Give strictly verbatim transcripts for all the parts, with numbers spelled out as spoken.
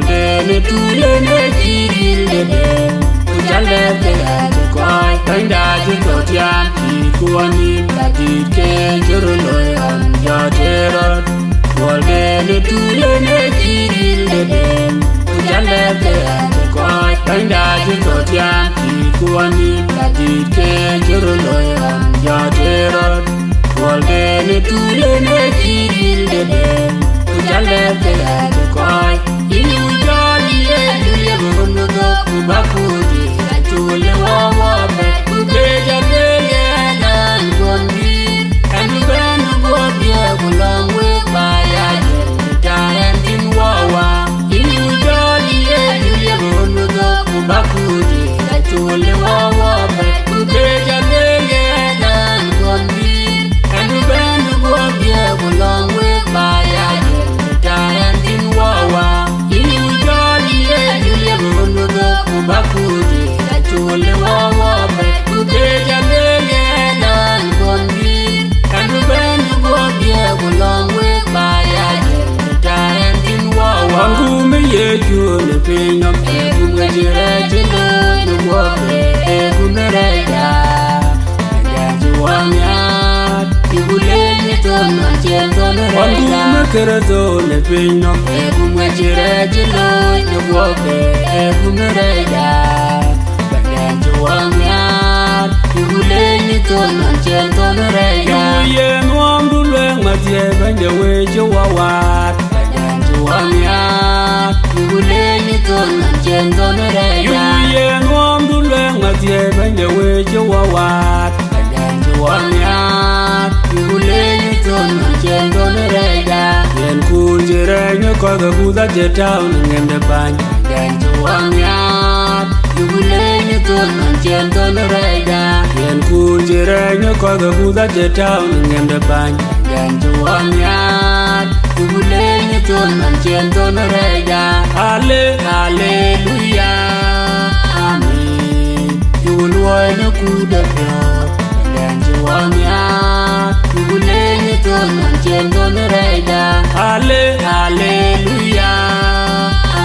Kene tulen e cï ril de dem, ku ca lɛ̈k ke ɣɛn cï kɔc, bɛ̈nyda cï tɔ tiam, cï kuɔn nïm, ka dït ke cï röt loi ɣɔn jɔt ë rɔt. Kuɔl kene tulen e cï ril de dem, ku ca lɛ̈k ke ɣɛn cï kɔc, bɛ̈nyda cï tɔ tiam, cï kuɔn nïm, ka dït ke cï röt loi ɣɔn jɔt ë rɔt. Kuɔl kene tulen e cï ril de dem, ku ca lɛ̈k ke ɣɛn cï kɔc. Yïn wu jɔl ye Juliet ɣön ë dhök, ku bä kuut yic acol ë wä wä bɛ̈t, ku keec aduël ye ɣɛn an kuɔn bï. Ɛn bï bɛ̈n ë guɔ̈p ye ku lɔ̈ŋ wek ba ya jël, ku ta ɛn thïn wä wä. Yïn wu jɔl ye Juliet ɣön ë dhök, ku bä kuut yic acol ë wä wä bɛ̈t, ku keec aduël ye ɣɛn an kuɔn bï. Ɛn bï bɛ̈n ë guɔ̈p ye ku lɔ̈ŋ wek ba ya jël, ku ta ɛn thïn wä wä. Yïn wu jɔl ye Juliet ɣön ë dhök, ku bä kuut yic acol ë wä wä bɛ̈t, ku keec aduël ye ɣɛn an kuɔn bï. Ɛn bï bɛ̈n ë guɔ̈p ye ku lɔ̈ŋ wek ba ya jël, ku ta ɛn thïn wä wä. Ɣɔn kum ë Yecu në piny nɔm, ee kum ŋic rɛɛc cï looi në guɔ̈p, ee kum ë rɛɛcda. Bɛ̈nydan cï wä nhiaar, cï ku leec në thon nɔn cï en thon rɛɛcda. Ɣɔn kum ë Kërtho në piny nɔm, ee kum ŋic rɛɛc cï looi në guɔ̈p, ee kum ë rɛɛcda. Bɛ̈nydan cï wä nhiaar, cï ku leec në thon nɔn cï en thon rɛɛcda. Yïn wu ye nuɔmdu luɛɛŋ mathiëë, bɛ̈ny de wëi cï wä waat. Bɛ̈nydan cï wä nhiaar, cï ku leec në thon nɔn cï en thon rɛɛcda. Yïn wu ye nuɔmdu luɛɛŋ mathiëë, bɛ̈ny de wëi cï wä waat. Bɛ̈nydan cï wä nhiaar, cï ku leec në thon nɔn cï en thon rɛɛcda. Yen kuur cï rɛɛc në kɔc ke kuth acï tääu në ŋiɛ̈m de bäny. Bɛ̈nydan cï wä nhiaar, cï ku leec në thon nɔn cï en thon rɛɛcda. Yen kuur cï rɛɛc në kɔc ke kuth acï tääu në ŋiɛ̈m de bäny. Bɛ̈nydan cï wä nhiaar, cï ku leec në thon nɔn cï en thon rɛɛcda. Ale, aleluya, amin. Cï ku luɔi në kuut de piɔ̈ɔ̈th, Bɛ̈nydan cï wä nhiaar, cï ku leec në thon nɔn cï en thon rɛɛcda. Ale, aleluya,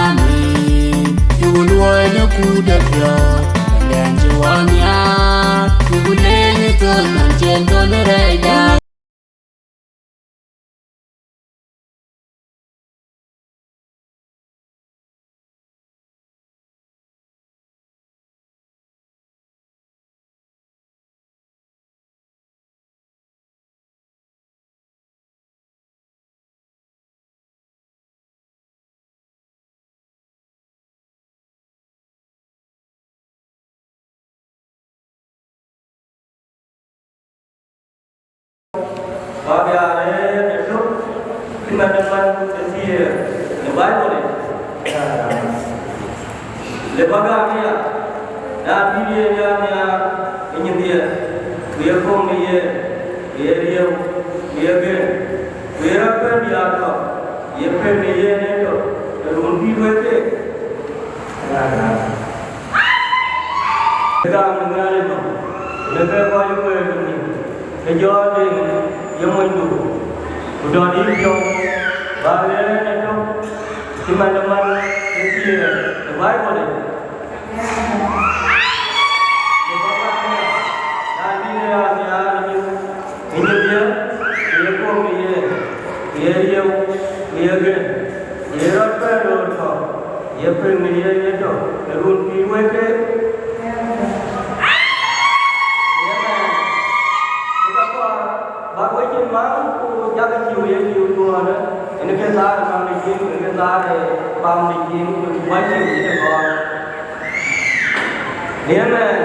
amin. Cï ku luɔi në kuut de piɔ̈ɔ̈th, Bɛ̈nydan cï wä nhiaar, cï ku leec në thon nɔn cï en thon rɛɛcda. Bä bï aa rëër ëtök cï man ë man ë thiëër në Baibol yic. Le bä gam aya, na bï yen ya nhiaar ë nyin dhiëëth, ku ye koŋ në yen, ku ye riëëu, ku ye gen, ku ye rɔt bɛ̈n diäär tɔ̈, ye pek në yen etök, të run bï wek keek. Ë gam në Nhialic nɔm, në ke kɔc ë kueer ke nhïïm, ke jɔɔk deŋ ye monydu, ku dɔ̈t yï piɔ̈u, bä rëër ëtök cï man ë man ë thiëër ë Baibol yic. Ku bä gam aya, na bï yen ya nhiaar ë nyin, ë nyin dhiëëth, ku ye koŋ në yen, ku ye riëëu, ku ye gen, ku ye rɔt bɛ̈n röör tɔ̈, ye pek në yen etök, të run pïïr wek keek. Amen. Ku ka kɔɔr bäk we cin maŋ, ku jakï ciu ye ciu duɔ̈ɔ̈në, yen ke thaar ë maŋ de cin, yen ke thaar ë pam de cin, ku bä ciu cïn ë kɔɔr. Amen.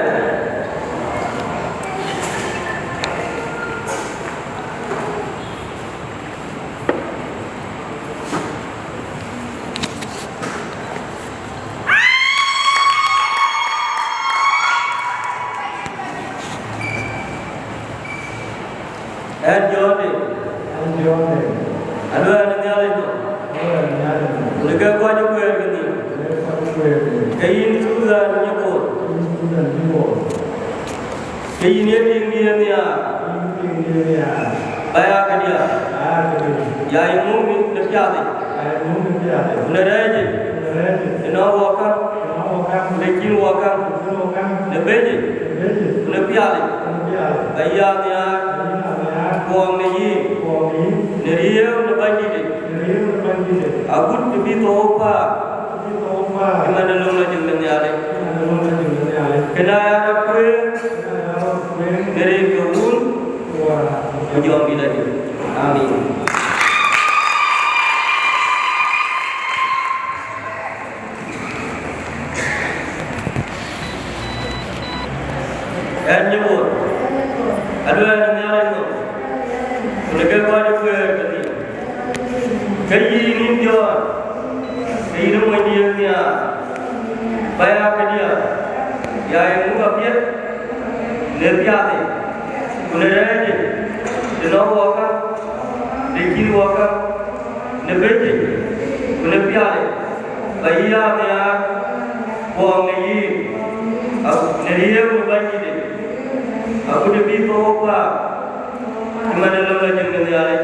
Ɛn Jɔn de. Ɛn Jɔn de. Aluɛɛl ë Nhialic nɔm. Aluɛɛl ë Nhialic nɔm. Në ke kɔc ë kueer ke nhïïm. Në ke kɔc ë kueer ke nhïïm. Ke yïn Thuthan Nyabor. Ke yïn Thuthan Nyabor. Ke yïn ye tiiŋdiɛ̈n nhiaar. Ke yïn ye tiiŋdiɛ̈n nhiaar. Ba ya këdiäk. Ba ya këdiäk. Ya yï muk në piath yic. Ya yï muk në piath yic. Ku në rɛ̈ɛ̈c yic. Ku në rɛ̈ɛ̈c Në cïn wɔ käŋ, në bëc yic, në pial yic, ba yï aa nhiaar, kuɔɔŋ në yïn, në riëëu në Bɛ̈nydïtic, agut të bï thou päär, cï man ë löŋ lɔ jël në Nhialic. Kënë aya rɔt kuëëŋ, në rin ke Wun, ku Jɔŋdït Lajik. Amin. Ɣɛn Nyimur, aluɛɛl në Nhialic nhom, ku në ke kɔc ë kueer kedhie, ke yïn, yïn Jɔn, ke yïn ë monydiɛ̈ nhiaar, ba ya këdiɛ̈, ya ye muk apiɛth në piathë, ku në rɛ̈ɛ̈c yic, të nɔŋ wɔ käŋ, të cïn wɔ käŋ, në bëc yic, ku në pial yic, ba yï aa nhiaar, kuɔɔŋ në yïn, a-, në riëëu në Bɛ̈nydïtic, agut të bï thou päär, cï man ë löŋ lɔ jël në Nhialic.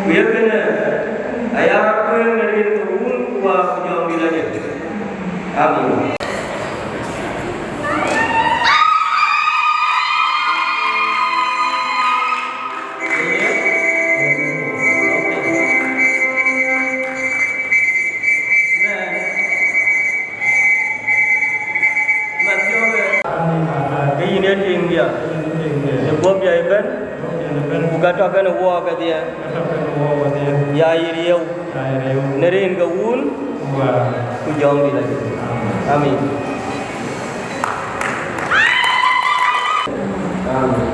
Ku ye kënë aya rɔt kuëëŋ në rin ke Wun, ku Wät, ku Jɔŋdït Lajik. Amin. Ke yïn ee tiŋdiɛ̈, në guɔ̈pdiɛ̈ ëbɛ̈n, ku ka tɔ̈ kenë wɔ kedhie, ya yï riëëu, në rin ke Wun, ku Jɔŋdït Lajik. Amin. Amin.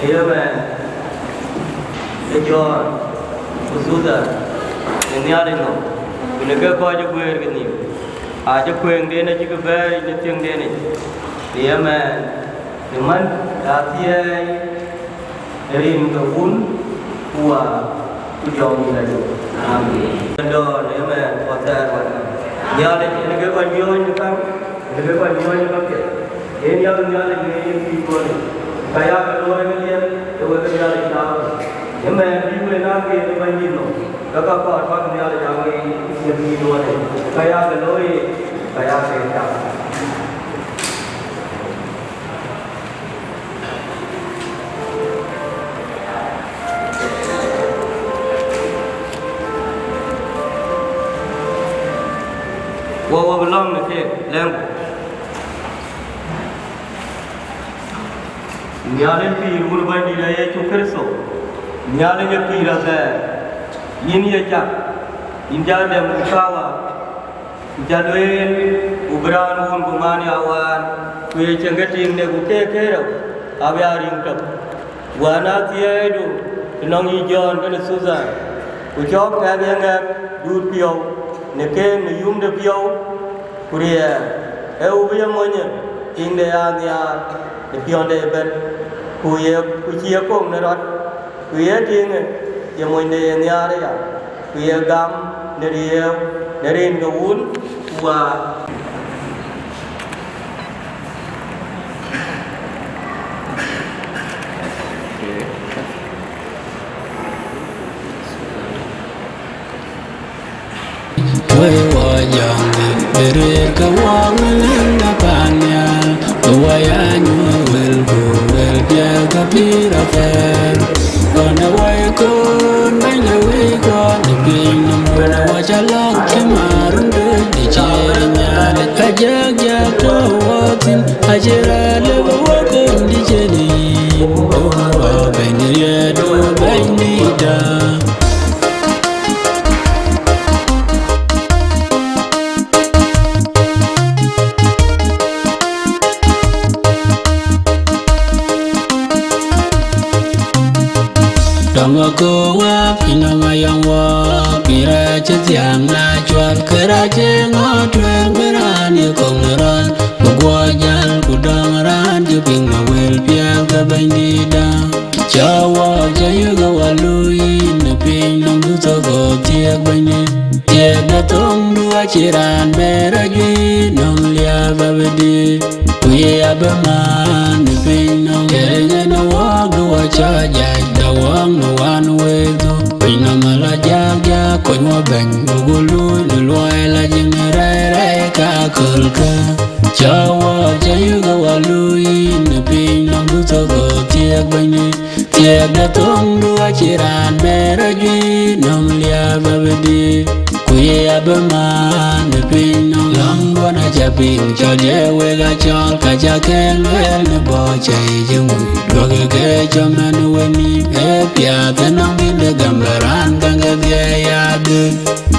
Amen. Ë Jɔn, ku Thuthan, në Nhialic nhom, ku në ke kɔc ë guëër kenhïïm, acï kuëëŋden acï ke bɛ̈ɛ̈i në thiëŋden yic. Amen. Në man, ya thiɛɛi në rin ke Wun, ku Wät, ku Jɔŋdït Lajik. Amin. Dɔ̈ɔ̈r në ëmɛn, ku athɛɛr wɛ̈t. Nhialic, yen ke kɔc miɔɔc në käŋ, yen ke kɔc miɔɔc në käpiɛth. Yen yak Nhialic në yen pïïr duɔ̈ɔ̈r. Ka yak ke looi ke liɛl, ke wek Nhialic tääu. Ëmɛn bï wek naŋ yen ë Bɛ̈nydït nhom, ke ka kɔɔr bäk Nhialic aa wek në pïïr duɔ̈ɔ̈r. Ka yak ke looi, ka yak ke tääu. Wɔ, wɔ bï lɔ̈ŋ në keek, lɛ̈ŋku. Nhialic pïïr Wun Bɛ̈nydït ë Yecu Kërtho, Nhialic ë pïïr athɛɛr, yïn ye cak, yïn cä dɛm ku cä waar. Ku ca lueel, ku bï raan wun ku man ya wään, ku ye cieŋ ke tiiŋde ku keek kerou, abï aa riŋ tök. Wään aa thiëëidu të nɔŋ yï Jɔn kenë Thuthan, ku cɔk ŋɛk ye ŋɛk duut piɔ̈u në keek në yum de piɔ̈u, ku riɛɛr, ee ku bï ye monyë tiiŋde aa nhiaar në piɔ̈nde ëbɛ̈n, ku ye, ku cï ye koŋ në rɔt. Ku ye tiiŋë, ye monyde ye nhiaar aya, ku ye gam në riëëu, në rin ke Wun ku Wät. Wëi wɔ jɔŋdï, bï rëër ke wɔ wël ënda pan nhial, bï wɔ ya nyuɔ̈th wël ku wël piɛth ke pïïr athɛɛr. Kɔn ë wɔ ye koon bɛ̈ny le wëi kuɔn ë piny nɔm, kɔn ë wɔ cä lɔ̈k cï marun dööc dï ciëër nhial. Ajak jak tɔ̈ wɔ thïn, acï raan lëu bï wɔ kony dï ciëën yic, ku wɔ bɛ̈ny riɛɛt, ku bɛ̈nydïïtda. Dɔm akööl wääk, yïn nɔm ayɔŋ wɔɔk, bï rɛɛc cï thiäŋ na cual, kërɛɛc ë ŋɔ̈ɔ̈t tueŋ bï raan ye kɔ̈k në rɔl, bï guɔ jäl ku dɔŋ raan cï piŋ në wël piɛth ke Bɛ̈nydïïtda. Cä wɔɔk cä yök ë wä luui yïn në piny nɔm, du Cï raan bɛ̈ɛ̈r ajuëc nɔm liääp abï dït, ku ye abï maan në piny nɔm. Cï riŋ ë në wɔɔk du acɔl jac, da wɔɔk në wan wëëthu. Piny nɔm ala jak jak, kony wɔ bɛ̈ny, buk luui në luɔi la jiŋ rɛ̈ɛ̈r rɛ̈ɛ̈r ka aköölkë. Cä wɔɔk cä yök ë wɔ luui në piny nɔm, du thok ɣööt thiëëk bɛ̈nydït. Thiëëk de thoŋdu acï raan bɛ̈ɛ̈r ajuëc nɔm liääp abï dït, ku ye abï maan në piny nɔm. Lɔ̈ŋduɔn acä piŋ cɔl ye wek acɔl, ka cä ke lueel në bɔ̈ cä yic ë ŋuc. Duɔ̈kkë ke cɔm ɛn we nïïm, ee piath ënɔŋ bïn de gäm bï raan käŋ ke dhiɛɛi adhil.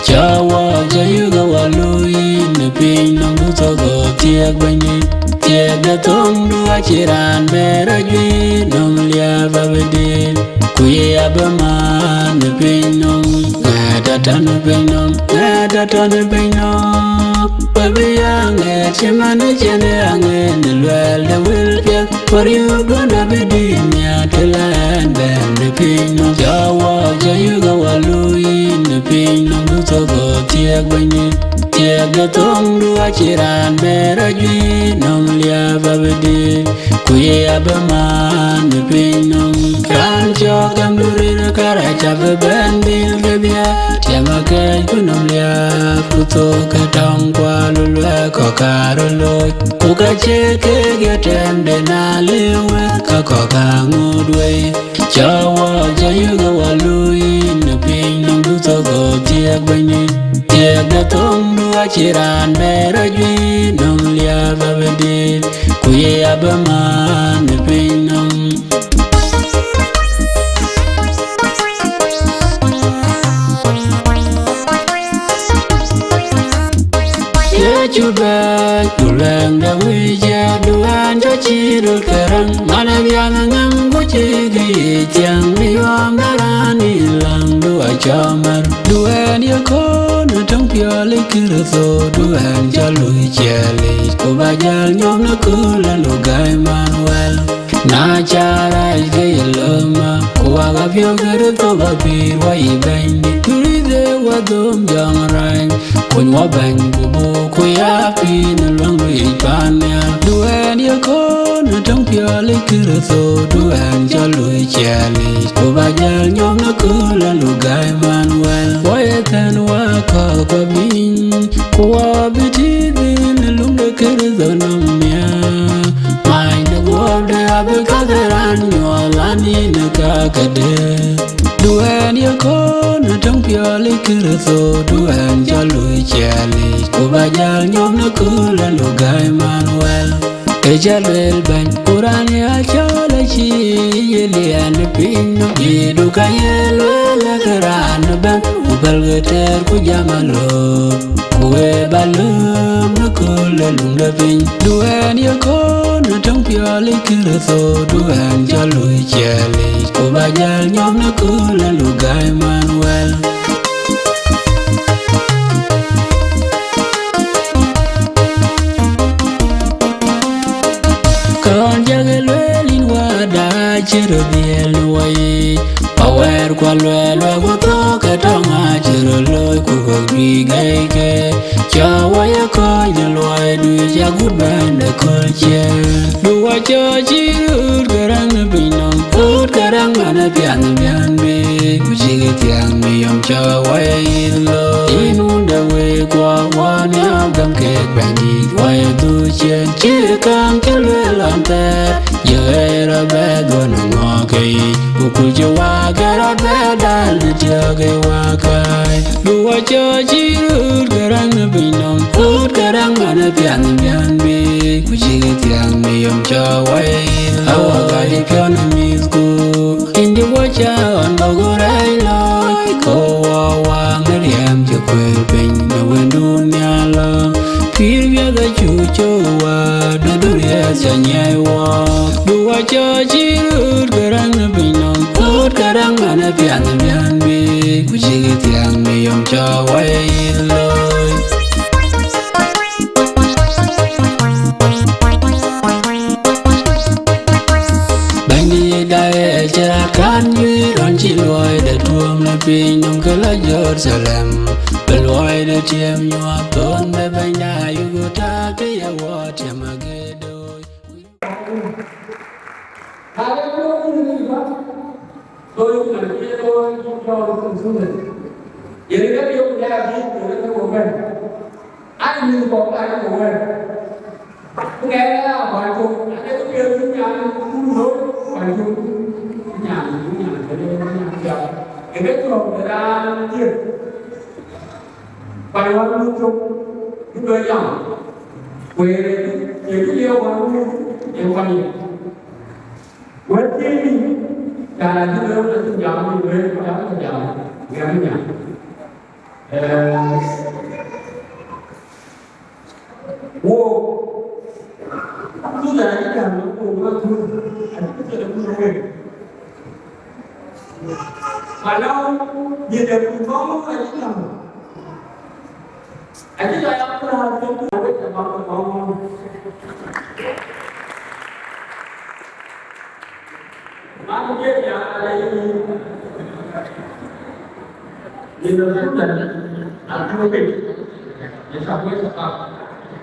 Cä wɔɔk cä yök ë wɔ luui në piny nɔm, du thok ɣööt thiëëk bɛ̈nydït. Thiëëk de thoŋdu acï raan bɛ̈ɛ̈r ajuëc nɔm liääp abï dït, ku ye abï maan në piny nɔm. Ŋɛ̈ɛ̈t atɔ̈ në piny nɔm, ŋɛ̈ɛ̈t atɔ̈ në piny nɔm. We bï ya ŋɛ̈ɛ̈t cï man ë cïn ë aŋɛ̈ɛ̈t në luɛɛl de wël piɛth. Wär yökduɔ̈n abï dït nhiaar të la ɛn bɛ̈n në piny nɔm. Cä wɔɔk cä yök ë wɔ luui në piny nɔm, du thok ɣööt thiëëk bɛ̈nydït. Thiëëk de thoŋdu acï raan bɛ̈ɛ̈r ajuëc nɔm liääp abï dït, ku ye abï maan në piny nɔm. Raan cɔk gämdu rir kärɛc abï bɛ̈n dhil ke bia, tiɛm akɛ̈ɛ̈c ku nɔm liääp, ku thok ke tɔŋ kual luɛɛk kɔ̈k kaarë looi. Ku ka cie kek ye tɛ̈mden aliu wek, ka kɔ̈k aŋoot wei. Cä wɔɔk cä yök ë wɔ luui në piny nɔm, du thok ɣööt thiëëk bɛ̈nydït. Thiëëk de thoŋdu acï raan bɛ̈ɛ̈r ajuëc nɔm liääp abï dït, ku ye abï maan në piny nɔm. Yecu bɛ̈ɛ̈c, ku luɛɛŋ de wïc ë duɛ̈ɛ̈n cä cï röt ke rɛ̈ŋ. Man ë biäk ŋäm ku cï kë yic thiäŋ, bï yuɔɔm de raan ë läŋdu acɔmär. Duɛ̈ɛ̈n ye kɔn ë töŋ piɔl ë Kërtho, duɛ̈ɛ̈n cä luui ciɛɛlic, ku ba jäl nyɔm në kööl ë lugäi man wɛl. Na cä rac ke ye löma, ku wak apiɔ̈u Kërtho ba pïïr wɔ yï Bɛ̈nydït. Turidhe wä dhöm jɔŋ rac, kuny wɔ bɛ̈ny ku buk ku ya pïïr në luäŋ luic pan nhial. Duɛ̈ɛ̈n ye kɔn ë töŋ piɔl ë Kërtho, duɛ̈ɛ̈n cä luui ciɛɛlic, ku ba jäl nyɔm në kööl ë lugäi man wɛl. Wɔ ye thɛ̈n wä kɔ̈k kɔ biny, ku wɔ bï tïït dhil në lum de Kërtho nɔm nhial. Many de guɔ̈pde abï käk raan nyuɔɔth, an, yïn ë käk këde. Duɛ̈ɛ̈n ye kɔn ë töŋ piɔl ë Kërtho, duɛ̈ɛ̈n cä luui ciɛɛlic, ku ba jäl nyɔm në kööl ë lugäi man wɛl. Ke cä lueel bɛ̈ny, ku raan ya cɔl acï ye liɛɛn ë piny nɔm. Yïdu ka ye lueel, ke raan ëbɛ̈n, ku pälkë tɛɛr, ku jam alööm. Ku we ba lööm në kööl ë lum de piny. Duɛ̈ɛ̈n ye kɔn ë töŋ piɔl ë Kërtho, duɛ̈ɛ̈n cä luui ciɛɛlic, ku ba jäl nyɔm në kööl ë lugäi man wɛl. Kɔn jɔkï lueel yïn Wäda, cï röt dhiɛl në wɔ yiic. Awɛɛr ku aluɛɛl wek ku thok ke tɔŋ acï röt looi, ku kɔ̈k bï gɛ̈i ke. Cä wɔ ye kɔc në luɔi duic, agut bɛ̈n de kööl ciëën. Du wɔ cɔɔc cï röt ke rɛ̈ŋ në piny nɔm, röt ke rɛ̈ŋ man ë piath bian bei, ku cïkï thiäŋ në yom cä wɔ ye yith looi. Yïn wun de wëi kuɔ, wɔ nhiaar gäm kek Bɛ̈nydït, wɔ ye dhuk ciëën, cï käŋ cï lueel ɣɔn thɛɛr. Ye ɣɛɛr abɛ dhuɔn ŋɔɔk ke yic, ku kuc cï waak ke rɔt bɛ dal në tiɔ̈k ë wakai. Du wɔ cɔɔc cï röt ke rɛ̈ŋ në piny nɔm, röt ke rɛ̈ŋ man ë piath bian bei, ku cïkï thiäŋ në yom cä wɔ ye yith. Awɔ gäi piɔ̈n ë mïthku, yïn dï wɔ cä ɣɔn bä ku rɛɛc looi, ku wɔ waŋ ë riɛm cï kuëër piny në wëndun nhial. Pïïr wiɛth acuk cöök wäär, dudu riɛth cä nyiɛɛi wɔɔk. Du wɔ cɔɔc cï röt ke rɛ̈ŋ në piny nɔm, röt ke rɛ̈ŋ man ë piath bian bei, ku cïkï thiäŋ në yom cä wɔ ye yith looi. Bɛ̈nydït, daye cï raan kan juëc rɔn cï luɔi de tuɔɔm në piny nɔm, ke lɔ Jeruthalem. Boy, the team you are torn, the benda, you go talk to your water, my good. Yen ke diök ya bï yen ke wo bɛ̈n. Ai, mïth kɔ̈k aa ye wo wɛ̈ɛ̈r. Ŋɛk aa kuany cök, ade ke piɛth bï nyan kun looi kuany cök. Nyan, nyan, nyan, nyan, nyan. Ë ke cɔ̈k de raan thiëëk. Kuany wään mïth cök, bï bɛ jam. Ku ë rëëc, ye bï liɛɛu wään mïth, ye kuany ye. Wɛ̈t thiëëc dï, cän acï lëu, acï jam, bï lueel, ku jam, ku jam, ŋɛm nyan. Ee, wo, Sudan acï jam, wo, wo, wo, acï kë thiëëc de kun wek. Ku anɔŋ, ye de kun kɔŋ, acï jam. Acï lɔ ya Abraham cök, awek abäk ke kɔŋ ŋɔ̈ɔ̈ŋ. Man, ye ya ala yïn. Yïn Sudan, apiöökë, ye sabuɔ̈c thapar.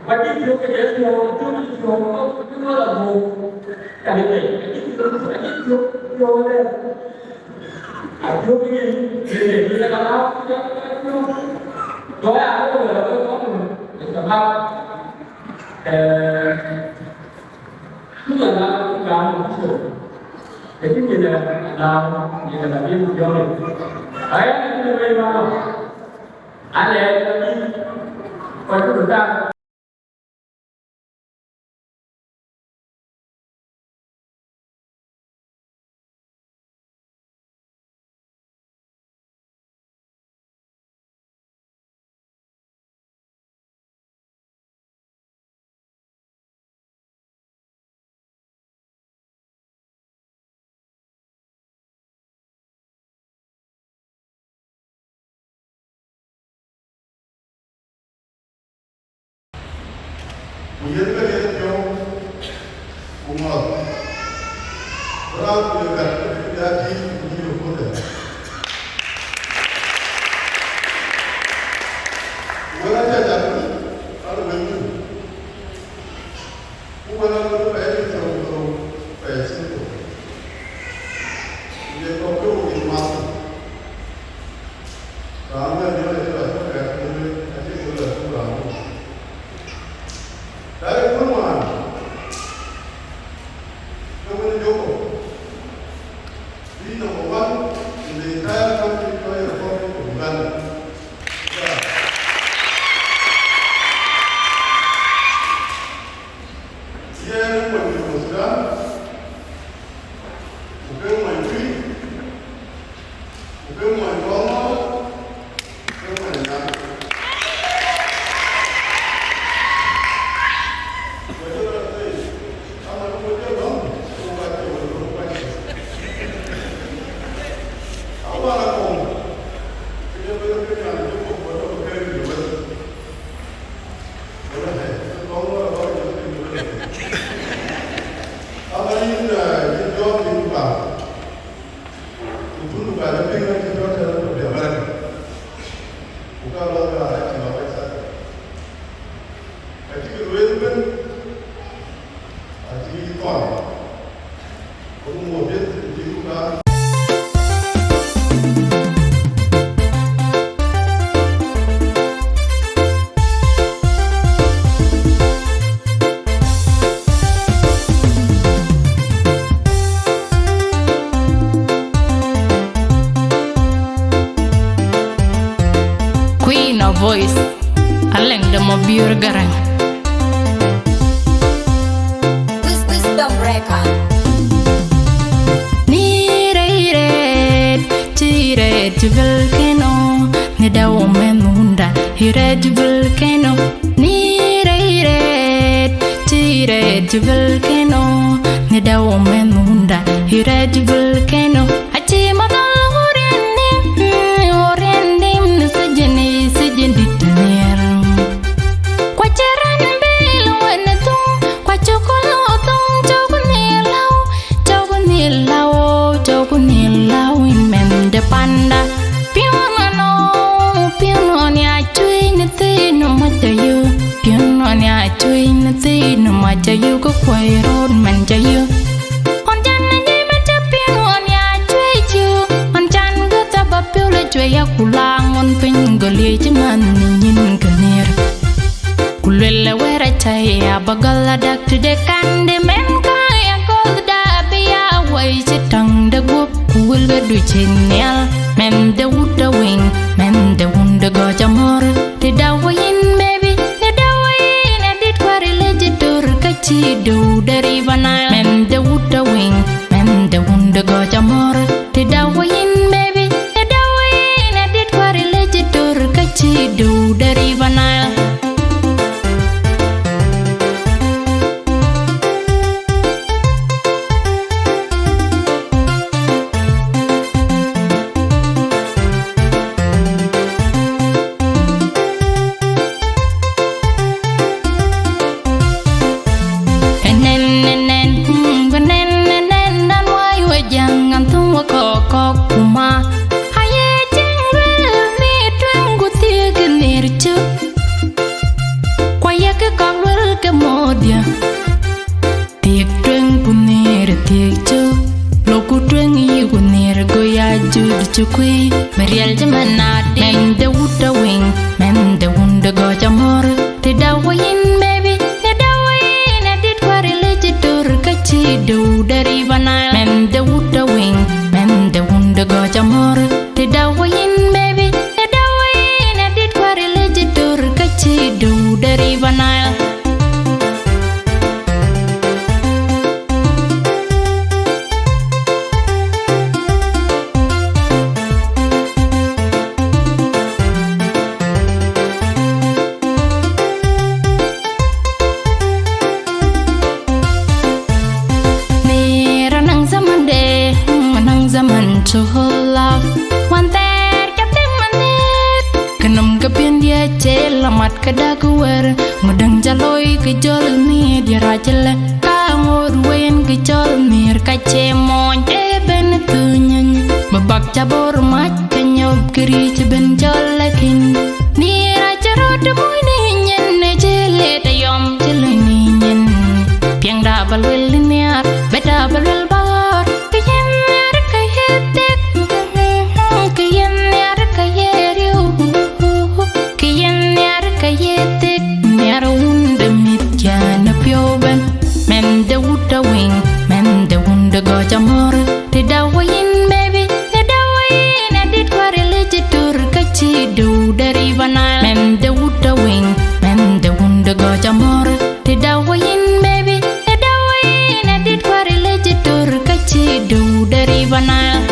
Ku acï piöökë ye piɔ̈u, piöökë piɔ̈u, piöökë la bɔ̈. Ka ye, acï piöökë, acï piöökë piɔ̈u ëlë. Apiöökë yïn, yïn, yïn, yïn, ka la, jɔ ya, jɔ ya, jɔ ya, jɔ ya, jɔ ya. Ee, Ku jɔl a gam ë Krïtho, ke cïn yen ë lääu, yen ë bï ku jɔ̈ɔ̈r. Aya, cïn ë wëi bä lɔ, alɛɛc ë bï kɔc ku tak. Ku yen ke yen piɔ̈u ku ŋɔ̈th, raan ku ye gat ke bï ya tïc ku bï ye puɔ̈th ë. Ku wek acä jam, an, wek mïth. Ku wek aa wek pɛɛi cï thou thou, pɛɛi cï thou. Ku ye kɔ̈k ke wo ŋic math. Raan wën diɔ̈ɔ̈r acï lɔ cök kɛ̈ɛ̈t, ku wek acï ke lɔ cök raan wën. Daai kun wään, ke wën jɔkɔ, bï number one in the entire country called Republic of Uganda. Yeah. Yen ë mony Junub Sudan, ku ke mony Tuïc, ku ke mony Bor, ku ke mony Anyaŋ. Ku jɔl a thëi, ama nu wek jɔl lɔ̈ŋ, ku ka cï wek lɔ̈ŋ kuany. Awär akɔ̈u, ke jɔl bï röt ke nyan ë jɔkɔ, ku jɔl bï ke röt ke wek. Ama yïn, eh, yïn John, yïn Uganda. Ku tun Uganda piŋ acï jɔt tënë ku de America. Ku ka lɔ ka acï lɔ ka cak. Acï ke lueel ëbën, acï ke yï thɔn. Queen of Voice, Aleng de Mabior Garang. Wis-, Wisdom Breaker. Ni rɛ̈ɛ̈r, cï rɛ̈ɛ̈r cï bɛ̈l kënë, ni dau mɛnh wunda, cï rɛ̈ɛ̈r cï bɛ̈l kënë. Ni rɛ̈ɛ̈r, cï rɛ̈ɛ̈r cï bɛ̈l kënë, ni dau mɛnh wunda, cï rɛ̈ɛ̈r cï bɛ̈l kënë. Acï madhal ɣo riɛndim, ɣo riɛndim në sijin, sijin dït nhiɛɛr. Ku acï rɛ̈n bil wën ë thum, ku acï kööl ɣo thum, cök nhiɛɛr läu, cök nhiɛɛr läu, cök nhiɛɛr läu yïn mɛnh de panda. Piɔ̈n anɔu, piɔ̈n ɣɔn ya cuk. Ku kuɔi röt man ca yök. Ɣɔn can na nyɛc man ca piŋ ɣɔn ya cuëc yök. Ɣɔn can gäth abä piɔ̈u la cuëc ya ku la ŋuɔ̈n piny gɔl yec man nyin ke nhiër. Ku luel la wɛ̈ɛ̈r acä ya bä gɔl adak tëde kande mɛn ka ya gɔlda bï ya wai cï täŋ de guɔ̈p ku wël ke du cïn nhial. Mɛn de wut de wïŋ, mɛn de wun de gɔ̈c amɔ̈r. Tëda wä yïn baby, tëda wä yïn adït kuäär lec ë tor ka cï döu de River Nile. Mɛn de wut de wïŋ, mɛn de wun de gɔ̈c amɔ̈r. Tëda wä yïn baby, tëda wä yïn adït kuäär lec ë tor ka cï döu de River Nile. Ënɛn, ënɛn, mm, ënɛn, ënɛn, nan wai we jäŋ, an thum we kɔk, kɔk kuma. Aye cieŋ luel ni tueŋ ku thiëëk nhiër cök. Ku ayek kɔk luel ke modia. Thiëëk tueŋ ku nhiër thiëëk cök, lok ku tueŋ yï ku nhiër go ya jut cï kuëi. Bï riɛl cï mɛn adï, mɛn de wut de wïŋ, mɛn de wun de gɔ̈c amɔ̈r. Tëda wä yïn baby, tëda wä yïn adït kuäär lec ë tor ka cï döu de River Nile. Mɛn de wut de wïŋ, mɛn de wun de gɔ̈c amɔ̈r. Tëda wä yïn baby, tëda wä yïn adït kuäär lec ë tor ka cï döu de River Nile. Nhiër anäŋ zaman de, anäŋ zaman cuk love. Wan thɛɛr ca piŋ man nhiër. Kë nɔm ke piɛ̈n diɛ̈ cë la mat ke dak wär. Ŋö däŋ ca looi ke jɔl nhiër diɛ̈ rac lë. Ka ŋoot wën ke jɔl nhiër ka cë mony. Ee ben thuny nyiny. Bï bak ca bor mac ke nyop ke ric ben jɔl la kiny. Nhiër acï röt mony në nyin në cï let ayɔm cï lony në nyin. Piɛŋda bä luel nhiaar, bɛ̈da bä luel bä ɣɔ̈ɔ̈r. Kë yɛn nhiaar kë ye thek, kë yɛn nhiaar kë ye riëëu. Kë yɛn nhiaar kë ye thek, nhiaar wun de mïth cän ë piɔ̈u bɛ̈n. Mɛn de wut de wïŋ, mɛn de wun de gɔ̈c amɔ̈r. Tëda wä yïn baby, tëda wä yïn adït kuäär lec ë tor ka cï döu de River Nile. Mɛn de wut de wïŋ, mɛn de wun de gɔ̈c amɔ̈r. Tëda wä yïn baby, tëda wä yïn adït kuäär lec ë tor ka cï döu de River Nile.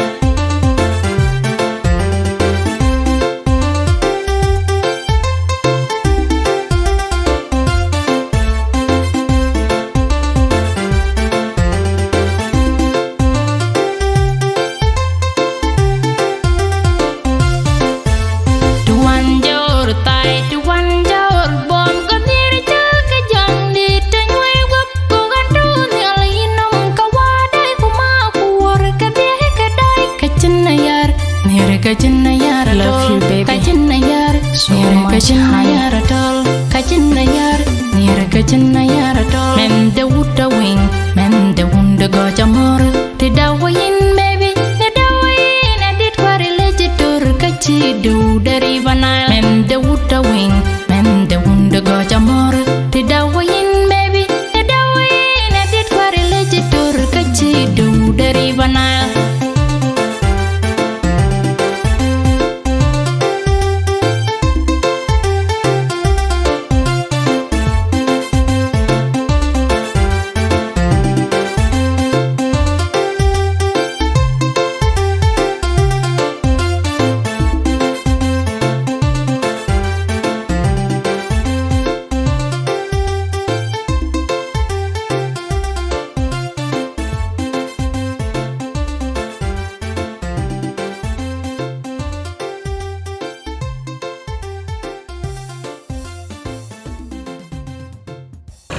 Tuan jor thai, tuan jor bom, ka nhiër cä ke jam di tëny wei gup, ku ɣän tu nhial yï nɔm, ka wa dai ku ma ku wor, ka dhiëi ka dai, ka cïn ayar, nhiër ka cïn ayar. Love you, baby. Ka cïn ayar, so much, honey. Nhiër ka cïn ayar at all, ka cïn ayar, nhiër ka cïn ayar at all. Mɛn de wut de wïŋ, mɛn de wun de gɔ̈c amɔ̈r. Tëda wä yïn baby, tëda wä yïn adït kuäär lec ë tor ka cï döu de River Nile. Mɛn de wut de wïŋ, mɛn de wun de gɔ̈c amɔ̈r. Tëda wä yïn baby, tëda wä yïn adït kuäär lec ë tor ka cï döu de River Nile.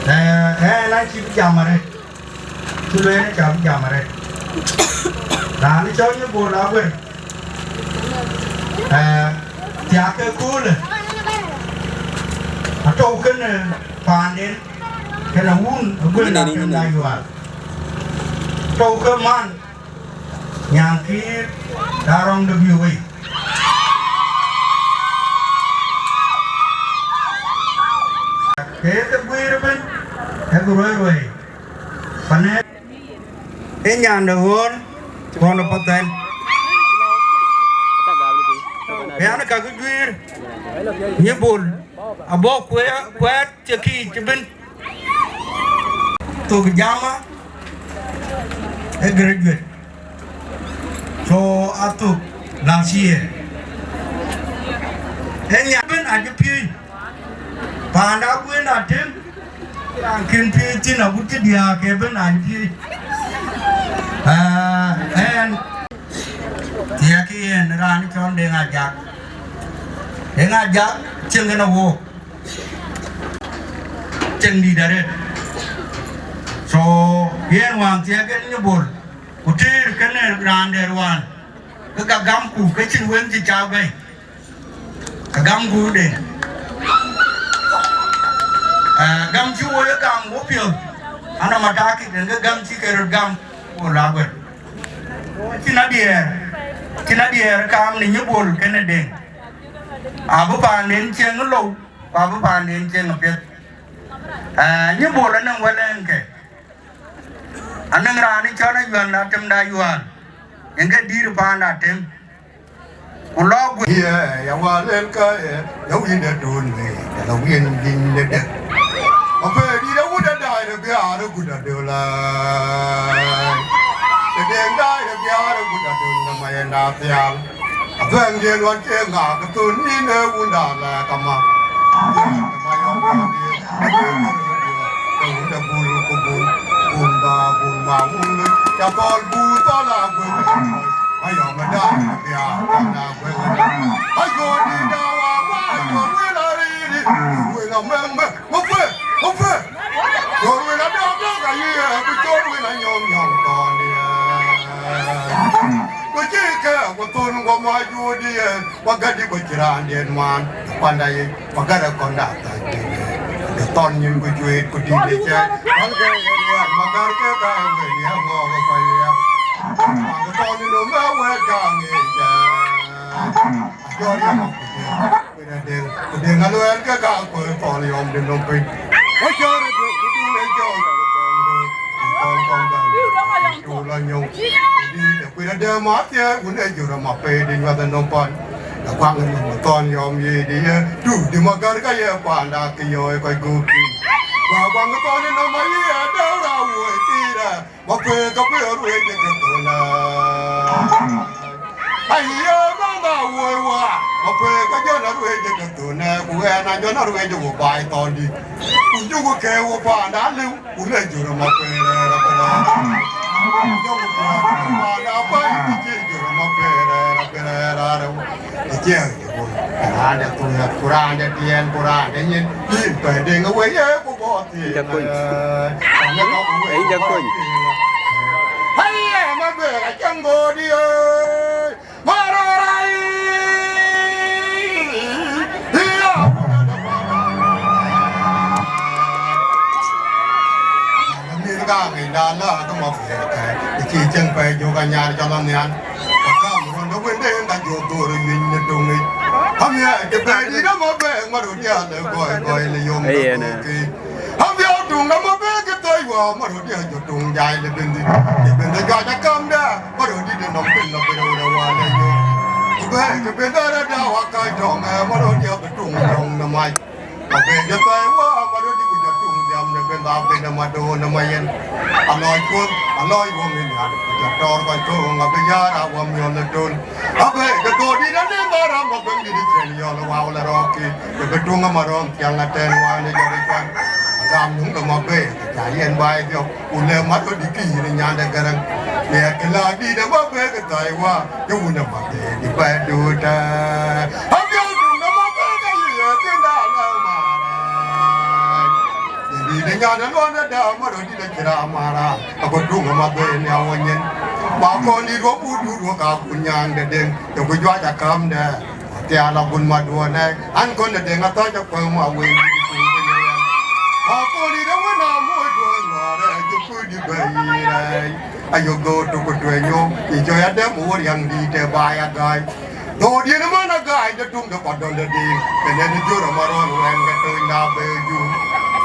Ee, ee, na cï bï jam arëët. Cï lueel cä bï jam arëët. Raan cɔl Nyïbol Aguër. Ee, thiaak ke köölë. Atɔ̈u kënë paanden. Kënë wun ë guël na tem na yual. Tɔ̈u ke man, nyankïïr, raan rɔŋ de bï wei. Ke ye ke guiir ëbën, ee ke ruɛ̈i ruɛ̈i. Panë, ee nyan de ɣöl, ɣɔn ë pathɛn. Ke an, ka ke guiir, Nyibol, abɔ̈ kuɛɛt, kuɛɛt cï kïïc ëbën. Thök jama ë graduate. So athök last year. Ë nya ëbën acï piööc. Paanda kuën atem. Raan kën piööc thïn agut cï diääk ëbën acï piööc. Ah, ɛn thiëëk yen raan cɔl Deŋ Ajak. Deŋ Ajak cieŋ kën a wook. Cieŋ dït arëët. So yen wään thiëëk en Nyibol, ku tëër kënë raan dɛ̈t wään, ke ka gamku ke cïn wëŋ cï cak bɛ̈i, ka gamku Deŋ. Ah, gam cï wo ye gam wo piɔ̈ɔ̈th, ana matakï den ke gam cï ke röt gam wo la guɛ̈t. Cïn adiɛɛr, cïn adiɛɛr kaam në Nyibol kënë Deŋ. Abï paanden cieŋ lou, ku abï paanden cieŋ apiɛth. Ah, Nyibol anɔŋ wɛl ɛn ke. Anɔŋ raan ë cɔl Ayual Atem da Ayual. Yen ke dïïr paan Atem. Ku lɔ guëër. Ye, ya wal en ka, ye, ya win de dun me, ya la win din de de. Ape di de wuda dai de biar gut adöl. De den dai de biar gut adöl na ma yenda pial. Abɛ̈ŋdiɛ̈n ɣɔn cie ŋa ke thon nïn ë wunda lɛ̈k ama. Ke ma yɔm ɣɔn dië, ke thon nïn ë dië, ke wunda bul ku bul, bul ba, bul ma wun lë, ca thɔl bul thɔl a guël. Ma yɔm ë daai ë bia, kan a guël ë daai. Ayo di da wa wa, ayo wël a rïïr, wël a mɛ̈ŋ mɛ̈ŋ. Mupë, mupë. Cɔl wën adɔ̈ɔ̈k dɔ̈ɔ̈k ayï, ku cɔl wën anyɔm nyɔm kɔn diɛ̈. Ku cï kë, ku thon guɔ mɔc juöör diɛ̈, ku gätdï ku cï raandiɛ̈n man, kuanda yic, ku gät ë kɔnda thäc diɛ̈. Ku thɔn nyin ku cuëët ku dït ë cɛ, ku ke riɛɛr, ma gär ke ka ë wël yɛ ŋɔɔk ë kɔc liɛɛu. Ku thɔn nyin ë mɛ wɛ̈ɛ̈t ka ŋic cɛ. Ajɔl yɛ mɔk ku cɛ. Ku Deŋ, ku Deŋ aluɛɛl ke ka kɔc thɔl yɔm de nɔm piny. Ku cɔɔr ë duök, ku dun ë cɔɔr, ku kɔn kɔn bɛ̈n. Ku la nyɔu, ku dïït ë kuïn adɛ̈ ma thiëëk, wun ë jur ë ma pei de nyuäth ë nɔm pan. Ë kuaŋ ë nɔm ë thɔn yɔm yic de ye, du de ma gär ka ye kuanda ke yɔɔi kɔc gup piny. Ku akuaŋ ë thɔn ë nɔm ayï adɛ̈ rau wuɔi thïïr ë. Makuëë ka bï aruëëc ë ke thöl ë. Aye mama woi wa, makuëë ka jɔn aruëëc ë ke thöl ë, ku ɣɛn a jɔn aruëëc ë wo baai thɔn dït. Ku juku ke wo paanda liu, ku le jur makuëë rɛɛr apelë. Jɔku ke paanda baai, ku cï jur makuëë rɛɛr apelë rɛɛr. Ë ciɛɛŋ. Raan de thuɔ̈k, ku raan de tiɛɛn, ku raan de nyin, yïn pɛ̈n de ŋö we ye ku bɔ̈ thiëëc. Inja kony. Inja kony. Hey, ma bɛ̈ɛ̈r a cäŋ bɔ̈ dië. Ma rɔɔr ai. Iya. Mir ka ŋic da la ka ma bɛ̈ɛ̈r ka. Cï cäŋ pɛ̈i jök anyar jɔl anhial. Akam rɔn de wende ka jɔ dhor ë nyuc në töŋ yic. Amiɛ ke bɛ̈ɛ̈i dït ama bɛ̈ɛ̈i ŋɔt ë diaal ë gɔi gɔi le yom. Ee, yen, eh. Amiɛ tuŋ ama bɛ̈ɛ̈i ke thɔi wa ama rɔt diaal jɔ tuŋ jai le bɛ̈n dït. Le bɛ̈n de juac akam dɛ ama rɔt dït ë nɔm bɛ̈n nɔm bɛ̈n ë wun ë wal ë yom. Ku bɛ̈ɛ̈i ke bɛ̈n dɛ rɛ̈t da wa kac tɔŋ ë ama rɔt diaal bï tuŋ yɔŋ në mac. Abëëŋ de thɛɛi wä, ama röt dï ku jɔ tuŋ dhiam në bɛ̈n, abëëŋ de madöön ë mayen. Alɔc kuöth, alɔc wöŋ ë nhial, ku jɔ tɔɔr kɔc kööŋ, abï yäär a wä miɔl ë töl. Abëëŋ de thok dït anïn bä ram, abëëŋ dït ë cɛn yɔl ë wau lë rɔɔk kï, ke bï tuŋ ë marɔ̈ɔ̈m thiäŋ atɛ̈n wään ë jɔt ë cuan. Agam nuŋ de mɔ bëë, ke ca yen baai dhiɔp. Ku le mat ɣöt dï kï yïn ë nyan de Gäräŋ. Miɛt kë la dït ë bä bek ë thäi wä, ke wun ë mat de dï bä duut ë. Abiɔl tuŋ de mat bek ë yï ë thiënda lë maarë. Dït ë nyan ë luɔn ë dɛ mat ɣöt dït ë cï raam maarë. Ago tuŋ ë mat bek ë nhiau ë nyin. Ba kɔn dït wä but duut wä ka kun nyan de deŋ. Të ku juac akäm dɛ. Thial agun maduɔ̈n ë, an, kɔn ë deŋ athɔc akuɛ̈ɛ̈m wa wëi dït ë tuŋ piny riɛl. Akɔn dït ë wën a Ayok dhoor tök ku tueŋ yom, ë cɔɔc adɛm wor yaŋ dïït ë baai agäi. Dhoor diën ëmën agäi de tuŋ de kɔt dɔn de diŋ, kënë në jör ëmärɔn wɛ̈n ke tony da bë jur.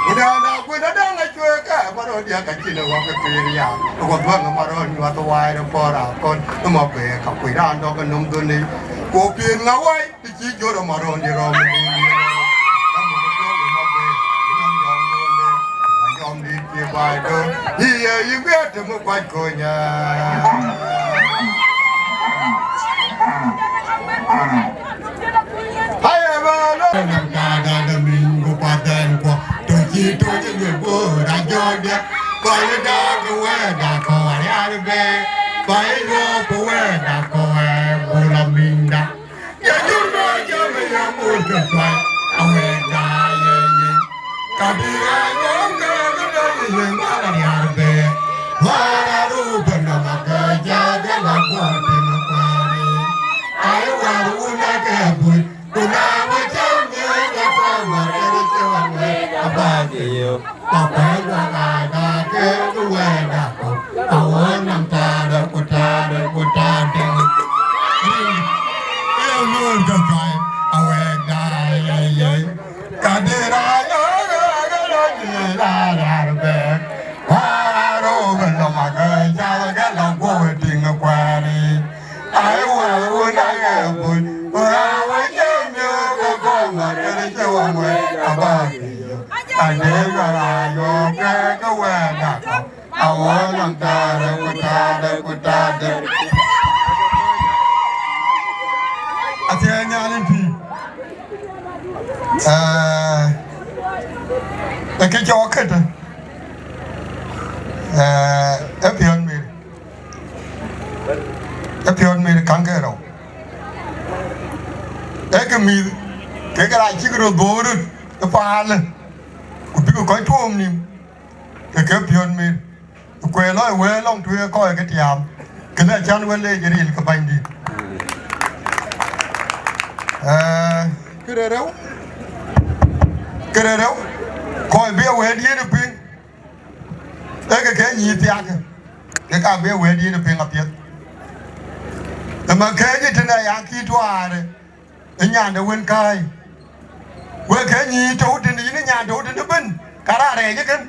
Ku dɛ̈ɛ̈n da kuën adɛ̈ŋ acuëëk kë ëmärɔn diäk ka cïn ë wak ke tueer ya. Ku dhuäŋ ëmärɔn nyuäth wai de pɔ̈r akɔn ëmɔ bë ka kuc raan dɔ̈k ë nöm dhöl yic. Ku piɛth ŋa wai? Të cï jɔt ë marɔ̈ɔ̈n dï rɔ̈m ë dïït dïït rɔ̈m, ka muk ë piɔ̈u ë mɔ̈k bɛ̈ɛ̈r, ë nɔm jɔŋ ŋuɔ̈n bɛ̈ɛ̈r, ayɔm dïït cï baai döör, yï ye yï guiɛɛr të muk kuac kony ë. Ayë bä lɔ. Nam taada de min ku pathɛn kuɔ, të cï tɔ̈c ë guiɛɛr böör ajɔ̈ɔ̈kdiɛ̈, kɔc ë daak ë wɛ̈ɛ̈t dak kɔ̈u arial bɛ̈ɛ̈r, kɔc ë luɔɔk ë wɛ̈ɛ̈t dak kɔ̈u ë bul aminda. Ye jur bä jam ë yam wol ke tuai, awek da ye ye. Ka bï ra yom ke ke dɔ ye ye ma la riar bɛ. Wa ra ru bä na ma ke ja ke la kwa ti ma kwa ni. Ai wa ru na ke bui, ku na ma jam ye ke kwa ma ke ri ke wa me. Aba ke yo. Ka kuɛ̈ɛ̈c wä ŋaai ka ke wɛ̈ɛ̈t dak kɔ̈u, awɔ̈ɔ̈r nɔm taarë ku taarë ku taarë. Rin ee lööŋ ke cuai, awɛ̈ɛ̈k daai ye ye. Ka dï rac ɣööt ɣööt ɣööt ɣööt ɣööt ɣööt bɛ̈ɛ̈r, wäär röök ë lɔ̈m akë cath ke lɔ̈m guöp ë tïŋ ë kuɛɛr yiic. Ai wɛ̈ɛ̈r wun dak ë buny, ku raan wä cï miöök ke kɔ̈k ŋɔ̈t kën cï wä ŋuɛ̈ɛ̈c abä ke yök. Ka dee jɔ rac ɣööt ke ke wɛ̈ɛ̈t dak kɔ̈u, awɔ̈ɔ̈r nɔm taarë ku taarë ku taarë. Athiɛɛi Nhialic pïïr. Ee, ë kë cɔɔk këtë, ee, ë piɔ̈n mir, ë piɔ̈n mir käŋ ke rou. Ee kë mïth, kek rac cïk röt dhuöör röt ë paalë, ku bïk kɔc tuɔɔm nïïm, ke ke piɔ̈n mir. Ku ë lɔ ë wëë lɔŋ tueŋ ë kɔc ke tiaam, kënë acän wën leec ë ril ke bänydït. Ee, kërë rëu, kërë rëu, kɔc bï awɛ̈ɛ̈t yen ë piŋ, ee ke ke nyïïn thiaakë, ke ka bï awɛ̈ɛ̈t yen ë piŋ apiɛth. Ëmën kɛ̈ɛ̈c ë tënë aya kï tuaarë, ë nyande wën kääi. Wek ke nyïïn tɔ̈u tënë yïn, ë nyan tɔ̈u tënë bën, ka raan rɛɛc ëkën.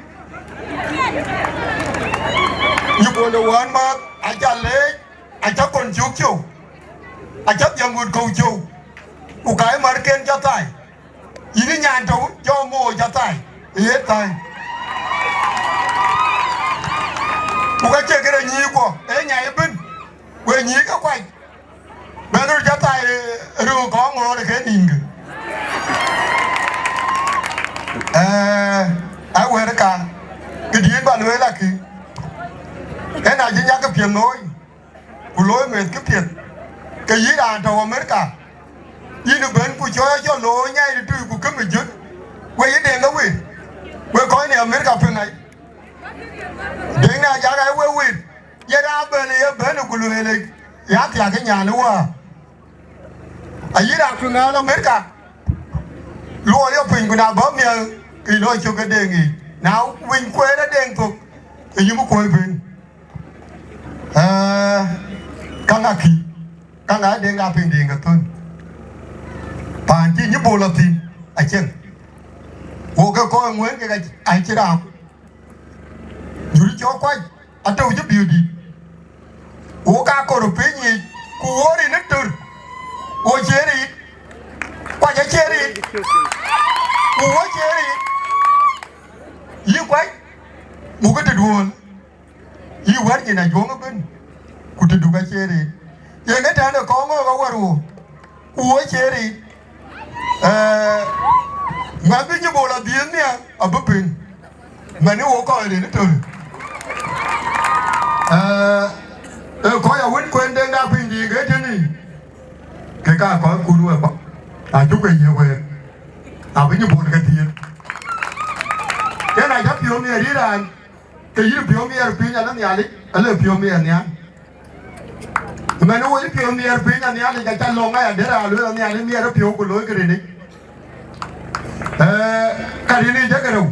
Nyi bol de wään määth, aca leec, aca kɔn cök cök, aca dhiäŋ ɣöt kɔ̈u cök, ku ka ë märken cä thai. Yïn ë nyan tɔ̈u, jɔ moc cä thai, ë ye thäi. Ku ka cie këde nyïïn kuɔ, ee nyai ëbën, we nyïïn ke kuac. Bɛ̈n röt cä thai röök kɔŋ ŋoot ë ke nïnkë. Ee, awɛ̈ɛ̈r ka, këdiën bä lueel akï, en acï nyak piɛth looi, ku looi meth këpiɛth, ke yïn raan tɔ̈u Amerika, yïn ë bɛ̈n ku cɔɔc acɔl looi nyai tui ku këmë jöt, we yï Deŋ ke wëët, we kɔc në Amerika piŋ ai. Deŋ na jak ai we wëët, ye raan bɛ̈n ë ye bɛ̈n ku lueel, ya thiak ë nyan ë wäär. Ayï raan piŋ ɣän Amerika, luɔi yɔ piny ku na bɔ̈ miɛl, ke lɔ cök ke Deŋ yiic. Na winy kueer ë Deŋ thok, ke yï bï kuöc piny. Ee, käŋ akï, käŋ aa Deŋ aa piŋ Deŋ ke thön. Paan cï nyi bol lɔ thïn, acieŋ. Wo ke kɔc ŋuɛ̈ɛ̈n kek acï raak. Jur cɔk kuac atɔ̈u cï biöt dït. Wo ka kor piny yiic, ku wo rin ë tör. Wo cie rit. Kuac acie rit. Ku wo cie rit. Yï kuac, mukë të duööl. Yï wär nyin ajuɔ̈ŋ ëbën. Ku të duk acie rit. Yen ë tɛ̈n ë kɔŋ ɣɔ̈k awär wo. Ku wo cie rit. Ee, man bï nyi bol adhiëth nhial, abï piŋ. Mɛn ë wo kɔc rin ë tör. Ee, ee kɔc awën kuɛn Deŋ da piny dïïk ë tënë, ke ka kɔc kun we kɔ̈k. Acuk ke yiëk wëër. Abï nyi bol ke dhiëth. Yen acä piɔ̈u miɛt rït raan, ke yïn piɔ̈u miɛt piny ala Nhialic, ala piɔ̈u miɛt nhial. Mɛn wo yï piɔ̈u miɛt piny a Nhialic, aca lɔŋ aya dɛ̈t a lueel a Nhialic miɛt ë piɔ̈u ku looi kërinë. Ee, ka rin ë jëkë rou.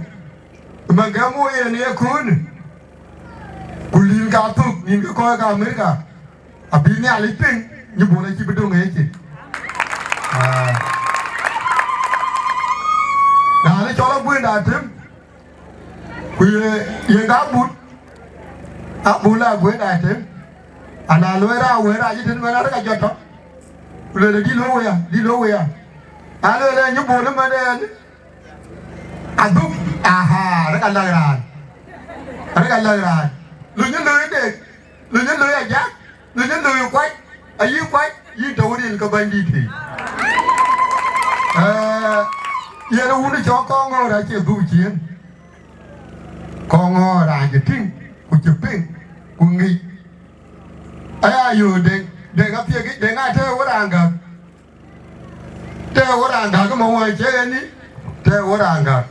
Mɛn gɛm wo yen ye kuun. ka thök, nïn ke kɔc ke Amerika, abï Nhialic piŋ, Nyïbol acï bï döŋ ëcï. Ah. Raan cɔl Aguëëŋda Atem, ku ye, ye ka but, abul Aguëëŋda Atem. Ana luɔi raan wëër acï tën mɛn arëk ajɔt tɔ. Ku lueel, dï lɔ wëya, dï lɔ wëya. Ana lueel, Nyïbol ëmɛn ë adhuk, aha, arëk alak raan. Arëk alak raan. Lunyë loi dek, lunyë loi ajak, lunyë loi kuac, ayï kuac, yïn tɔ̈u rin ke bänydït tei. Eh, yen wun cɔk Kɔŋɔ̈ɔ̈r acie dhuk ciëën. Kɔŋɔ̈ɔ̈r raan cï tïŋ, ku cï piŋ, ku ŋic. Aya yöök Deŋ, Deŋ apiɛk, Deŋ atëë wë raan gäk. Tɛ̈ wä raan gäk ë Mawäny cï ɣɛn ni, tɛ̈ wä raan gäk.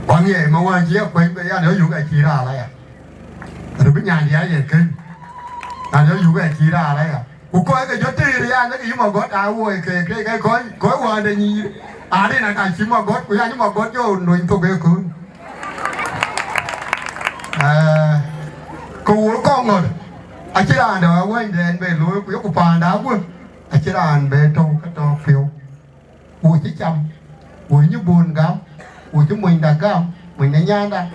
Kuaŋ ye Mawäny cï ya kuɛny bë yan, ayuk acï raal aya. Rëbï nyan ya ye keny. Yan, ayuk acï raal aya. Ku kɔc ke jɔ tëër yan, ke yï Magɔt aa woi ke, ke, ke kɔc, kɔc wään de nyïïr. Arin aka cï Magɔt, ku yan cï Magɔt jɔ nony thok ë köön. Eh, ke woi Kɔŋɔ̈ɔ̈r, acï raan de Awänydɛn bë looi, ku yeku paanda aguë. Acï raan bɛ tɔ̈u ke tɔ̈u piɔ̈u. Wo cï cam, wo cï Nyïbon gam, wo cï monyda gam, monyda nyanda,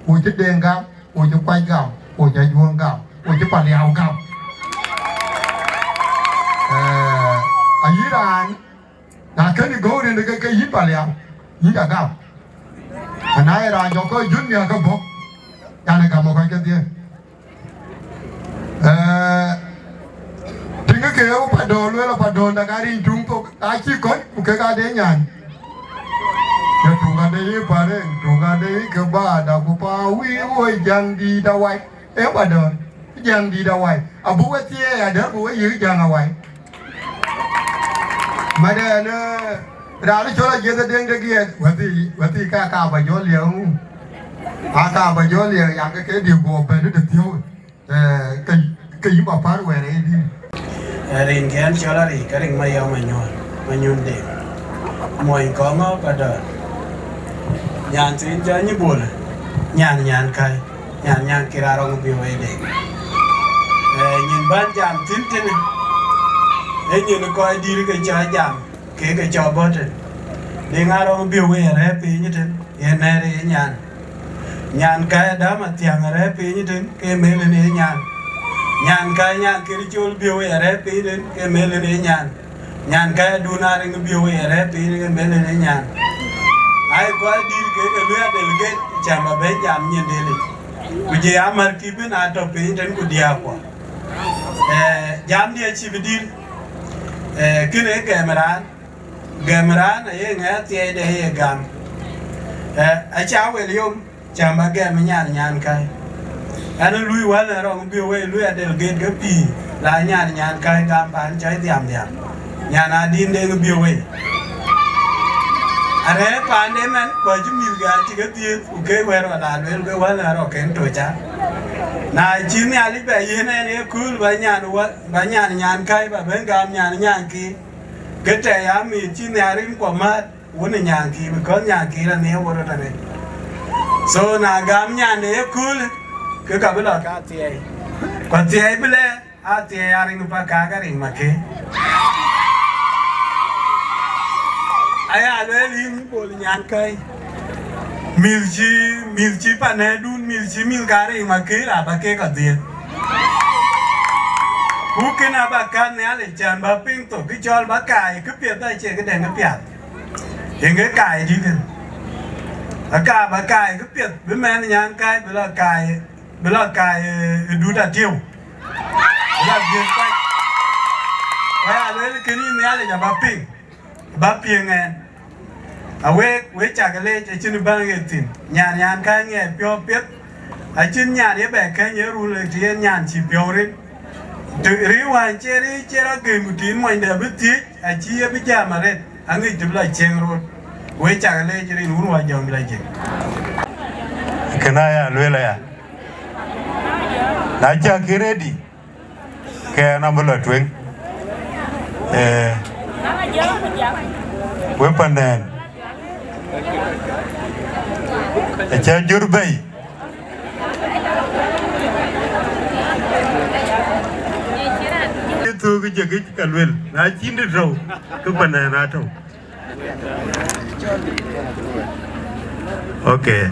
wo cï Deŋ gam, wo cï kuac gam, wo cï ajuɔ̈ɔ̈ŋ gam, wo cï paliau gam. Eh, ayï raan, na kënë gɔ̈u rin ke, ke yïn paliau, yïn ca gam. Ana ye raan jɔ kɔc jun miäk ke bɔ̈, yan ë gam ë kɔc kedhie. Eh, tïŋ ke ye Padöör lueel, Padöör dak a riŋ tuŋ thok, acï kɔc, ku kek ade nyan. Ke tuŋ ade yï Pareŋ, tuŋ ade yï ke baada, ku pa wïï woi Jäŋdït Awai. Ee Padöör, Jäŋdït Awai. Abuk we thieei adɛ̈r, ku we yiëk Jäŋ Awai. Madɛn, eh, raan cɔl Ajiëth Deŋ de Giɛɛt, wäthii, wäthii ka, ka ba jɔ liɛu. Aa, ka ba jɔ liɛu, yan ke ke diëk guɔ bɛ̈n de thiɔ̈u. Eh, ke, ke yï ba pär wɛɛr ë dï. Eh, rin kɛn cɔl Aric, ke riŋ Mayɔm Manyuɔ̈ɔ̈n, Manyuɔ̈ɔ̈n Deŋ. Mony Kɔŋɔ̈ɔ̈r Padöör. Nyan thiin cɔl Nyïbol, nyan Nyankäi, nyan Nyankïr Arɔŋ Biöu ë Deŋ. Eh, nyin bän jam thïn tënë, ee nyin kɔc dït ke cɔl jam, kek ke cɔl bɔ̈ tën. Deŋ Arɔŋ Biöu ë rɛ̈ɛ̈r piny tën, yen nɛ̈ɛ̈r ë nyan. Nyankäi Adam Athiäŋ arɛ̈ɛ̈r piny tën, ke mel en ë nyan. Nyankäi Nyankïr Col Biöu arɛ̈ɛ̈r piny tën, ke mel en ë nyan. Nyankäi Adun Ariŋ Biöu arɛ̈ɛ̈r piny tën, ke mel en ë nyan. Ai, kɔc dït kek ke luui adelgate, cam ba bɛ̈n jam nyin delic. Ku je amär kï bïn atɔ̈ piny tën ku diäärkuɔ. Eh, jamdiɛ̈ acï bï dït, eh, kënë gɛm raan, gɛm raan aye ŋɛ̈ɛ̈r thiɛɛi de ye gam. Eh, aca wel yom, cam ba gɛm nyan Nyankäi. Ɛn ë luui wälë rɔŋ bï wei luui adelgate ke pïïr, la nyan Nyankäi gam paan cɔc dhiamdhiam. Nyan Adïn Deŋ bï wei. Arɛ̈ɛ̈r paande mɛn, ku acï mïthke acï ke dhiëëth, ku ke wɛ̈ɛ̈r ɣɔn la lueel ke wälë rɔŋ ken toc a. Na cï Nhialic bɛ yiën ɛn ë kööl ba nyan wä, ba nyan Nyankäi ba bɛ̈n gam nyan Nyankï. Ke tɛ̈ ya mïth cï Nhialic rinkuɔ määt, wun ë Nyankï, because Nyankï la nhiëër wor tënë. So, na gam nyan de ye kööl, ke ka bï lɔ ka thiɛɛi. Ku thiɛɛi bï lɛɛr, a thiɛɛi Ariŋ Pakak Ariŋ Makë. Aya lueel yïn Bol Nyankäi. Mïth cï, mïth cï panɛ̈dun, mïth cï mïth ka Ariŋ Makë, aba kek adhiëth. Ku kën aba kat Nhialic cän ba piŋ thok, kë cɔl ba kaai këpiɛth acie këdɛ̈ŋ këpiath. Yen ke kaai dït kën. Aka ba kaai këpiɛth, bï mɛnh Nyankäi bï lɔ kaai, bï lɔ kaai, eh, ë dut atiëu. Bï lɔ dhiëth kuac. Ku ya lueel kënë Nhialic aba piŋ, ba piŋ ɛn. Awek, wek cak leec, acïn bäŋ ɣet thïn. Nyan, Nyankäi ŋɛɛr piɔ̈u piɛth, acïn nyan ye bɛ kɛ̈ny ye rul ë të yen nyan cï piɔ̈u rin. Të riëëu wään cie riëëu cie rɔt gëm, ku të yen monyde bï thiëëc, acï ye bï jam arëët, aŋic të bï lɔ cieŋ rot. Wek cak leec rin wun wä jɔŋ bï lɔ jiëk. Kënë aya lueel aya. Na cäk kï ready, ke ɛn abï lɔ tueŋ. Eh, wek pandɛn. Aca jur bei. Thök jek yic ka luel, na cïn dït rou, ke pan ɛn atɔ̈u. Okay.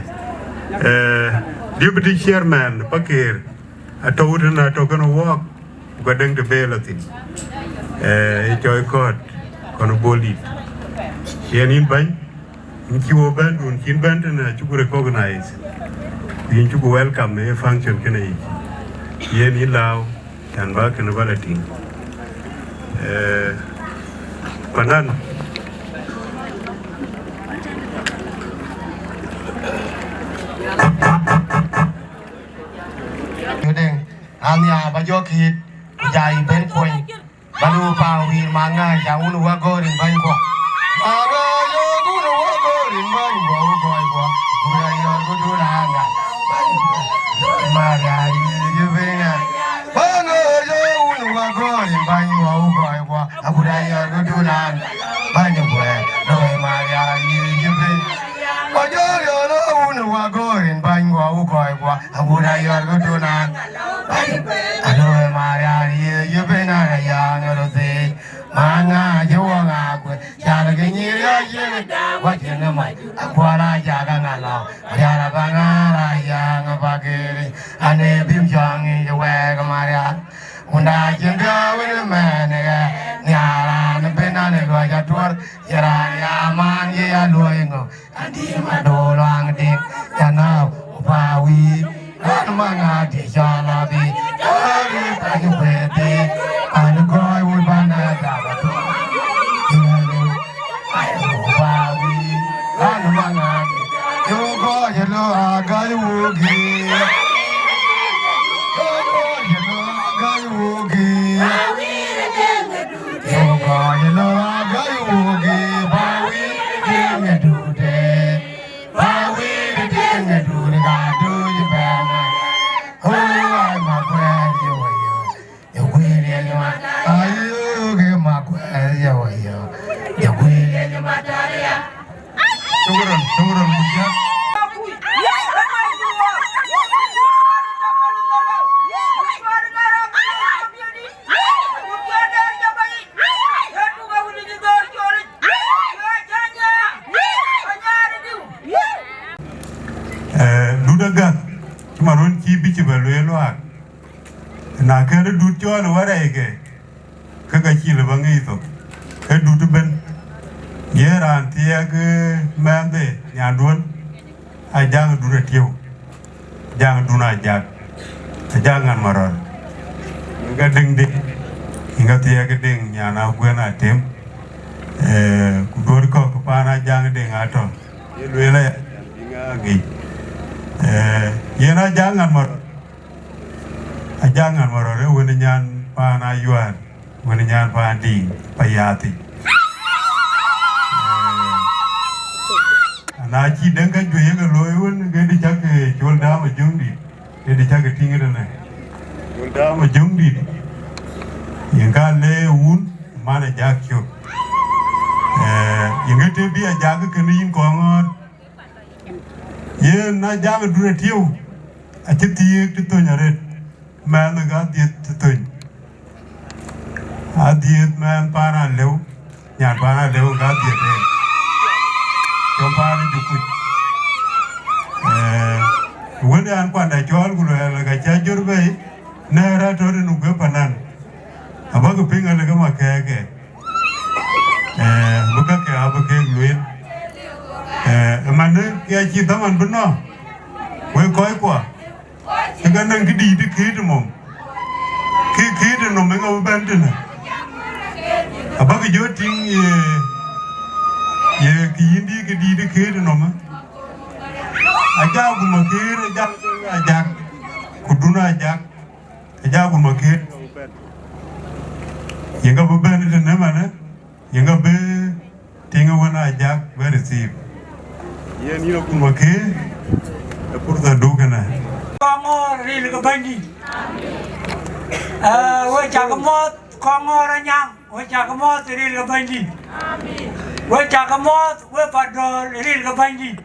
Eh, Deputy Chairman Pakëër, atɔ̈u tën atɔ̈u kënë wɔɔk, ku ka dëŋ të bɛ̈ɛ̈i lɔ thïn. Eh, ë cɔɔi kɔ̈ɔ̈t, kɔn Bol dït. Yen yïn bäny, yïn cï wo bɛ̈n, dun cïn bɛ̈n tënë, acuku recognize. Ku yïn cuku welcome ë function kënë yic. Yen yïn lääu, cän bä kënë bä la tïŋ. Eh, pandan. Yodeng, ania ba jɔ kït, ku ja yï ben kuɔny. Ba lu pa wir ma ŋa ja wun wa gorin bany kwa. Ma ŋa yo wun wa gorin bany kwa, u goy kwa. Gura yo gudu na ŋa. Maria yi yi bena. Ma ŋa yo wun wa gorin bany kwa, u goy kwa. Agura yo gudu na ŋa. Bany kwa. Lo Maria yi yi bena. Ojor yo lo wun wa gorin bany kwa, u goy kwa. Aguda yɔr ku tunan. Alo Maria ye ye bena ya ngaro te. Mana je wa ga ku. Char ke ni ya ye da wa je na mai. Akwara ja ga ngalo. Ya ra ba ngara ya nga ba gere. Ane bim jang ye wa ga Maria. Unda je ga we ne mene ga. Nyara ne bena ne lo ja tuar. Yara ya man ye ya lo ngo. Adi ma do luaŋ dik, ya na pa wi, ran ma ŋa di jala bi, adi pa ju pe di, an goi wi ba na da ba tu. Ai pa wi, ran ma ŋa di, yo goi lo a gai wu gi. Yo goi lo a gai wu gi. Yo goi lo a gai wu gi, pa wi, di me du de. Ba wir tiŋ dun ka du ji bɛma. O ai ma kuɛɛr ye wayo. Ye kuir ye juma. Ayo ke ma kuɛɛr ye wayo. Ye kuir ye juma taria. Shukran, shukran, Mujah. Eh, dut agak, cï man wën cï bï cï bɛ lueel luaak. Na kën dut cɔɔl ë wärɛɛcke, ke ka cï lë bä ŋic thok, ke dut ëbën. Ye raan thiɛɛk, eh, mɛnhde nyanduön, Ajaŋ dut atiëu, Ajaŋ dun Ajak, Ajaŋ ŋän marɔl. Yïn ka dëŋ dëŋ, yïn ka thiɛɛk dëŋ nyan Aguën Atem, eh, ku duöt kɔ̈k paan Ajaŋ dëŋ atɔ̈. Ye lueel aya, bï ŋa ŋic. Eh, yen Ajaŋ ŋän marɔl. Ajaŋ ŋän marɔl ë wën nyan paan Ayuäär, wën nyan paan Diŋ, pa yathi. Eh, ana cï dëŋ ka juëc ye ke looi wën, ke dï cak, eh, col dam ë jöŋdït, ke dï cak tïŋ ëtënë. Col dam ë jöŋdït, yen ka le wun, man Ajak cök. Eh, yen ke të bï Ajak kënë yïn kɔŋ ŋɔ̈ɔ̈r. Yen na jam ë dun atiëu, acï thiëëk të thöny arëët, mɛnh ë ka dhiëth të thöny. Adhiëth mɛnh paan alëu, nyan paan alëu ë ka dhiëth en. Cɔm paan ë jukuc. Eh, wënde an kuanda cɔɔl ku luɛɛl ka cä jör bei, nɛ̈ɛ̈r atɔ̈ rin ku ke panan. Abäkï piŋ alë ke ma kɛɛkɛ. Eh, bï kakë abï kek lueel. Eh, ëmanë, ke acï dhaman bï nɔ̈k, wek kɔckua, ke ka nɛŋ këdïït ë këët ë mom. Kë këët ë nɔm ë ŋa bï bɛ̈n tënë? Abäkï jɔ tïŋ ye, ye kë yïndï këdïït ë këët ë nɔm ë. Ajak ku Makëër, Ajak, Ajak, ku dun Ajak. Ajak ku Makëër. Yen ka bï bɛ̈n tënë manë, yen ka bï tiŋ ë wën Ajak bï receive. Yen yïn akun Makëër, ë purtha duk kënë. Kɔŋɔɔr ril ke Bɛ̈nydït. Eh, we cak mɔ̈th Kɔŋɔɔr Anyaŋ. We cak mɔ̈th ril ke Bɛ̈nydït. We cak mɔ̈th we Padöör ril ke Bɛ̈nydït.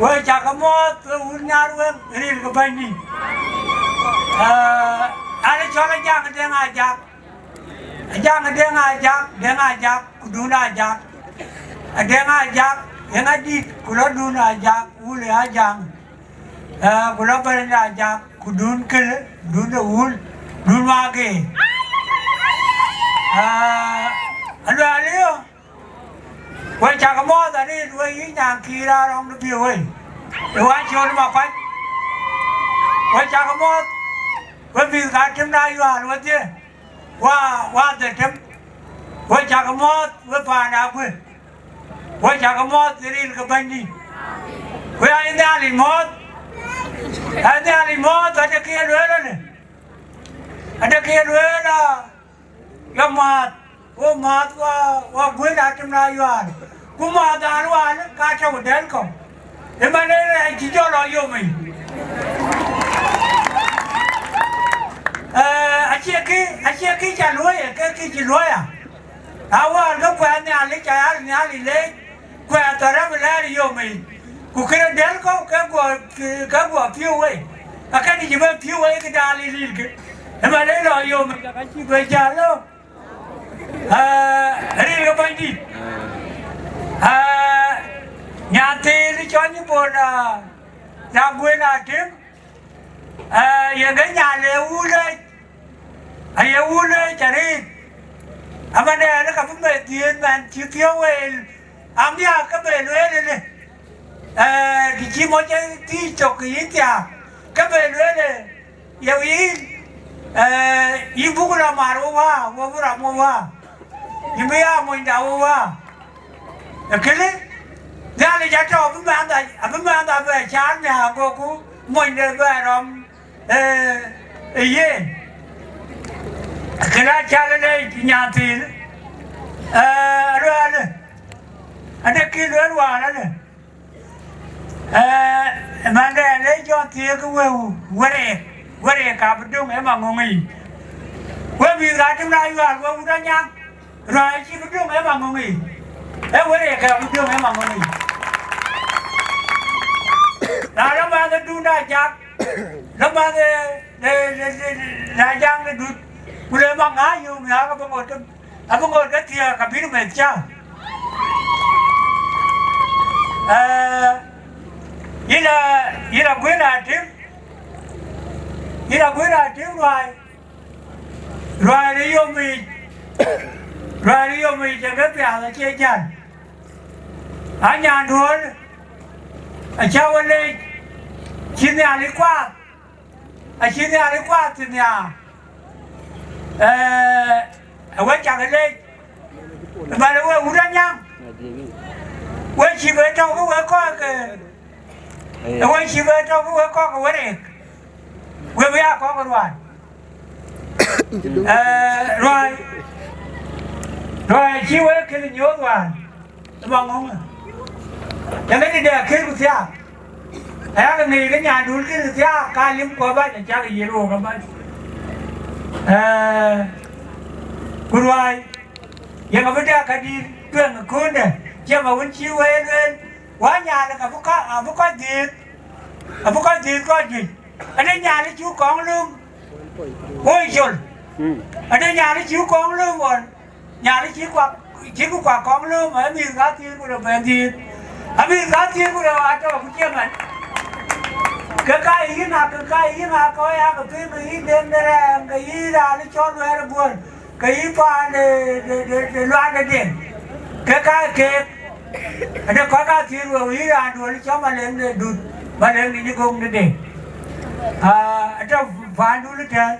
We cak mɔ̈th we wun Nyarweŋ ril ke Bɛ̈nydït. Eh, an cɔl Ajaŋ Deŋ Ajak. Ajaŋ, Deŋ Ajak, Deŋ Ajak, ku Dun Ajak. Adeŋ Ajak, yen adït, ku lɔ Dun Ajak, wul ë Ajaŋ. Eh, ku lɔ Bɛ̈ny Ajak, ku Dun Këlë, Dun de wul, Dun Wage. Eh, aluɛɛl yo, we cak mɔ̈ɔ̈th arëët, we yï nyan kïïr arɔŋ de piëë wei. Ë wä col ma kuany. We cak mɔ̈ɔ̈th, we mïth ka tim na yual wedhie. Wa, wa dhetem, we cak mɔ̈ɔ̈th, we paan Aguë, we cak mɔ̈ɔ̈th ë ril ke Bɛ̈nydït. Ku ya ë Nhialic mɔ̈ɔ̈th, ya ë Nhialic mɔ̈ɔ̈th, ade kë ye lueel ënë, ade kë ye lueel, a, ya määth, wo määth wa, wa guël atem na yual. Ku määth an wal ka tɔ̈u dɛl kɔ̈u. Ëmën ë rɛɛc cï jɔ lɔ yom yic. Eh, acie kï, acie kï ca luɔ̈i, ke kï cï luɔ̈i a. Awäär ke kuɛɛr Nhialic, ca yär Nhialic leec, kuɛɛr thɔ̈r rɛ̈m lɛɛr yom yic. Ku këde dɛl kɔ̈u ke guɔ, ke guɔ piɔ̈u wei. Akënë cï bɛ piɔ̈u wei kë daal ë lilkë. Ëmën ë lɔ yom yic, ka cï bɛ jäl lɔ. Eh, ril ke Bɛ̈nydït. Eh, nyan thiin cɔl Nyïbol, ah, na guën atem, eh, yen ke nyan le wulec, aye wulec arëët. Aman ënë ka bï meth dhiëëth man cï piɔ̈u wel, amiäk ke bɛ lueel ënë. Eh, kë cï mɔc ë thiëc tök kë yïn thiaak, ke bɛ lueel ë, ye yïn, eh, yïn buk lɔ mar wo wä, wo bï ram wo wä. Yïn bï ya monyda wo wä. Ë kënë, Nhialic atɔ̈ abï mɛnhda, abï mɛnhda bɛ caar nhiaar, goku monyde bɛ rɔm, eh, ë yen. Kënë acal ënë nyan thiin, eh, aluɛɛl ë, ade kï lueel wäär ënë. Eh, mande le jɔ thiëëk wëu, wërëëk, wërëëk ka bï döŋ ë maŋöŋ yic. We mïth ka tim na yual, we wut anyaŋ, ruääi cï bï döŋ ë maŋöŋ yic. Ee wërëëk ka bï döŋ ë maŋöŋ yic. Na lɔ mäth ë Dun Ajak, lɔ mäth ë, ë, ë, ë, ë Ajak de Dut, ku le maŋ aa yöŋ ya ke bï ŋot ke Abï ŋot ke thiëëk, abï meth cä. Eh, yïn a, yïn a guël atem, yïn a guël atem ruääi, ruääi de yom yic, ruääi de yom yic, yen ke piath acie jäl. Anyanduɔl, acä we leec, cï Nhialic kuaath. Acï Nhialic kuaath nhiaar, eh, ë we cak leec, bä le we wut anyaŋ, we cï bɛ tɔ̈u ke we kɔ̈k, eh, ë we cï bɛ tɔ̈u ke we kɔ̈k ë wërëëk, we bï aa kɔ̈k ë ruääi. Eh, ruääi, ruääi cï we kën nyuöth wään. Ë maŋöŋ. Yen ë dï dɛ kër ku thiaak. Ayak ŋic ke nyandun kër ku thiaak, ka lim kuɔ bac, acak yiël wok abac. Eh, ku ruääi, yen abï dɛ ka dït tueŋ ë kööndë, ciɛm awën cï wëë lueel, wä nyaalë ka bï kɔc, abï kɔc dhiëëth, abï kɔc dhiëëth kɔc juëc. Ade Nhialic cï kɔŋ lööm, woi col. Ade Nhialic cï kɔŋ lööm ɣɔn. Nhialic cï kuak, cï ku kuak kɔŋ lööm, ë mïth ka thiëër ku lɔ bɛ̈n dhiëëth. Ë mïth ka thiëër ku lɔ atɔ̈ ku cï man. Ke ka yïn a, ke ka yïn a kɔc a ke piŋ, ke yïn den de rɛɛm, ke yïn raan cɔl Luɛɛr ë Buɔl. Ke yï paan de, de, de, de Luanda Deŋ, ke ka keek, ade kɔc ka thiëër wëu, yï raan duɔl cɔl Maleŋ de Dut, Maleŋ de Nyigöŋ de Deŋ. Ah, atɔ̈ paandun ëtɛ̈ɛ̈n.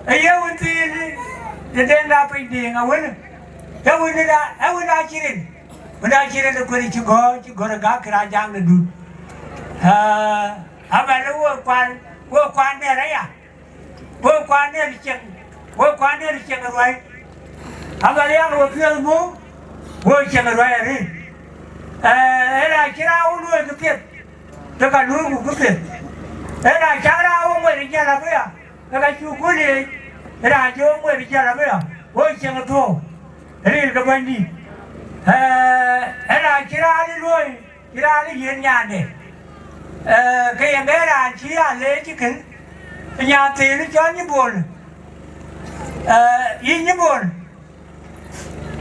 Ee ye wën thiin de Deŋ da piny Deŋ awën. Ee wën da, ee wën da cï rin. Wën da cï rin de kuël cï gɔ̈ɔ̈r, cï gɔ̈ɔ̈r ë gäk kë raan jaŋ de Dut. Ah, abä le wok kuan, wok kuan de rɛ̈c ya. Wek kuan ë cieŋ, wek kuan ë cieŋ ruäi. Abä liak we piɔ̈ɔ̈th muk, wek cieŋ ruäi arëët. Ee, ë raan cï raan wun luöi këpiɛth, ke ka luöi ku këpiɛth. Ë raan cak raan wun wël jäl abï ya, ke ka cuk ku leec, ë raan cï wun wël jäl abï ya, wek cieŋ thuɔɔu, ril ke Bɛ̈nydït. Ee, ë raan cï raan luöi, cï raan ë yiën nyande. Eh, ke yen ke raan cï ya leec ë kën, nyan thiin cɔl Nyïbol. Eh, yï Nyïbol,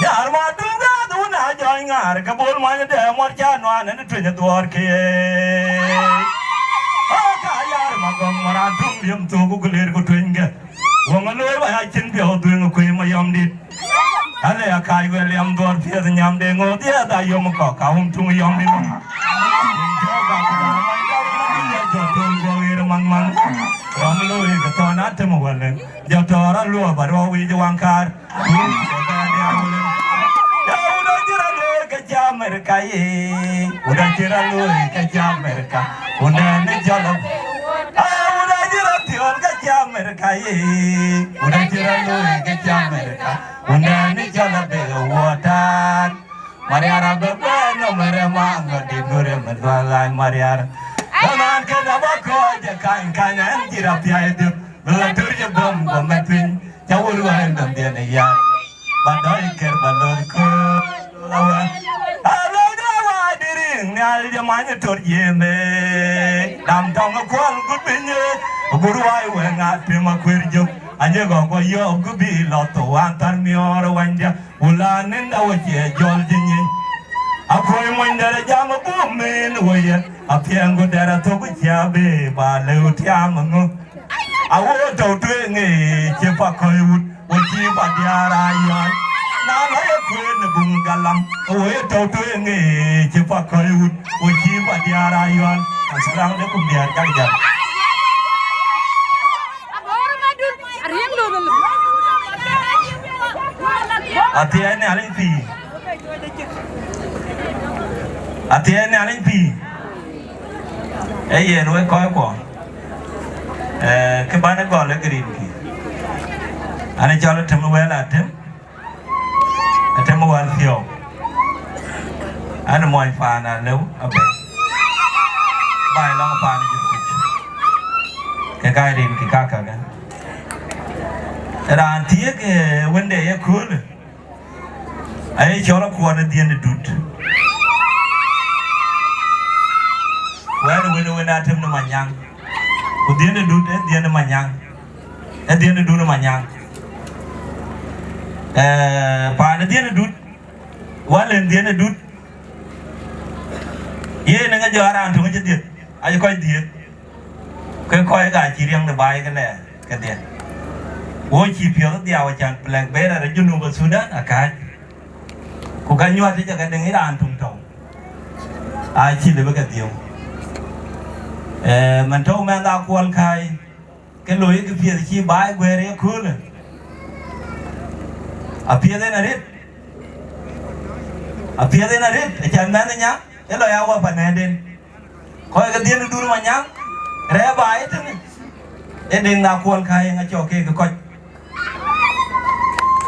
Nyar ma dum da dun a jɔny ŋaar ke bol many de mɔr ca nuan ni tuny duɔr ke. O ka yar ma gɔŋ mɔran tum yem thok ku ler ku tuny ke. Wong a loy ba ya chin piɔu dhueŋ kuei ma yɔm dit. Ale a kai wel yam duɔr piɛth nyam de ŋoth ye da yom kɔk a wum tuŋ yɔm dit. Jɔ ba ku da ma ya jɔ tuŋ go yer man man. Ram loy ke tɔn a tem walen. Jɔ tɔra luɔ ba rɔ wic waŋ kar. America ye. Uda jira loy ke ci America. Uda jira tiol ke ci America ye. Uda jira loy ke ci America. Unda ni jala be water. Mariara be be no mere mango di gure me dwalan Mariara. Daman ke da ba ko je kan kan an jira pia edu. Bela tur je bom bom me piny. Ca wul wa en dom dia ne ya. Ba doi ker ba lor ko. Lawa. Alo da wa diri nyal je manye tur je me. Dam tong ko ku binye. Guru wa we nga pe ma kwer jo. Anye go go yo ku bi lo to wan tar mi oro wanja. Wula ninda wo cie jol jinyi. Aku Woi mony dɛ̈t ajam abuk mën woi, apiɛŋ ku dɛ̈t athök ku cia bï ba lëu tiam ŋö? Awo tɔ̈u tueŋ ë cï pa kɔc wut, wo cï pa diäär ayual. Na lɔ ye kueen ë buŋ galam, wo ye tɔ̈u tueŋ ë cï pa kɔc wut, wo cï pa diäär ayual. Asalamu alaikum diäär, cak jam. Athiɛɛi Nhialic pïïr. Athiɛɛi Nhialic pïïr. Ee yen wek kɔckuɔ, ee, kë bän ë gɔl ë green kï. An ë cɔl Atem Wɛl Atem, Atem Wɛl Thiɔ̈u. An ë mony paan Alëu abɛ̈n. Baai lɔŋ paan Jukuc. Ke ka rin kï kakakë. Raan thiëëk, ee, wënde ye köölë. Aye cɔl Akuɔn ë Dhiëndït Dut. Wɛ̈ɛ̈r wën ë wën Atem në Manyaŋ. Ku Dhiëndït Dut ë Dhiëndït Manyaŋ. Ë Dhiëndït Dut në Manyaŋ. Ee, paan ë Dhiëndït Dut. Wal en Dhiëndït Dut. Yen ë ŋa jɔ raan töŋ cï dhiëth. Aye kɔc dhiëth. Ke kɔc ka cï riɛŋ de baai ke lɛɛr kedhie. Wo cï piɔ̈ɔ̈th dhiau acan plɛk ber arë Junub Thudan akääc. Ku ka nyuat ëcä ke deŋ ë raan töŋ tɔ̈u. Acï lëbë ke dhiëu. Ee, man tɔ̈u mɛnh Akuɔl Käi, ke loi kë piɛth cï baai guɛ̈ɛ̈r ë köölë. Apiɛth en arëët. Apiɛth en arëët, acan mɛnh nya, ë lɔ ya wä pa nɛ̈ɛ̈den. Kɔc ke Dhiëndït Dut Manyaŋ, rɛ̈ɛ̈r baai ë tënë, ee deŋ de Akuɔl Käi ë ŋa cɔk keek kɔc.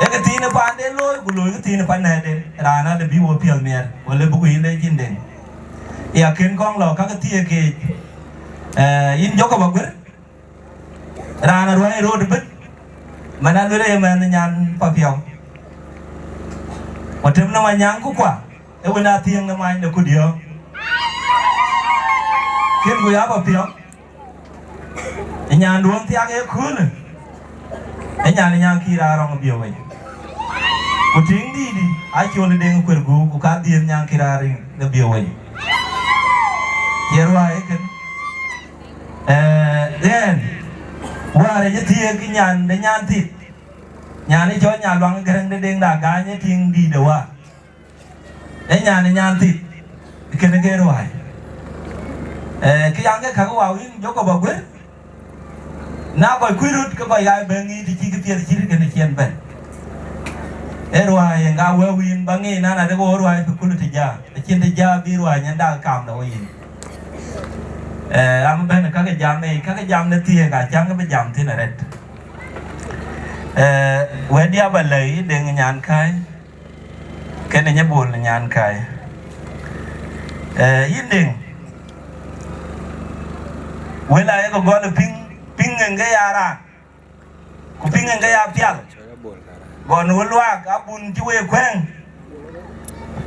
Ee kë thiin ë paanden looi, ku looi kë thiin ë pa nɛ̈ɛ̈den, raan alë bï wo piɔ̈ɔ̈th miɛt, wala bï ku yïn le cin deŋ. Ya kën kɔŋ lɔ ka ke thiëëk keec, ee, yïn Jacob Aguer, raan aruäi rot ëbën, man aluel ë ye mɛnh nyan Papiɔ̈u. Ku Atem në Manyaŋ ku kua, ë wën athiëŋ në many de Kudiɔ̈ɔ̈ŋ. Kën ku ya Papiɔ̈u. Ë nyanduɔ̈ɔ̈ŋ thiak ë köölë. Ë nyan ë Nyankïr Arɔŋ Biöwei. Ku tiŋ dïïtdï, acol ë Deŋ Kuer Guuk, ku ka dhiëëth Nyankïr Arɔŋ de Biöwei. Ciɛ̈r wäär ë kën. Ee, ɣɛn, wäär ë cï thiëëk nyan de nyan thith. Nyan ë cɔl Nyaluaŋ Gäräŋ de Deŋ de Agany ë tiŋ dïït de wäär. Ee nyan ë nyan thith, kënë ke ruääi. Ee, kë yan ke käk wau yïn Jacob Aguer, na kɔc kuc röt ke kɔc ɣaac bɛ̈n ŋic të cï këpiɛth cït kënë ciɛn bɛ̈n. Ee ruääi yen ka wëu yïn ba ŋic, na na de ke wo ruääi thukul të ja, acïn të ja bï ruääi nyan dak kam de wo yïn. Ee, am bɛ̈n kakë jam ë, kakë jam në thiëëk, acaŋ ke bï jam thïn arëët. Ee, wɛ̈t dia ba lɛ̈i Deŋ Nyankäi. Kënë Nyabol Nyankäi. Ee, yïn Deŋ, wël ayek gɔl piŋ, piŋ en ke ya raan, ku piŋ en ke ya pial. Gɔn wël luaak abun cï wek kuɛ̈ŋ,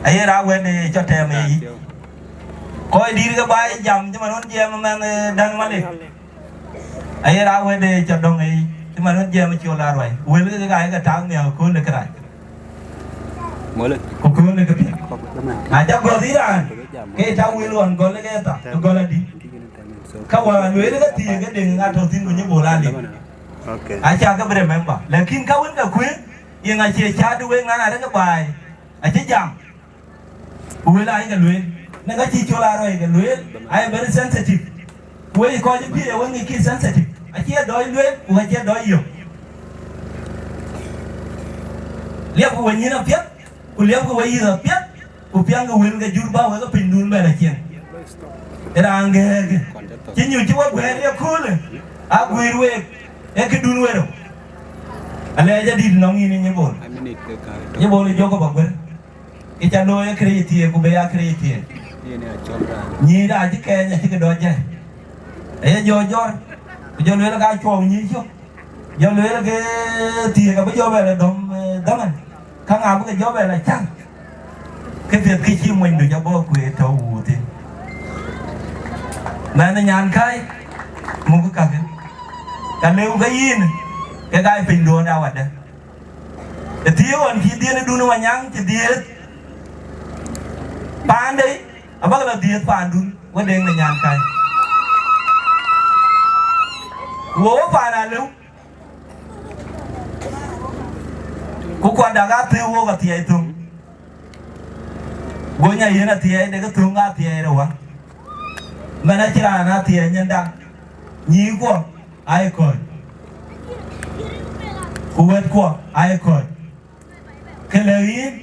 aye raan wɛ̈t ë cɔ tɛm ë yic. Kɔc dït ke baai jam cï man wën jiɛɛm mɛnh, ee, Däŋ Malek. Aye raan wɛ̈t ë cɔ dɔ̈ŋ ë yic, cï man wën jiɛɛm col aruai. Wël ke ka ye ke tak nhial kööl ë kërac. Ku kööl ë këpiɛth. Na ca gɔ̈th yïn raan, ke ta wël ɣɔn gɔl ë ke tha, ë gɔl adï. Ka wään lueel ke thiëëk ke Deŋ ŋa tɔ̈ thïn ku Nyabol Ali. Aca ke bï remember. Lakin ka wën ke kuëën, ye ŋa cie caat wek ŋa na rek ë baai, acï jam. Ku wël ayek lueel, në ka cï col aruai ke lueel, ayek very sensitive. Ku wek kɔc ë pïïr ë wek ŋic kï sensitive. Acie dɔc lueel, ku acie dɔc yök. Liɛpkï we nyïn apiɛth, ku liɛpkï we yïth apiɛth, ku piɛŋkï wël ke jur bä wek ë pinydun bɛ̈n acieŋ. Ë raan gɛ̈ɛ̈kï. Cï nyuc cï we guɛ̈ɛ̈r ye köölë, a guiir week, ee këdun wërë. Alɛɛc adït nɔŋ yïn ë Nyabol. Nyabol ë Jacob Aguer. Kë ca looi ë kërɛɛc thiëëk ku be ya kërɛɛc thiëëk. Nyïïr acï kɛɛny acï ke dɔc jai. Aye jɔ jɔr, ku jɔ lueel ka cuɔu nyïïr cök. Jɔ lueel ke thiëëk abï jɔ bɛ lɔ dɔm, ee, dhaman. Ka ŋa bï ke jɔ bɛ lɔ caŋ? Kë piɛth kë cï monydu jɔ bɔ̈ kueer tɔ̈u wuur thïn. Mɛnh Nyankäi, muk kakë. Ka lëu ke yïn, ke gai pinyduön awadë. Ë thiëëk ɣɔn cï Dhiëndït Dut Manyaŋ cï dhiëëth, Paande, abäk lɔ dhiëëth paandun, wä Deŋ de Nyankäi. Wo wo paan alëu. Ku kuat dak athiëëu wok athiɛɛi thöŋ. Go nya yen athiɛɛi de ke thöŋ athiɛɛi rewä. Mɛn acï raan athiɛɛi nyinda. Nyïïrkuɔ aa ye kɔ̈ɔ̈c. Ku wɛ̈tkuɔ aa ye kɔ̈ɔ̈c. Ke lɛ̈k yïn,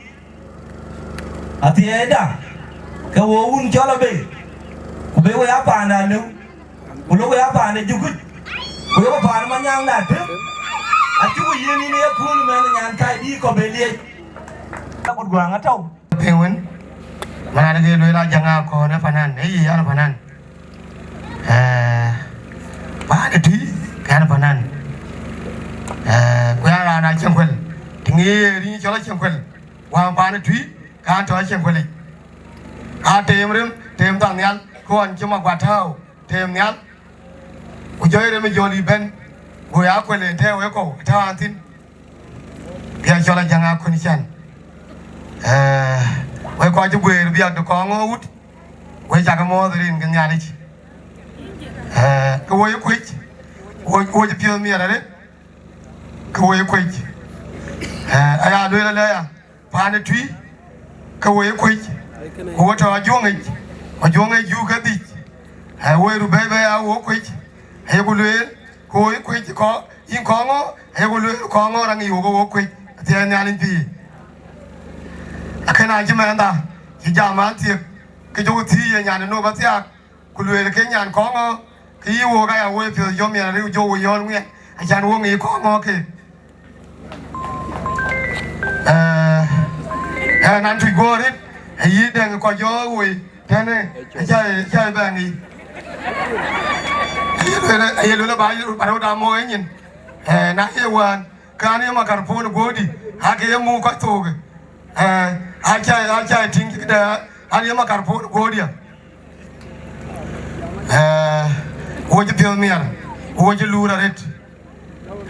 athiɛɛida, ke wo wun cɔl abei, ku be we aa paan de alëu, ku lok we aa paan de jukuc, ku yok paan ë manyaŋ de atëm, acïku yiën yïn ye kööl mɛn Nyankäi bï kɔ̈u be liec. Akut guaŋ atɔ̈u. Piŋ wën, man ade ke lueel Ajaŋ Akɔ̈ɔ̈n ë panan, ë yï an panan. Eh, paan ë tui, ke an panan. Eh, ku ya raan Acieŋkuel, të ŋic ye riŋ cɔl Acieŋkuel, wään paan ë tui, ke an tɔ̈ Acieŋkuelic. Ka teem rem, teem thaŋ nhial, ku ɣɔn cï Maguat tääu, teem nhial. Ku jɔ rem ë jɔl yï bɛ̈n, go ya kuɛl en tɛ̈ɛ̈u ë kɔ̈u, tääu an thïn. Bï a cɔl Ajaŋ Akɔ̈ɔ̈n can. Eh, wek kɔc cï guëër biäk de kɔŋ ɣöö wut, wek cakë mɔ̈ɔ̈th rin ke Nhialic. Eh, ke wo ye kuec, wo, wo cï piɔ̈ɔ̈th miɛt arëët, ke wo ye kuec. Eh, aya lueel alë aya, paan ë tui, ke wo ye kuec, ku wo tɔ̈ ajuɔ̈ŋic, ku ajuɔ̈ŋic juk ke dhïc. Eh, wo ye rubɛ̈ɛ̈i bɛ̈ɛ̈i aa wo kuec, ayeku lueel, ke wo ye kuec kɔ̈u. Yïn kɔŋ ɣöö, ayeku lueel kɔŋ ɣöö raan ŋic wok ë wok kuec, athiɛɛi Nhialic pïïr. Akën acï mɛnhda, cï jam an thiëk, ke jɔku thiëëc ye nyan ë nop athiaak, ku lueel ke nyan kɔŋ ɣöö, ke yï wok aya wo ye piɔ̈ɔ̈th jɔ miɛt arëët ku jɔ wo yɔ̈ɔ̈l ŋuɛ̈ɛ̈n, acan wo ŋic kɔŋ ɣöö keek. Eh, eh, nan tuc guɔ rit, ayï Deŋ kɔc jɔ woi, tënë, acä, acä bɛ̈n yic. Aye lueel, aye lueel ba, ba rɔt a mɔ̈u ë nyin. Eh, na ye wään, ke an ye makarpon guɔ̈ɔ̈rdï, aake ye muk kɔc thook. Eh, acä, acä tïŋ cï këde, an ye makarpon guɔ̈ɔ̈rdiɛ̈. Eh, wo cï piɔ̈ɔ̈th miɛt, wo cï luur arëët.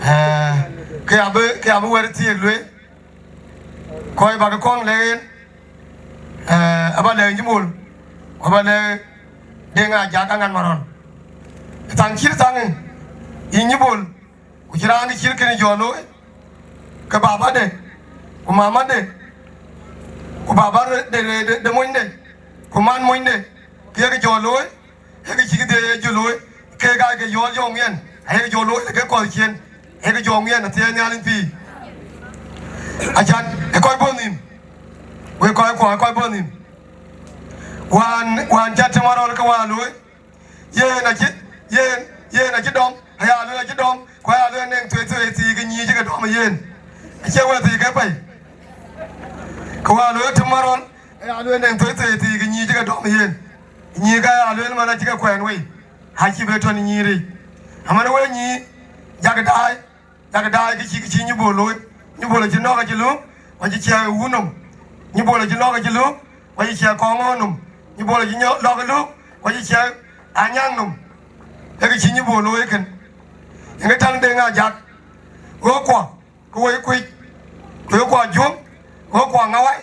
Eh, ke abï, ke abï wɛ̈t thiëëk lueel, kɔc bäk kɔŋ lɛ̈k en, eh, aba lɛ̈k Nyïbol, ku aba lɛ̈k Deŋ Ajak Aŋan Marɔl. Thaŋ cït thaŋ yï Nyïbol, ku cï raan cït kënë jɔ looi, ke babade, ku mamade, ku baba de, de, de, de monyde, ku man monyde, ke yek jɔ looi, ee kë cï këdhie ye jɔ looi, keek aa ke yɔ̈ɔ̈l jɔ ŋuɛ̈ɛ̈n, ayek jɔ looi ke kɔ̈th ciëën, ayek jɔ ŋuɛ̈ɛ̈n athiɛɛi Nhialic pïïr. Acan, ë kɔc bɔ̈ nhïïm, wek kɔc kuɔ, ë kɔc bɔ̈ nhïïm. Wään, wään cä tëm arɔl ke wään looi, yen acï, yen, yen acï dɔm, aya lueel acï dɔm, ku aya lueel neŋ thuëi thuëi thii ke nyïïc ke dɔm ë yen. Acie wël thii ke pɛ̈i. Ke wään looi tëm arɔl, aya lueel neŋ thuëi thuëi thii ke nyïïc ke dɔm ë yen. Nyïïr ka ya lueel man acï ke kuɛɛn wei, acï be tɔ̈ në nyïïric. Aman wek nyïïr, jak daai, jak daai kë cï, kë cï Nyïbol looi. Nyïbol acï nɔ̈k acï lööm, ku acï ciɛɛk wun nɔm. Nyïbol acï nɔ̈k acï lööm, ku acï ciɛɛk kɔŋ ɣöö nɔm. Nyïbol acï nyɔ-, lɔ̈k lööm, ku acï ciɛɛk anyaŋ nɔm. Ee kë cï Nyïbol looi kënë. Yen ke täŋ Deŋ Ajak, ɣöökuɔ, ke woi kuec, ku ɣöökuɔ juöm, ku ɣöökuɔ ŋäwai.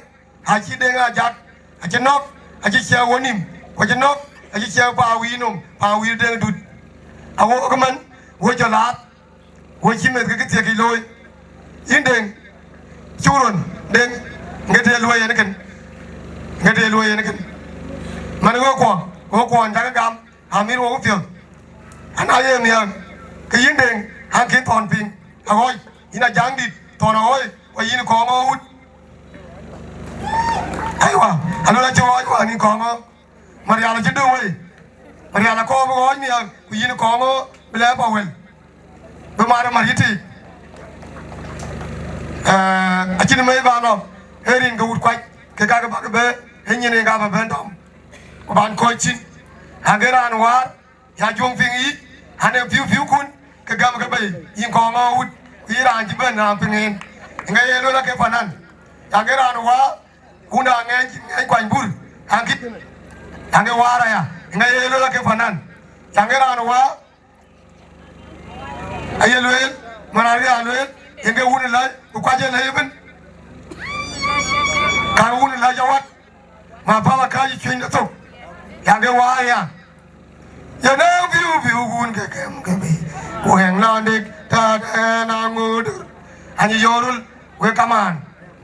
Acï Deŋ Ajak, acï nɔ̈k, acï ciɛɛk wo nïm, ku acï nɔ̈k, acï ciɛɛk paa wiir nɔm, paa wiir Deŋ Dut. Awok ëmën, wo jɔ laath, wo cï meth ke kë thiek yic looi. Yïn Deŋ, cuk röt, Deŋ, ŋet ee luɔi yen kën, ŋet ee luɔi yen kën. Man ɣöökuɔ, ɣöökuɔ, jakë gam, amïr wok piɔ̈ɔ̈th. Ana ye miäk, ke yïn Deŋ, an kïn thɔn piŋ, aɣɔc, yïn Ajaŋdït, thɔn aɣɔc, ku yïn kɔŋ ɣɔɔ wut. Aywa, alɔn acï ɣɔɔc wään yïn kɔŋ ɣɔɔ. Marial acï döŋ wei. Marial akɔɔr bï ɣɔɔc miäk, ku yïn kɔŋ ɣɔɔ bï lɛɛr pa wël. Bï mar ë mar yï tiic. Eh, acïn mei ba lɔ, ee rin ke wut kuac, ke kakë bäk bɛ̈ɛ̈i, ee nyin en ka bä bɛ̈n dɔm. Ku ban kɔc cin. Aŋë raan waar, ya juöŋ piŋ yiic, an, ee piu piu kun, ke gäm ke bei, yïn kɔŋ ɣɔɔ wut, ku yïn raan cï bɛ̈n raan piŋ en. Ŋa ye luel ake panan? Yaŋ ee raan waar, wun aa ŋɛny, ŋɛny kuany bur, aŋ kï, yaŋ ee waar aya, ŋa ye luel ake panan? Yaŋ ee raan waar, aye lueel, man aa lueel, yen ke wun ë läc, ku kuac ë läc ëbën. Ka wun ë läc awat. Ma pala ka yi cuny de thok. Ya ke wa ya. Ya na biu biu gun ke kem ke bi. Ku heng na dik ta de na ngudur. Ani yorul we kaman.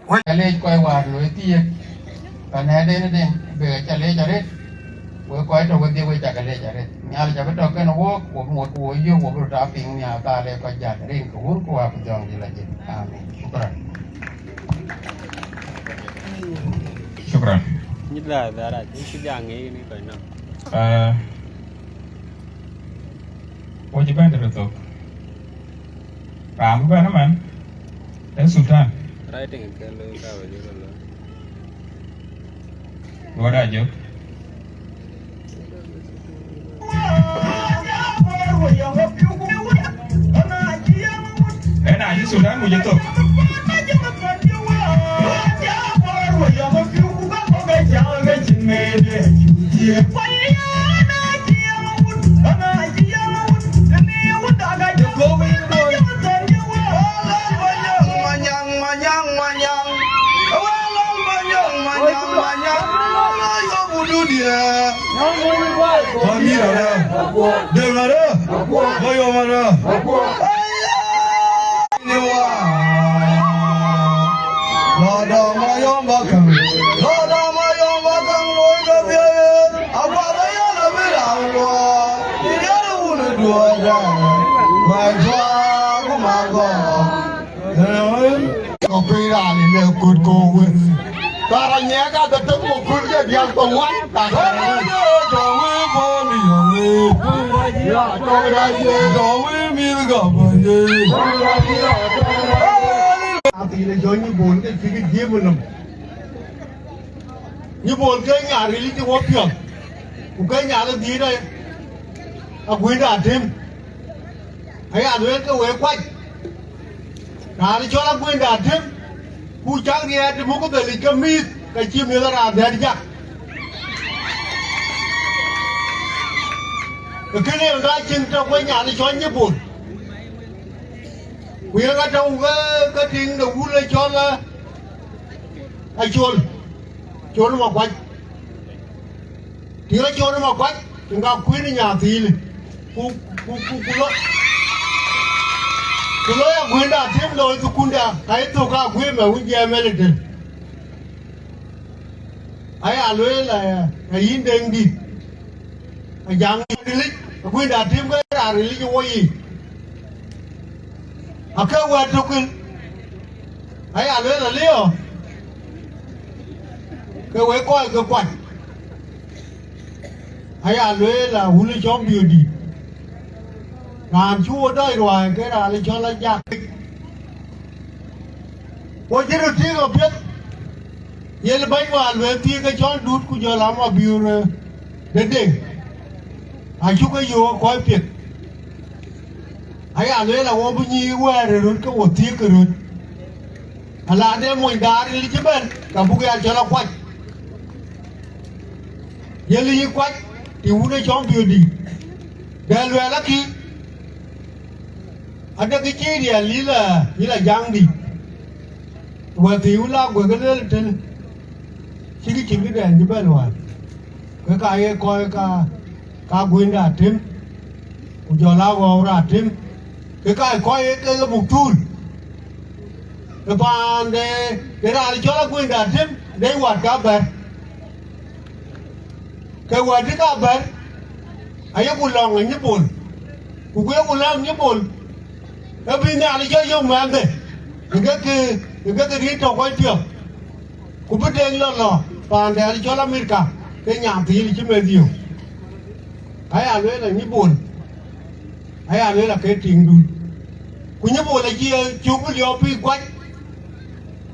We. Ca leec kɔc wäär loi thiëëk. Ka nɛ̈ɛ̈den den be ca leec arët. We kɔc tɔ wedhie we ca ke leec arët. Nhialic abï tɔ kenë wok, wo bï wok wo yök, wo bï röt aa piŋ nhial thaal ë kɔc jat rin ke wun ku wäär ku jɔŋdït la jël. Amin. Shukran. Shukran. Nyi dhar dhar a cï jaŋ ŋic ni kɔc nɔm. Ah, wo cï bɛ̈n tëde thok. Raan bï bɛ̈n ëmɛn, ee Sultan. Writing ke looi ka we jël looi. Luɔt Ajök. Ëna yï Sultan muc ë thok. Manyang, manyang, manyang. Awalong manyang, manyang, manyang. Awalong yobududia. Amira da. Dengare. Mayomara. Niwa. Lada mayom bakang. Lada mayom bakang loida biaye. Ababa yana bila lo. Yara wuna duada. Wajwa kumago. Kɔc piny raan ë lëk kut kɔ̈u wën. Thar anyiɛɛk adhetem ku kut ke diäk ke ŋuan, ka ke rɛ̈ɛ̈r. Tɔ̈ wëë bɔ̈ në yɔ̈ŋ ë. Ya tɔ̈ rac ë. Tɔ̈ wëë mïth gɔ̈p ë. Athiin ë jɔ Nyibol ke cï ke jiëëm ë nɔm. Nyibol ke nyan ril cï wɔ piɔ̈ɔ̈th, ku ke nyan ë dhïït ë Aguënda Atem. Aya lueel ke wek kuac, raan cɔl Aguënda Atem, ku cak riɛɛt të muk dhëlic ke mïïth, ka cï mïth raan dhɛ̈t jak. Ë kënë en ka cïn tök we nyan cɔl Nyibol. Ku yen ka tɔ̈u ke, ke tiŋ de wun ë cɔl, eh, Acol, Col Makuac. Tiŋ Acol Makuac, tiŋ ka kuën ë Nyathiili. Ku, ku, ku, ku lo, ku lo ya Aguënda Atem looi thukunda, ka ye thök ka guëëm ë wun jiɛɛm ë lëdë. Aya lueel, eh, eh, yïn Deŋdït, Ajaŋ Dilic, Aguënda Atem ke raan rilic ë woi yiic. Ake wɛ̈t tökën, aya lueel aliɔ, ke wek kɔc ke kuany. Aya lueel a wun ë cɔm biöödït, raan cï wo dɔc ruääi ke raan ë cɔl Ajak. Wo cï röt tïŋ apiɛth, yen bäny wäär lueel thiëëk ke cɔl Dut ku jɔl Amabiöör, eh, de Deŋ, acuk ke yöök kɔc piɛth. Aya lueel a wo bï nyïïr wɛ̈ɛ̈r ë röt ke wo thiëëk ke röt. Ala de mony daar ril cï bɛ̈n, ka buk ya cɔl Akuac. Ye lïc kuac, të wun ë cɔm biöödït. Dɛ luɛɛl akï, adek cï riɛl yï la, yï la Jaŋdït. Wɛ̈t thii wun la guek ë lueel tënë, cïkï cïn këdɛn cï bɛ̈n luɔi. Ke ka ye kɔc ka, ka Aguënda Atem, ku jɔl a Ɣɔɔu Atem, ke ka ye kɔc ye ke ye muk thuul. Ë paan de, de raan cɔl Aguënda Atem, de wat ka bɛ̈r. Ke wɛ̈t cï ka bɛ̈r, ayeku lɔ̈ŋ ë Nyibol, ku guëëku lɔ̈ŋ Nyibol, ë bï Nhialic jɔ yök mɛnhde, ë ke ke, ë ke ke riëc tɔ̈ kɔc piɔ̈ɔ̈th, ku bï Deŋ lɔ lɔ paan dɛ̈t cɔl Amerika, ke Nyathiili cï meth yök. Aya lueel a Nyibol, aya lueel a ke tiŋdun. Ku Nyibol acï cuk bï liɔp pïïr kuac,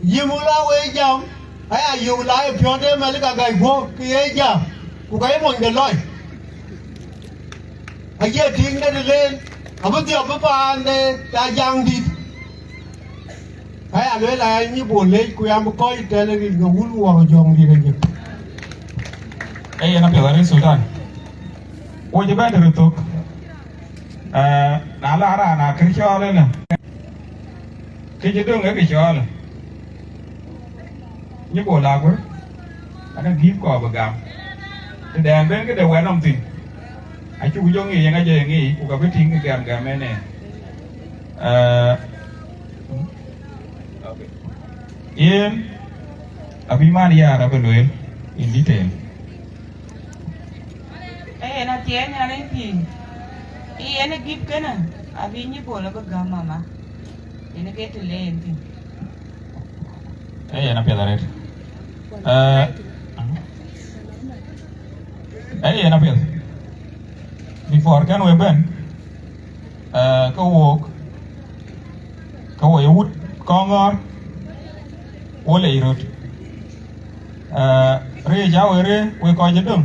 yï muk la wee jam, aya yök la ë piɔ̈nde Malika gäi guɔ̈k ke ye jam, ku ka ye monyde lɔc. Acie tiŋ de leen, abï dhiɔp bï paan de ca jaŋ dït. Aya lueel aya Nyibol lec, ku yam bï kɔc tɛ̈n rin ke wun wɔ jɔŋ dït ajëk. Ee yen apiɛth arëët Sultan. Wo cï bɛ̈n tëde thök. Eh, na la raan akër cɔɔl ënë, kë cï döŋ ë kë cɔɔl ë. Nyibol Aguër. Aka gïïp kɔɔr bï gam. Tëdɛn ben këde wɛ̈t nɔm thïn, acuk jɔ ŋic, yen ajɔ ye ŋic, ku ka bï tïŋ kë gɛm gɛm ënë. Ee, yen abï man yaar abï lueel in detail. Ee, yen athiɛɛny an, ë pïïr. Ee, yen ë gïïp kënë, abï nyi Bol abï gäm mama. Yen ke të le yen thïn. Ee, yen apiɛth arëët. Ee, ee, yen apiɛth. Before kɛn we bɛ̈n, ee, ke wook, ke wo ye wut Kɔŋɔ̈ɔ̈r, wo lec röt. Ee, rëëc aa we rëër, wek kɔc ë döŋ,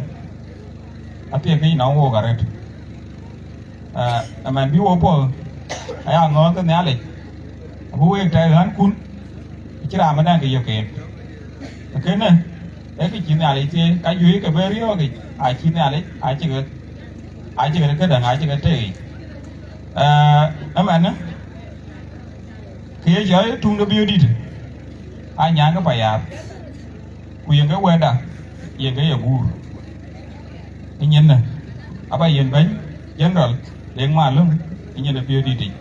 apiɛth kë nɔŋ wook arëët. Ee, ëmɛn bï wo puɔ̈th aya ŋɔ̈ɔ̈th ke Nhialic, abï week tɛ̈ɛ̈k ɣänkun, acïn raan bï nɛ̈ŋ kë yök en. Kënë, ee kë cï Nhialic thieei, ka juëc ke bï riɔ̈ɔ̈k yic, acï Nhialic, acï ke, acï ke këdäŋ, acï ke tëëk yic. Ee, ëmɛnë, kë ye cɔl tuŋ de Biöördït, aa nyan ke payaath. Ku yen ke wɛ̈tda, yen ke ye guur. Ë nyin në, aba yen bɛ̈ny General Deŋ Malöŋ, ë nyin ë Biöördït yic.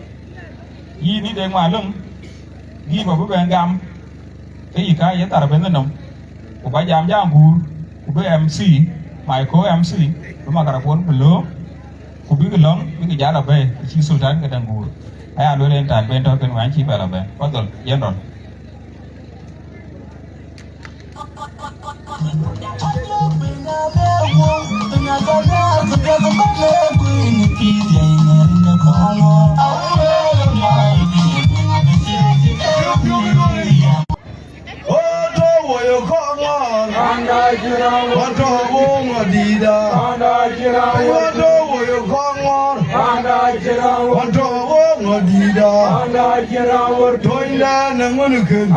Yïn ë Deŋ Malöŋ, gïïp abï bɛn gam, ke yï ka ye thar bɛ̈n ë nɔm, ku ba jam jam guur, ku bï M C, my co-M C, bï microphone bï lööm, ku bïk lɔ̈ŋ, bïk jal abɛ̈i, cï Sultan ke däŋ guur. Aya lueel en tan ben tɔ̈ kën wään cï bɛ lɔ bɛ̈n. Fadhal, General. Oto woyo Kɔŋɔ̈ɔ̈r. Oto woŋ adida. Oto woyo Kɔŋɔ̈ɔ̈r. Oto woŋ adida. Tony dɛn ŋun kën.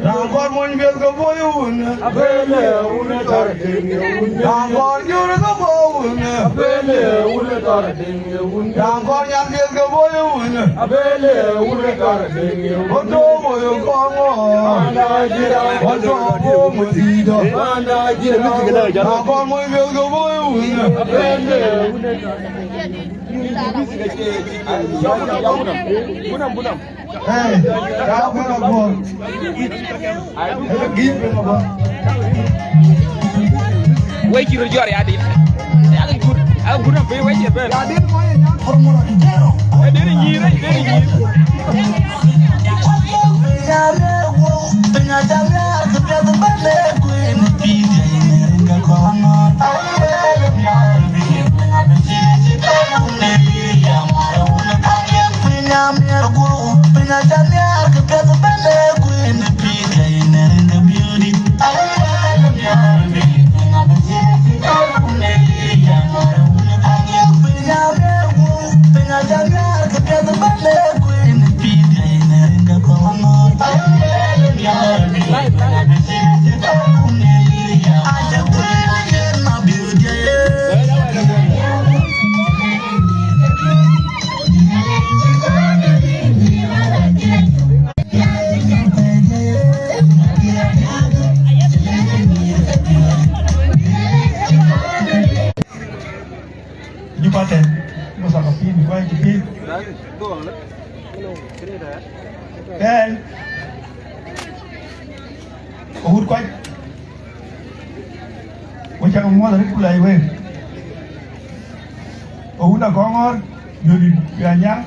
Raan kɔr mony biɛth ke bɔ̈ wun. Raan kɔr jur ke bɔ̈ wun. Raan kɔr nyan biɛth ke bɔ̈ wun. Oto woyo Kɔŋɔ̈ɔ̈r. Oto woŋ adida. Raan kɔr mony biɛth ke bɔ̈ wun. Hey, ya bï la bɔ̈. Hey, gïïp bï la bɔ̈. Wek cï röt jɔt ya dit. Ya ke gut, a gut nɔm piny wek cï bɛ̈n. Ya dit mɔny nya. E dit nyïïr, e dit nyïïr. Jubate, masa ka pin, kwa ki pin. Ken, wut kɔc, wek cak muɔth arëët ku lɛc wek. Wun Akɔŋɔ̈ɔ̈r, jɔt dït ya nyaŋ,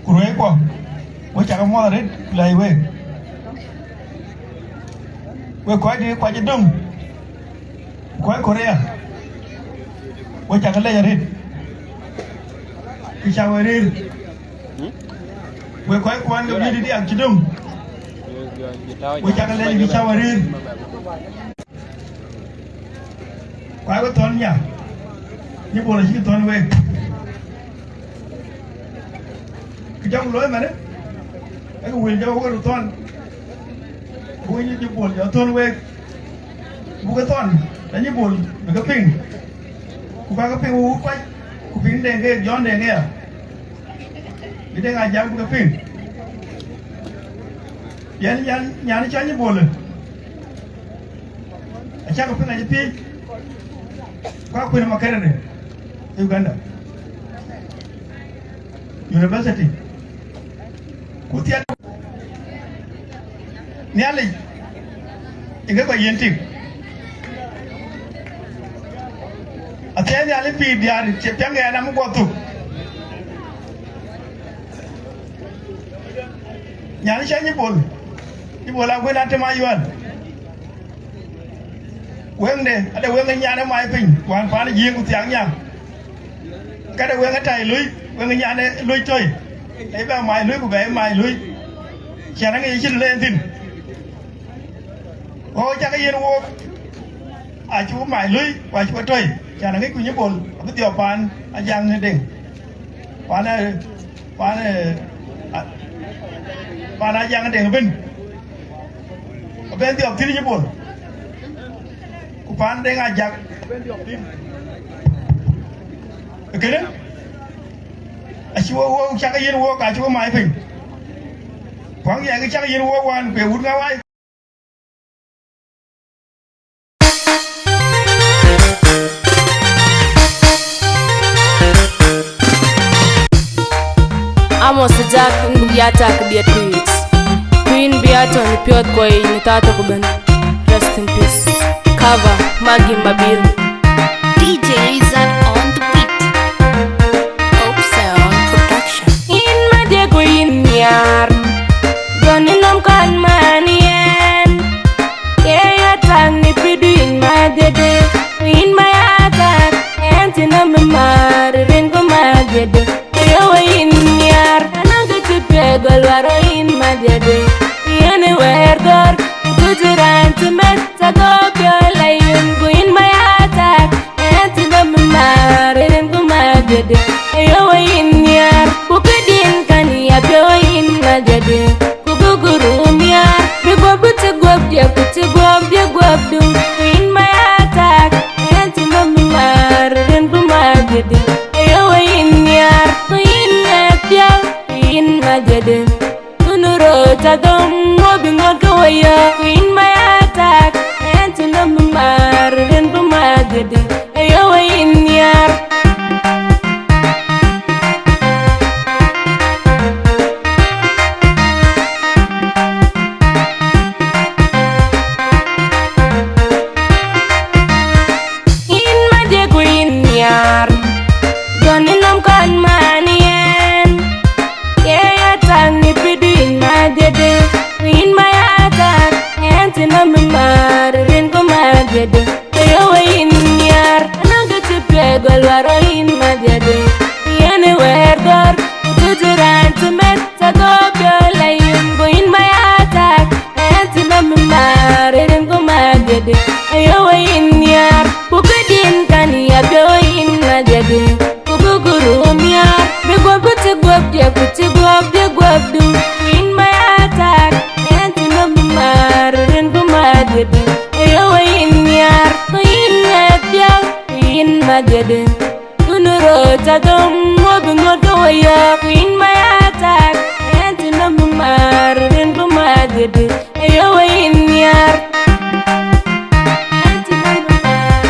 ku ruɛɛckuɔ, wek cak muɔth arëët ku lɛc wek. Wek kɔc dï kuac ë döŋ, ku kɔc Korea, wek cak lɛc arëët, kë cak we rëër. Wek kɔc kuan ke bï diak cï döŋ, wek cak lɛc kë cak we rëër. Ku aa we thɔ̈n nya, nyi Bol acï thɔ̈n week. Kë jɔku looi manë, ee ke wël jɔku we röt thɔ̈n, ku we nyi Bol jɔ thɔ̈n week. Buk ke thɔ̈n, na nyi Bol bï ke piŋ, ku ka ke piŋ we wut kuac, ku piŋ Deŋ ke Jɔn Deŋ ke ya. Bï Deŋ Ajak bï ke piŋ. Yɛn, yɛn nyan cɔl nyi Bol. Acäk piŋ acï thiëëc, ku akuën Makerere, Uganda University. Ku thiat Nhialic ë ke kɔc yiën tik. Athiɛɛi Nhialic pïïr diäär cï piɛŋ ɣɛn amuk guɔ thuk. Nyan cä Nyïbol, Nyïbol akuën Atem Ayual. Weŋde ade weŋ ë nyan ë mai piny, wään paan ë Jiëëŋ ku thiaŋ nyan. Kade weŋ ë tai lui, weŋ ë nyan ë lui tɔ̈i. Ë bɛ mai lui ku bɛ mai lui. Cän aŋic cïn le en thïn. Ɣo cakë yen wook, acï we mai lui, ku acï we tɔ̈i. Cän aŋic ku Nyïbol abï dhiɔp paan Ajaŋ Deŋ. Paan ë, paan ë, a-, paan Ajaŋ Deŋ ëbën. Abën dhiɔp thïn Nyïbol. Ku paan Deŋ Ajak. Kënë, acï we wook, cakë yen wook, acï we mai piny. Ku aŋiɛc cakë yen wook wään, ku ye wut ŋa wai. Amos Ajak, yïn bï ya tak diɛt ku yic, ku yïn bï ya tɔ̈ në piɔ̈ɔ̈th kuɔ yic në thaa tök ëbën. Rest in peace. Cover, Maggie Mabil. D J Rizan on the beat. Hope Sound Production. Yïn madï ku yïn nhiaar, gɔn ë nɔm kɔn man yɛn. Ye ya tak në pidu yïn madï de, ku yïn ba ya tak, ɛn cï nɔm ë maar, rin ku madï de. Yo we yïn nhiaar, anɔŋ kë cï piɛth gɔl wär we yïn madï de. Yɛn ë wɛɛr gɔ̈r, ku cï raan cï meth, cä gɔ̈k piɔ̈u la yïn, ku yïn ba ya tak, ɛn cï nɔm ë maar, rin ku madï de. Yo we yïn nhiaar, ku këdïn kän ya piɔ̈u we yïn madï de. Ku bï gurum ya, bï guɔ̈p bï cï guɔ̈p diɛk, ku cï guɔ̈p diɛk guɔ̈p dum. Ku yïn ma ya tak, yen cï nɔm ë maar, rin bï maar dhiëdï. Ayo we yïn nhiaar, ku yïn ŋɛk piɔ̈u, ku yïn ma dhiëdï. Ku nu röt adhom, wo bï ŋot ke we yɔ̈ɔ̈k. Ku yïn ma ya tak, yen cï nɔm ë maar, rin bï maar dhiëdï. Ayo we yïn nhiaar. Yïn madï ku yïn nhiaar, gɔn ë nɔm kɔn man yɛn. Ye ya tak në pidu yïn madï de, ku yïn ma ya tak, yen cï nɔm ë maar, rin ku madï de. Ayo we yïn nhiaar, anɔŋ kë cï piɛth gɔl wär we yïn madhiëdï. Yɛn ë wɛɛr gɔ̈r, ku cï raan cï meth, cä gɔ̈k piɔ̈u la yïn, ku yïn ma ya tak, yen cï nɔm ë maar, rin ku madhiëdï. Ayo we yïn nhiaar, ku këdïn kän ya piɔ̈u we yïn madhiëdï. Ku bï gurum nhiaar, bï guɔ̈p bï cï guɔ̈p diɛk, ku cï guɔ̈p diɛk guɔ̈p dum. Ku yïn ma ya tak, yen cï nɔm ë maar, rin ku madhiëdï. Ayo we yïn nhiaar, ku yïn ŋɛk piɔ̈u, ku yïn madhiëdï. Ku nu röt adhom, wo bï ŋot ke we yɔ̈ɔ̈k, ku yïn ma ya tak, yen cï nɔm ë maar, rin ku madhiëdï. Ayo we yïn nhiaar, yen cï nɔm ë maar.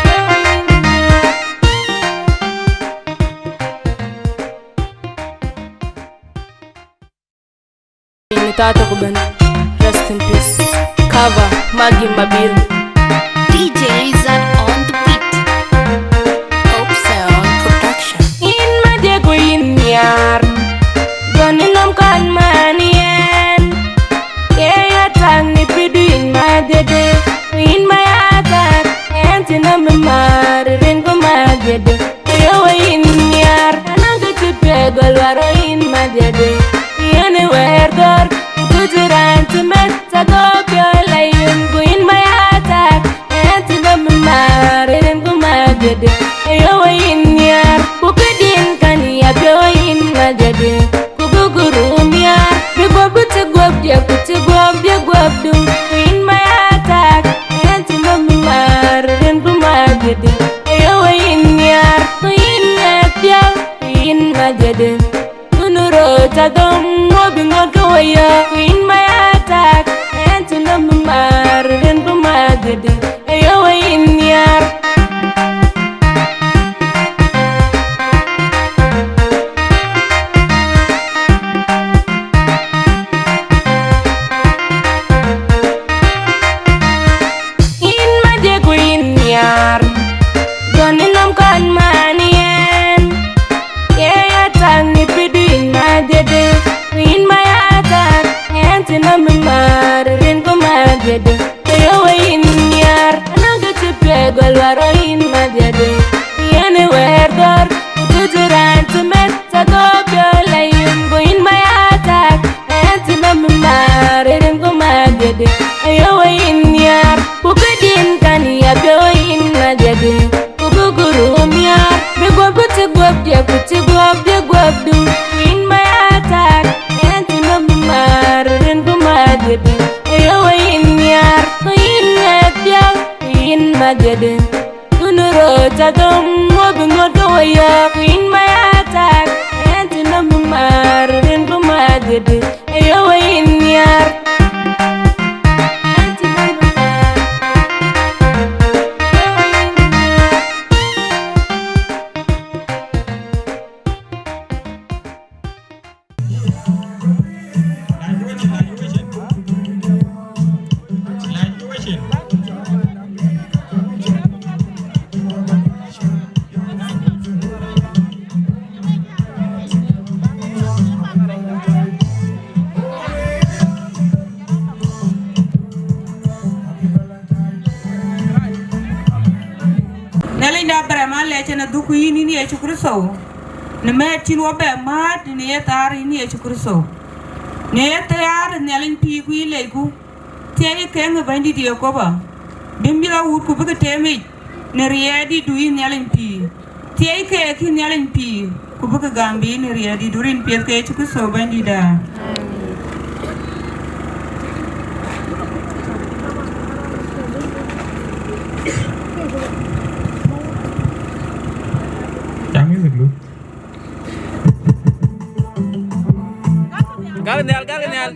Ayo we yïn nhiaar. Në thaa tök ëbën. Rest in peace. Cover, Maggie Mabil. D J Rizan on the beat. Hope Sound Production. Yïn madï ku yïn nhiaar, gɔn ë nɔm kɔn man yɛn. Ye ya tak në pidu yïn madhiëdï, ku yïn ma ya tak, yen cï nɔm ë maar, rin ku madhiëdï. Ayo we yïn nhiaar, anɔŋ kë cï piɛth gɔl wär we yïn madhiëdï. Yɛn ë wɛɛr gɔ̈r, ku cï raan cï meth, cä gɔ̈k piɔ̈u la yïn, ku yïn ma ya tak, yen cï nɔm ë maar, rin ku madhiëdï. Ayo we yïn nhiaar, ku këdïn kän ya piɔ̈u we yïn madhiëdï. Ku bï gurum nhiaar, bï guɔ̈p bï cï guɔ̈p diɛk, ku cï guɔ̈p diɛk guɔ̈p dum. Ku yïn ma ya tak, yen cï nɔm ë maar, rin bï maar dhiëdï. Ayo we yïn nhiaar, ku yïn ŋɛk piɔ̈u, ku yïn madhiëdï. Ku nu röt adhom, Ayo, yïn nhiaar, ku këdïn kan ya piɔ̈u yïn madhiëdi, ku bï gurum nhiaar, bï guɔ̈p bï tï guɔ̈pdiɛ̈, ku tï guɔ̈pdiɛ̈ guɔ̈pdu. Ku yïn Mayatak, yen tï nɔm bï määr, rin bï madhiëdi. Ayo, yïn nhiaar, ku yïn ŋɛth piɔ̈u, ku yïn madhiëdi. Tun röt adhom, wɔ bï ŋot ke wɔ yɔ̈ɔ̈k, ku yïn Mayatak, yen tï nɔm bï määr, rin bï madhiëdi. Ayo, yïn nhiaar. Nhialic de Abraɣam alɛɛc yen adhuk yïn, yïn Yecu Kërtho, në mɛ̈ɛ̈t cïn wɔ bɛ määt në ye thaar yïn Yecu Kërtho. Në ye thaar Nhialic pïïr ku yï lecku, thiëi keŋ ë Bɛ̈nydït Yekoba, bï mïth awut ku bï ke teem yic në riɛɛt dïtdu yïn Nhialic pïïr. Thiëi keek yïn Nhialic pïïr, ku bï ke gam bï yïn në riɛɛt dïtdu, rin piɛth ke Yecu Kërtho Bɛ̈nydït aa. Cak music, Luth. Gäk nhial, gäk nhial.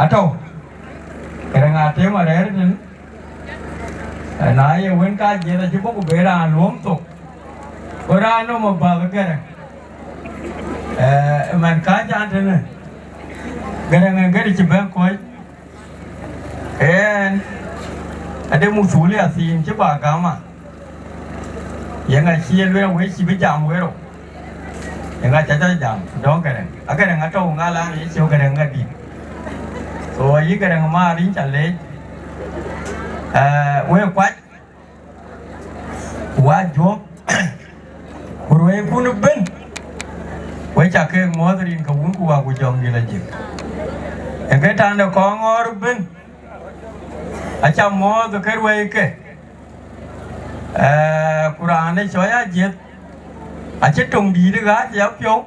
Atɔ̈, këdäŋ atem arɛ̈ɛ̈r tën, na ye wën ka jiëth acï bɔ̈ ku be raan luɔ̈m thok, ku raan nɔm abäk këdäŋ. Eh, man ka can tënë, këdäŋ en këdï cï bɛ̈n kɔc, en ade muthulia thiin cï bä gama. Yeŋa cï ye lueel wek cï bï jam wek rou? Yeŋa ca ca jam dɔ̈ŋ këdäŋ? Akëdäŋ atɔ̈u ŋa la ye cï këdäŋ ŋa dït? So ayï këdäŋ maar yïn ca leec. Eh, wek kuac, wa juɔ̈k, ku ruɛɛikun ëbën, wek ca keek muɔ̈ɔ̈th rin ke wun ku wa ku jɔŋdït ajik. Ë ke tande kɔŋ ŋɔɔr ëbën, aca muɔ̈ɔ̈th ke ruɛɛike. Eh, ku raan ë cɔɔc ajiëth, acï töŋ dïït ë ɣääc ya piɔ̈u,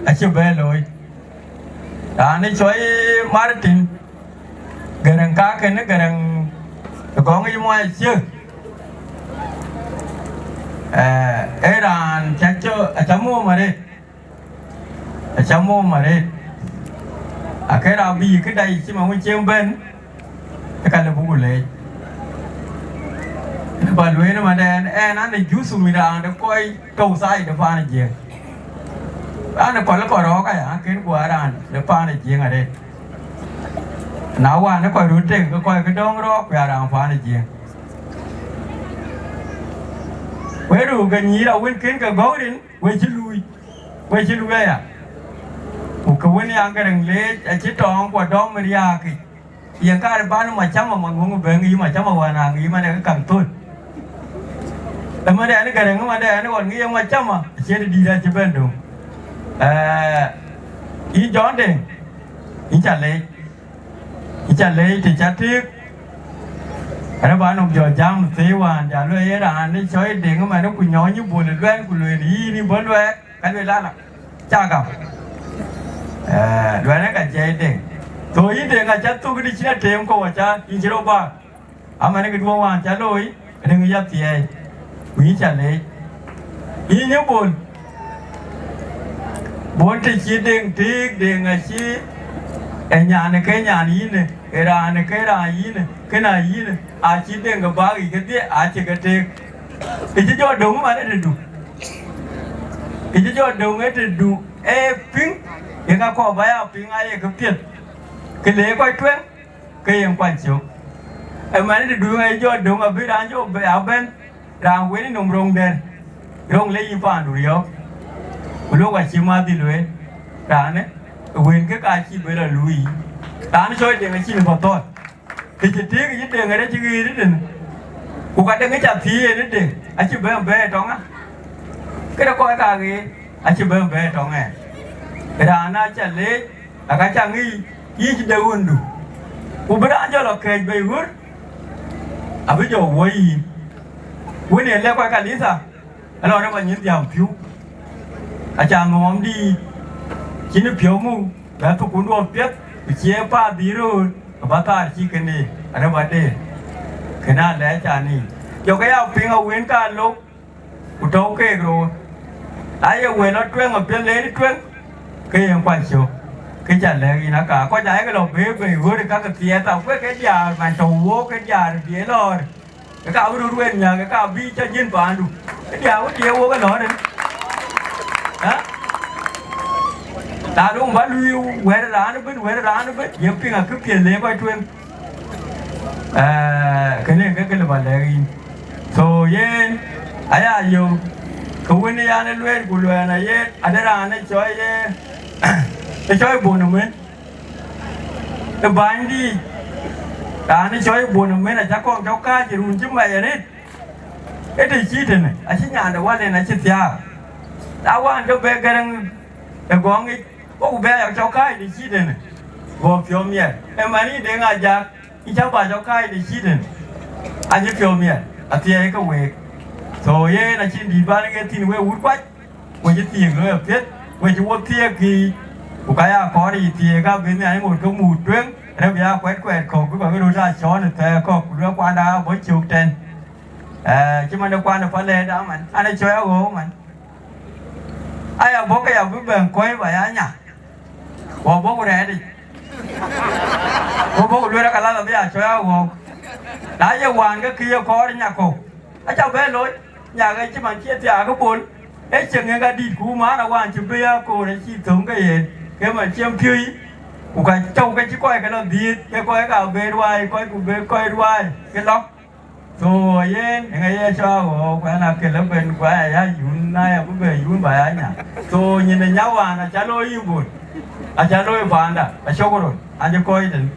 acï bɛ̈ɛ̈i looi. Raan ë cɔɔc Martin, Gäräŋ kakënë, Gäräŋ ë gɔŋ yic muɔc aciëk. Eh, ee raan ca cɔ, aca muɔ̈ɔ̈m arëët. Aca mom arëët, akë raan bï yï këdai cï man wën cï bɛ̈n, ë ka lë buku leec. Ë bä lueel ëmënden, ɛn an, ë juthu mit raan de kɔc tɔ̈u thaai de paan ë Jiëëŋ. Raan ë kɔl ë kɔc rɔ̈ɔ̈k aya, akën guɔ raan de paan ë Jiëëŋ arëët. Na wään ë kɔc röt tëŋ, ke kɔc ke dɔ̈ŋ rɔ̈ɔ̈k, ku ya raan paan ë Jiëëŋ. Wek röök ke nyïïr awën kën ke gɔ̈u rin, wek cï luui. Wek cï luui aya, ku kë wën ya Gäräŋ leec acï tɔɔŋ ku adɔm riääk yic. Yen kaar ban macama maŋuŋ bɛ̈ŋ yï macama wään aŋ yï man ë käŋ thöl. Ëmënden Gäräŋ ëmënden ɣɔn ŋic ë macama, acie dït acï bɛ̈n döŋ. Ee, yï Jɔn Deŋ, yïn ca leec. Yïn ca leec të ca tëëk. Rɛ̈ ba nɔm jɔ jam thëëi wään, ja lueel yen raan ë cɔɔc Deŋ ëmɛn ku nyɔɔny ë bol ë luɛɛn, ku lueel yïn ë bɔ̈ luɛɛk, ka lueel ala, ca gam. Ee, luɛɛn ë ka jiɛc Deŋ. Thou yïn Deŋ aca thök ë të cïn atem kɔ̈u aca yïn cï rɔt bäk. Aman, ë këduɔ̈n wään ca looi, Deŋ ya thiɛɛi, ku yïn ca leec. Yïn ë Bol, Bol, të cï Deŋ tëëk, Deŋ acï, ë nyan ë ke nyan yïnë, ë raan ë ke raan yïnë, kënë ayïnë, acï Deŋ ke bäk yic kedhie, acï ke tëëk. Kë cï jɔ döŋ man ë tëdu, kë cï jɔ döŋ ë tëdu, ee piŋ, ye ka kɔɔr ba ya piŋ, aye ke piɛth, ke le kɔc tueŋ. Ke yen kuany cök. Ëmɛn të duŋ ë jɔ döŋ abï raan jɔ bɛ abɛ̈n, raan wen ë nɔm roŋ dɛ̈t, roŋ le yïn paandu riɔ̈ɔ̈k, ku luɔk acï madhil lueel, raanë ë wen ke ka cï bɛ lɔ luui. Raan cɔɔc Deŋ acïn bä thɔ̈l, të cï tëëk yï Deŋ ë rɛ̈c cï ɣëët ëtënë, ku ka Deŋ ë ca thiëëc ënë Deŋ acï bɛ bɛ̈ɛ̈i tɔŋ ë, këde kɔc ka ɣëët acï bɛ bɛ̈ɛ̈i tɔŋ ë. Raan aca leec, aka ca ŋic yic de ɣöndu, ku bï raan jɔ lɔ kɛ̈ɛ̈c bei ɣöt, abï jɔ wuɔ̈c yïn. Wën ë lɛ̈k kɔc kanitha, Alɔ rɛ̈p anyïn dhiau piu, aca ŋɔɔm dïït, cïn piɔ̈u muk, bɛ thukun duɔ̈p piɛth, ku cie path dhil röör, ke bä thaar cï kënë, arëp adeer, kënë alɛɛc ca nin. Jɔ ke ya piŋ awën ka lok, ku tɔ̈u keek roor. Na ye wël lɔ tueŋ apiɛth leeri tueŋ, ke yen kuany cök, ke ca lɛ̈k yïn aka kɔc ayek lɔ bee bei ɣöt ë kakë thiɛɛth, akuek ke diaar man tɔ̈u wook ke diaar bï ë lɔɔr. Ke ka bï röt wën nyääk, ke ka bï cä jiën paandu. Ke diaar wën diëë wok ë lɔɔr en. Ë? Na luŋ bä luui wɛ̈t raan ëbën, wɛ̈t raan ëbën, ye piŋ akë piɛth le kɔc tueŋ. Ë, kënë ke kë lë bä lɛ̈k yïn. So, yen, aya yök, ke wën ë yan ë lueel, ku luɛɛn aye, ade raan ë cɔl ye, ë cɔl Bun ëmën. Ë bänydïït, raan ë cɔl Bun ëmën, acä kɔŋ tɔ kääc ë run cï mac arëët. Ë të cït tënë, acï nyande wal en acï thiaak. Na wään ke bɛ Gäräŋ ë gɔŋ yic, wo ku bɛ ya cɔk kääc të cït tënë, guɔ piɔ̈u miɛt. Ë man yï Deŋ Ajak, yï cä bä cɔk kääc të cït tënë, acï piɔ̈u miɛt, athiɛɛi ke week. So, yen acïn dït bän ke thïn wek wut kuac, we cï thiëëk looi apiɛth, we cï wo thiëëk kï, ku ka ya kɔɔr yic thiëëk, ka bï nhial ŋot ke mut tueŋ, rɛ̈p ya kuɛt kuɛt kɔ̈k, bï kɔc ke röt aa cɔɔn ë thɛɛr kɔ̈k, ku duɛ kuanda abɔ̈ cök tɛ̈n. Ë, cï man de kuan ë Palɛ̈ɛ̈t aman, an, ë cɔɔc aɣɔ̈ɔ̈k man. Aya bɔ̈ ke ya bï bɛ̈n kɔc ba ya nya, ku abɔ̈ ku rɛɛt yic. Ku bɔ̈ ku lueel aka lath abï ya cɔɔc aɣɔ̈ɔ̈k. Na ye wään ke kë ye kɔɔr nya kɔ̈u, aca bɛ looi, nyak ë cï man cie thiaak ë Bol, ee cieŋ ë ka dït ku man awään cï bï ya koor acï thöŋ ke yen, ke man ciem piööi, ku ka cɔu ke cï kɔc ke lɔ dhiëëth, ke kɔc ka bë ruaai, kɔc ku bë kɔc ruaai, ke lɔ. So, yen, ë ŋa ye cɔɔk ɣɔɔk, ku ɛn akël ëbën, ku aya ya yun, na ya bï bɛ yun ba ya nya. So, nyin ë nya wään, aca looi yï Bol, aca looi paanda, acök röt, acï kɔc tën.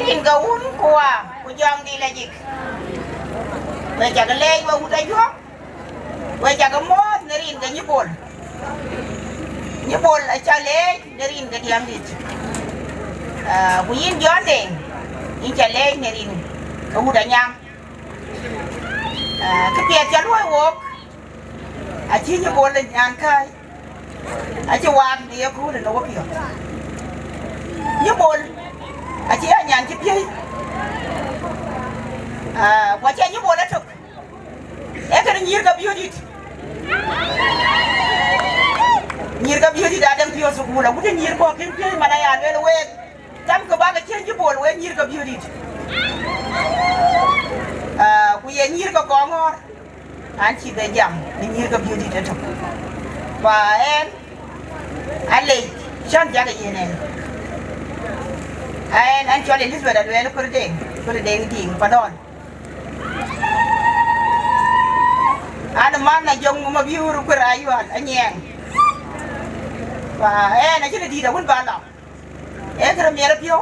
Rin ke wun ku waa ku jɔŋdït la jik. We cak leec we wut Ajuɔŋ, we cak muɔ̈ɔ̈th në rin ke Nyïbol. Nyïbol aca leec në rin ke diɛmdït. Ah, ku yïn Jɔn Deŋ, yïn ca leec në rin ke wut Anyaŋ. Ah, kë piɛth ca luɔ̈i wook, acï Nyïbol ë nyan kääc, acï waak në yeköölë në wopiɔ̈ɔ̈th. Nyïbol acï ya nyan cï piëi, ah, ku acie Nyïbol ëtök, ee kënë nyïïr ke Biöördït. Nyïïr ke Biöördït adɛ̈ŋ piɔ̈ɔ̈th thukul, agut nyïïr kɔ̈k kën piëi man aya lueel week. Jam kë bäk ë cïn cï Bol wek nyïïr ke Biöördït. Ah, ku ye nyïïr ke Gɔŋɔ̈ɔ̈r, an cï bɛ jam në nyïïr ke Biöördït ëtök. Ku ɛn alec cän jakë yen ɛn. Ɛn, ɛn cɔl Elizabeth Aluɛɛl Kuërdeŋ, Kuërdeŋ Diŋ Padɔl. An man Ajuɔŋ Mabiöör Kuër Ayual Anyiɛɛŋ. Ku ɛn acïn dït awën ba lɔ. Ee kërë miɛt ë piɔ̈u,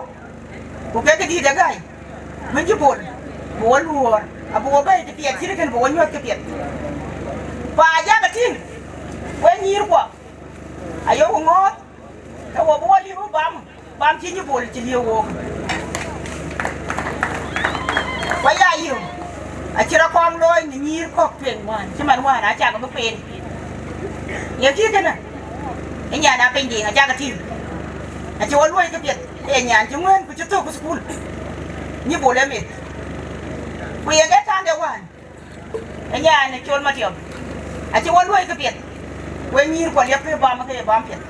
ku ke këdït ë gäi, bï Nyïbol, bï wo luɔɔr, abï wo bɛ̈ɛ̈i të piɛth cït kënë, bï wo nyuɔ̈th këpiɛth. Ku ajak tïŋ, we nyïïrkuɔ, ayok ŋɔ̈ɔ̈th, ke wo bï wo liu bam, bam cï Nyïbol cï liu wook. Ku aya yï, acï rɔt kɔŋ looi në nyïïr kɔ̈k tueŋ wään, cï man wään acak bï pen. Ye kï kënë, ë nyan aa piny diiŋ acak tïŋ. Acï wo luɔi këpiɛth, ee nyan cï ŋuɛ̈ɛ̈n ku cï thök ë thukul. Nyïbol ë meth. Ku ye ke tande wään, ë nyan ë col Matiɔp. Acï wo luɔi këpiɛth, we nyïïrkuɔ liep ke bam ke ye bam piɛth.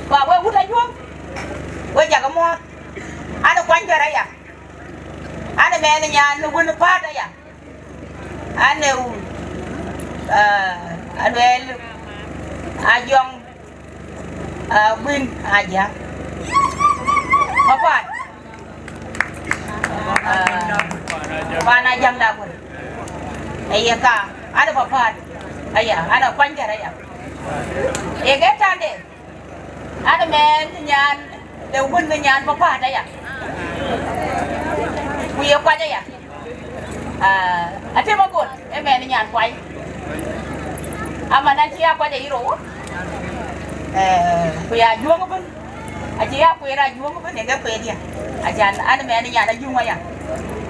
Ku a we wut Ajuɔŋ, we jakë muɔ̈ɔ̈th. An ë kuany gär aya. An ë mɛɛn ë nyan ë wën ë päät aya. An ë, ah, Aluɛɛl Ajuɔŋ, ah, Guin Ajaŋ. Papaat. Ah, pan Ajaŋ Dakuɔl. Aye ka, an ë papaat. Aya, an ë kuany gär aya. Ye ke tande. An ë mɛɛn nyan, de wun në nyan papaat aya. Ku ye kuac aya. Ah, Atem Agot, ë mɛn nyan kuai. Aman acï ya kuac ayï rou. Eh, ku ya Ajuɔŋ ëbën. Acï ya kueer Ajuɔŋ ëbën, ë ke kueer diɛ̈. Acan an mɛn nyan Ajuɔŋ aya.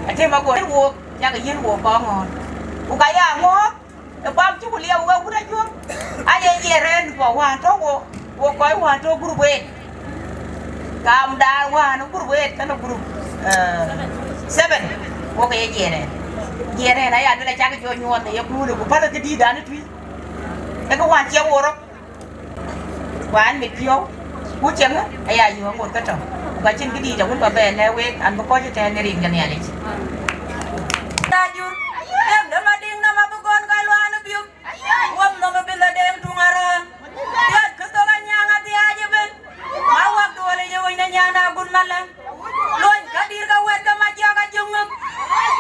Atem Agot, yen wook, cak yen wook kɔŋ ŋɔ̈ɔ̈r. Ku ka ya ŋɔ̈ɔ̈r, ë bam cï ku liɛu wek wut Ajuɔŋ. Aye ye rɛ̈n bɔ̈ wään tɔ̈ wo, wo kɔc wään tɔ̈ group eight. Kaamda wään group eight kënë group, eh, seven. Wo ke ye jiɛɛrɛn. Jiɛɛrɛn aya luel acak jɔ nyuɔɔth në ye kuulë, ku päl këdïïtdan ë tui. Ee kë wään cie wo rɔt. Wään mit piɔ̈u, ku cieŋ aya yöök ŋot ke tɔ̈. Ku ka cïn këdïït awën ba bɛ lɛ̈k wek, an bï kɔc ëtɛ̈ɛ̈n në rin ke Nhialic. Tajur, dem de Madiŋ nɔm abï gɔn ka luaan ë biök. Wam nɔm ë bï la deŋ tuŋ araan. Piɔ̈t kë thok anyaŋ adhiaac ëbën. Ma wak duɔl ë ye wëny de nyan agun malɛŋ. Lony ka dïr ka wɛ̈t ke ma jiɔk ajök ŋök.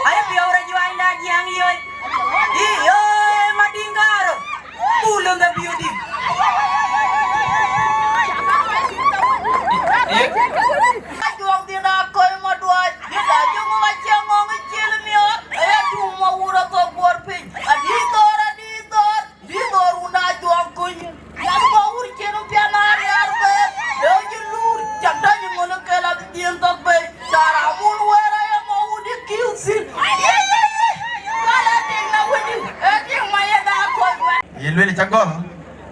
Ayï piɔ̈u rɔt juaany da jiaŋ yöc. Ï, ï, Madiŋ Gaarou. Bul ë Madiŋ. Ajuɔŋ dhïn akɔc maduɔɔc, dhïn ajuɔŋ ŋɔŋ aciëŋ ŋɔŋ ë cil miɔɔr, aya tuŋ ma wur athok buɔɔr piny, adï thɔɔr, adï thɔɔr, dï thɔɔr wun ajuɔŋ kuny. Yam ma wur cin pian ariar bɛɛr, dee cï luur, cak tɔ̈c ŋön ë kel abï dhiën thok bei, thaar amun wëër aya ma wur dï kiu thïn. Kala tiŋ na wëdï, ee tiŋ ma ye da akɔc wɛ̈t. Ye lueel cä gɔl,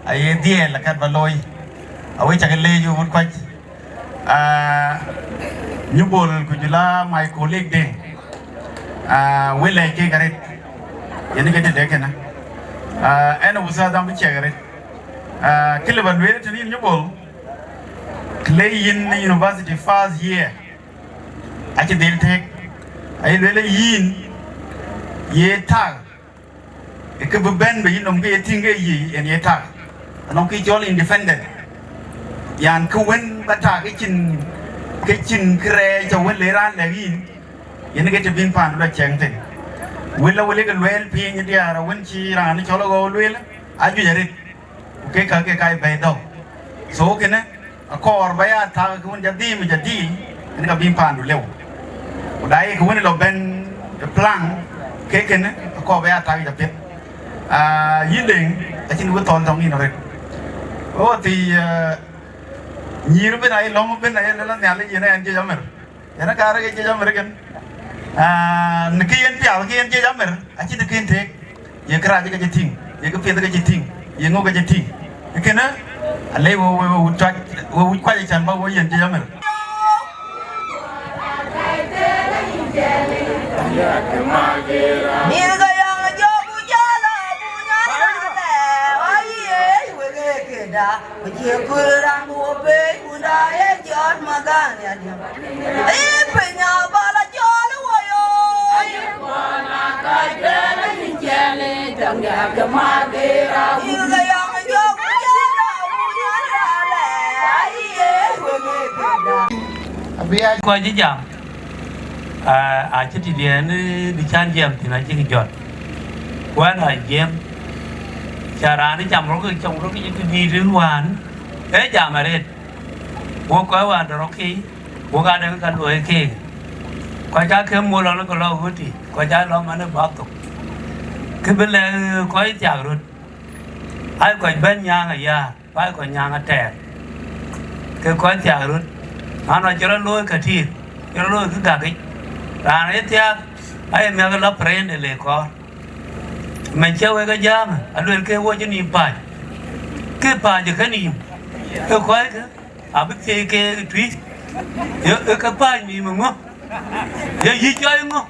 aye dhiɛɛl akat ba looi. Awek cak leec wut kuac. Ah, Nyubol ku jula my colleague de. Ah, we lɛc kek arët. Yen ke tëde kënë. Ah, ɛn Ustadh am bï ciɛk arët. Ah, kë lë ba lueel tënë yïn Nyubol, të le yïn në university first year, acï dhil tëëk. Aye lueel yïn ye tak. Ë kë bï bɛ̈n bï yï nɔm ke ye tïŋ ke yic en ye tak, anɔŋ kë cɔl independent. Yan kë wën ba tak ke cïn, ke cïn kërɛɛc awën le raan lɛ̈k yïn, yen ke të bïn paandu la cɛŋ thïn. Wël awël ke lueel piny diäär awën cï raan cɔl aɣɔu lueel, ajuëc arët. Ku kek ka ke ka bɛ̈i dhɔ̈k. So kënë akɔɔr ba ya tak kë wën jadïïm jadïïm, en ka bï paandu lëu. Ku da ye kë wën lɔ bɛ̈n ë plan, ke kënë akɔɔr ba ya tak japiɛth. Ah, yïn Deŋ, acïn wë thɔl tɔŋ yïn arët. Ɣo thii, eh, nyïïr ëbën ayï lɔ̈ŋ ëbën ayï lël Nhialic yen en jiëc amër. Yen ë kaar ke jiëc amër kën. Ah, në kë yen piath, kë yen jiëc amër, acïn të kën tëëk. Ye kërac ke cï tïŋ, ye këpiɛth ke cï tïŋ, ye ŋö ke cï tïŋ. Kënë, alei wo, wo, wo wut kuac, wo wut kuac can ba wo yen jiëc amër. Mïth ke yɔŋ jɔ ku jɔ lɔ ku nyan raan lɛ, wa ye wek e këda. Ku cï kul raan ku wo pei, ku da ye jɔt magan ya diam. Ë piny abal a jɔl wo yo. Ayi kuɔn a ka jɛl a nyin jɛl, däŋ ya ke mar ke ra. Yïn ke yɔŋ jɔ ku jɔ lɔ ku nyan raan lɛ. Ayi ye wek e këda. Abï ya kɔc jam. Ah, acï tëdiɛn, eh, bï cän jiɛɛm thïn acïk jɔt. Wën a jiɛɛm, ca raan cam rɔt ke, cam rɔt ke cï tëdïït rin wään, ee jam arëët. Wok kɔc wään tɔ̈ rɔt kei, wok aa dɛ̈k ka luɔi keek. Kɔc aa ke mol lɔn ke lɔ ɣöt tï, kɔc aa lɔ man ë bäk thok. Kë bï lɛ̈k kɔc thiak röt, aa kɔc bɛ̈n nyääŋ ayäär. Bä kɔc nyääŋ atɛɛr, ke kɔc thiak röt, man ɔ cï rɔt looi ka tïïr, cï rɔt looi kë gäkic. Raan ë thiaak aye miäk lɔ prende le kɔɔr. Mɛn cä wek a jäämë, aluel ke wo cï nïïm pääc, ke pääc ë kenïïm, ke kɔckë abï thiëi keek tui, ye, ye ke pääc nïïm ë ŋö? Ye yï cɔɔi ŋö?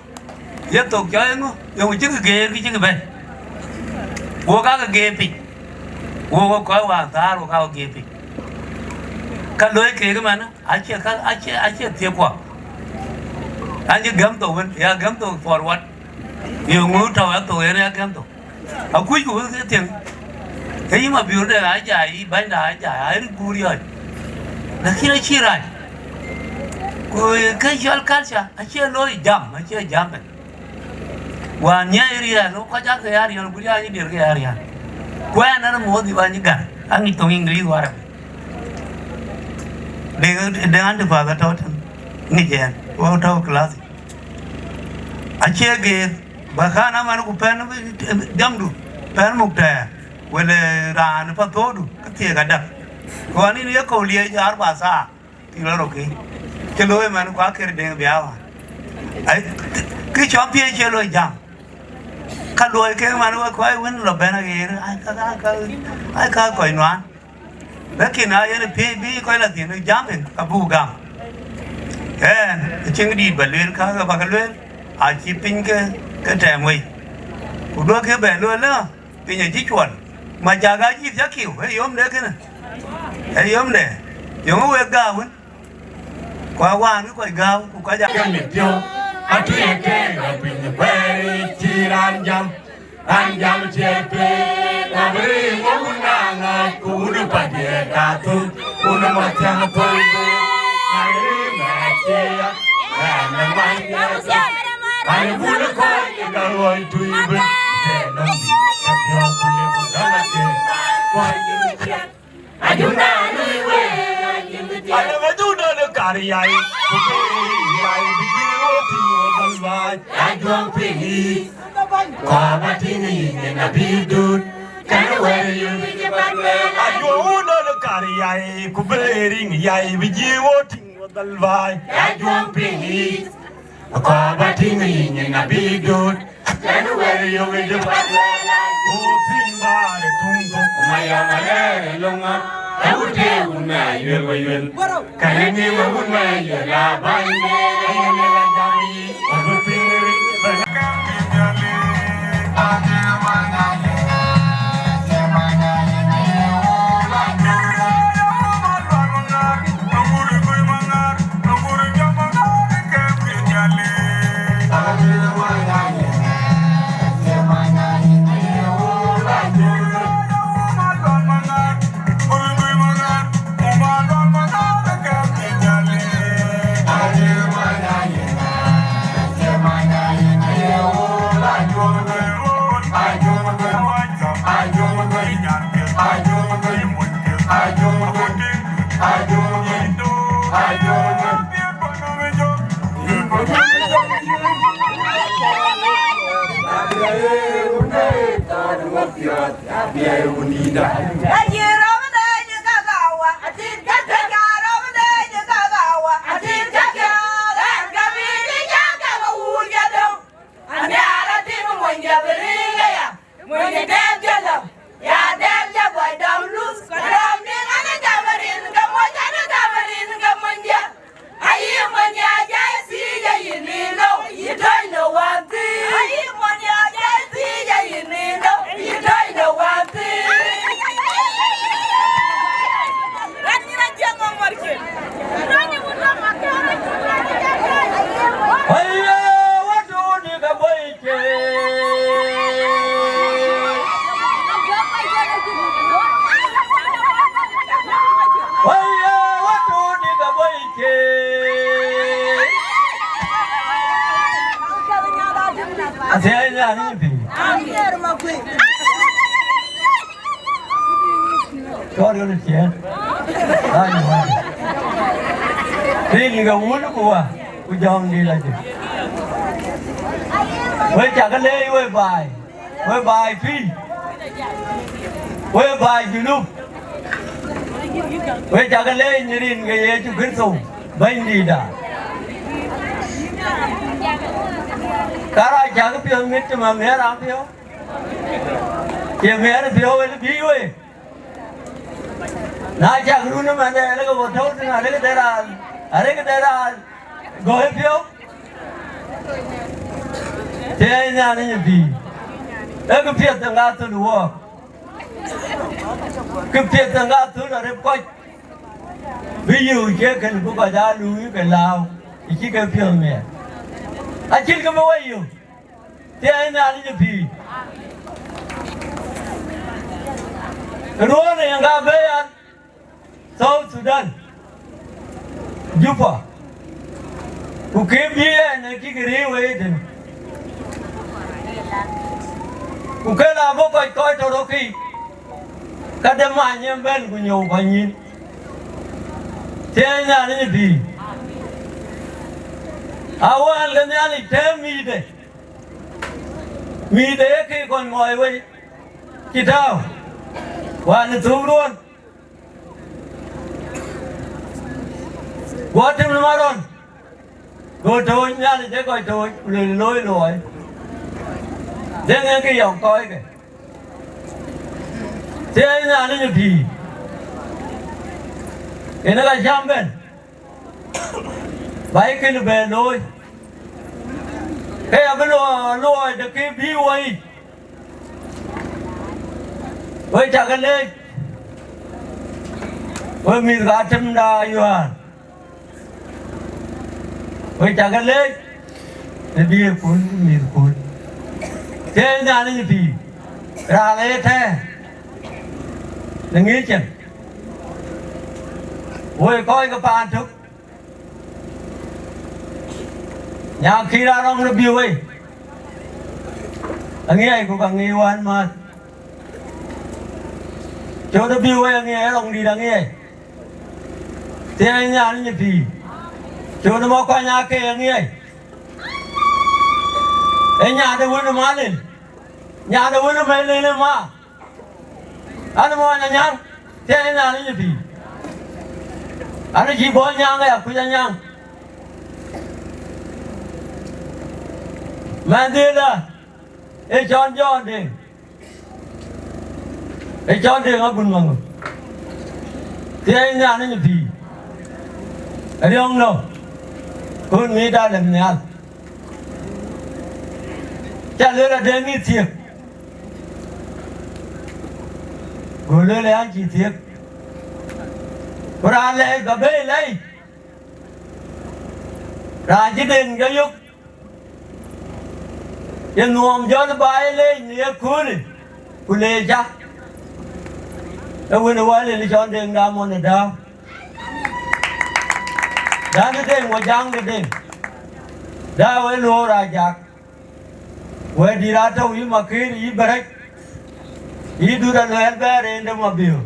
Ye thok cɔɔi ŋö? Yeŋö cïkï geer kë cïkï bɛ̈n? Wok aa ke geer piny. Wok, wok kɔc wään thäär, wok aa ke geer piny. Ka looi keek ëmɛn, acie ka, acie, acie thiëëk kuɔ. An cï gäm thok wën, ya gäm thok forward. Yeŋö tɔ̈u ya thok yen ya gäm thok? Akuc ku wek thiëŋ. Ke yï Mabiöör de ajai, yï bänyda ajai, aa röt guur yɔc. Lakin acï rac. Ku ke cɔl culture, acie looi jam, acie jam ëmɛn. Wään nyiɛɛi riɛl, kɔc aa ke ya riɛl, ku riɛl, diɛl ke ya riɛl. Ku ɛn, ɛn muɔ̈th yï bäny gär, aŋic thoŋ English ku Arabi. Deŋ, deŋ an, të path atɔ̈ tën, ŋic ɛn, wek tɔ̈ class. Acie geer, Ba kan aman ku pɛn jamdu, pɛn muk tɛɛr, wala raan pa thodu, ka thiek adak. Kɔn in ye kɔu liec arba saa, ti lɔ roki. Cï looi man ku aker deŋ biawa. Ai, ki cɔp pie cï looi jam. Ka luɔi ke man we kɔc wën lɔ bɛn aɣeer, ai ka, ai ka, ai ka kɔc nuan. Lakin na yen piëëc bï kɔc la thïn jam, ka buk gam. Ɛn, acïn dït ba lueel, ka, ka ba ke lueel, acï piny ke, ke tɛɛm wei. Ku duɔ̈kkë bɛ lueel lë, piny acï cuɔl. Ma cak acï cä kiu, ee yomde kënë. Ee yomde. Yöŋ wek gääu wën. Ku awään kɔc gääu, ku kɔc a- Ke mit piɔ̈u, atui ë tëëk ë piny kuɛɛr cï raan jam. Raan jam ciɛɛt piny, abï riŋ wä wun na ŋäc, ku wun ë padiɛɛt aa thöl, wun ë mathiäŋ thöl bï, na riŋ mɛɛt cï ya, raan ë many ë thöl, raan ë bul ë kɔc ë ka luɔi tui bï, tɛ̈ nɔm bï, ka piɔ̈u ku lek ku däŋ athëër, kuany ë ciɛɛt. Ajunda lui we, ajunda kar yai, ku ke yai bi jiŋ wo ti wo dal bai. Ajuang piny. Ko ba ting yin na bi dut. Kan wer yu bi jiŋ ban we. Ajuang dal kar yai, ku be ring yai bi jiŋ wo ti wo dal bai. Ajuang piny. Akɔɔr ba tïŋ yïn nyin abï döt. Kɛn wɛ̈ɛ̈r yök ë jɔk. Ku thïn bäär ë tuŋ thok, ku mayɔm alɛɛr ë löŋ ŋa. Ë wut tëë wun mɛ ayuel wä yuel. Kɛn ë ŋiëëm ë wun mɛ ayuel aa bäny. Ayuel ë la jam yï, abï piŋ rin bɛ̈n. Mony dɛɛp jɔlɔ, ya dɛɛp jɔ bɔi dɔm luth, ka dɔm niŋ an, ë gam rin ke mony, an, ë gam rin ke mony diɛ̈. Ayï mony ya jai thiic, ayï nin lou, yï tɔ̈c në wäthii. Ayï mony ya jai thiic, ayï nin lou, yï tɔ̈c në wäthii. Rɛ̈n nyïn ajiëŋ ŋɔ̈ŋ märkï. Aye, watu ni ka boi. Athiɛɛny Nhialic piny. Cɔɔr ɣöt ë ciëën. Raan ë wään. Rin ke wun ku wä, ku jɔŋdït lɔ jö. Wek cä ke leec wek baai, wek baai pïïr, wek baai Junub. Wek cä ke leec në rin ke Yecu Kërtho, Bɛ̈nydïïtda. Kara cä ke piɔ̈ɔ̈th mit cï man nhiaar raan piɔ̈u. Cie miɛt ë piɔ̈u en bï wek. Na cak run ëmɛn, arëk bɔ̈ tɔ̈u thïn, arëk de raan, arëk de raan gɔ̈i piɔ̈u. Thiëëc Nhialic ë pïïr. Ee kë piɛth ë ŋa thöl ë wɔɔk. Kë piɛth ë ŋa thöl arëp kɔc. Bï yöök cie kën bï kɔc aa luui ke lääu, ë cï ke piɔ̈ɔ̈th miɛt. Acïn kë bï wɔ yök. Thiëëc Nhialic ë pïïr. Ruɔ̈ɔ̈n ë yen ka bɛ̈ɛ̈i an, South Sudan, Juba, ku ke bï ɛn ë kïk riëëu ë tënë. Ku ke la bɔ̈ kɔc kɔc tɔ̈ rökï, ka de many en bɛ̈n ku nyou kɔc nyïn. Thiëëc Nhialic ë pïïr. Awään ke Nhialic tɛ̈ɛ̈m mïïtde. Mïth de ye ke kɔn mɔɔi wei, cï tääu, wään ë thuk ruɔ̈n, guɔ tim në marɔn, go tooc Nhialic ë kɔc tooc, ku lueel looi luɔi. Dheŋ en kë yɔŋ kɔckë. Thiëëc Nhialic ë pïïr, en ë ka cam bɛ̈n, ba ye kënë bɛ looi, ke ya bï luɔi, luɔi de kë bï wɔ yic. Wek cä ke leec, wek mïth ka tim da Yohan. Wek cä ke leec, në biëëkkun, mïthkun. Thiëëc Nhialic ë pïïr, raan ë ye tɛ̈ɛ̈r në ŋiëc cin. Wek kɔc ke paan tök, nyankï raan rɔŋ në biu wei, aŋiɛc ku ka ŋiɛc wään määth. Cööt ë biu wei aŋiɛc, rɔŋdït aŋiɛc. Thiëëc Nhialic ë pïïr, cööt ë mɔ̈k kuany aa ke aŋiɛc. Ee nyan de wën ë Malin, nyan de wën ë Malin ë ma. An, mɔny anyaŋ, thiëëc Nhialic ë pïïr. An, cï bɔ̈ nyaŋ aya kuc anyaŋ. Mɛnhdiëëda ë cɔl Jɔn Deŋ, ë cɔl Deŋ Agun Maŋö. Thiëëc Nhialic ë pïïr. Riɔ̈ŋ nɔ, kun mïït alɛm nhial. Cä lueel adë mïth thiëk, go lueel an, cï thiëk. Ku raan lɛɛc ba bei lɛi, raan cï den jɔ yök, ye nuɔɔm jɔl ba ye leec në ye köölë, ku leec cä. Ee wën ë wäl en cɔl Deŋ Damon ë Dääu. Däŋ ë Deŋ, wä jaŋ de Deŋ. Dääu ë loor ajak. Wɛ̈ɛ̈tdït aa tɔ̈u yï Makëër, yï Bɛ̈rɛ̈c, yï Dut Aluɛɛl bɛ̈ɛ̈r en de Mabiöör.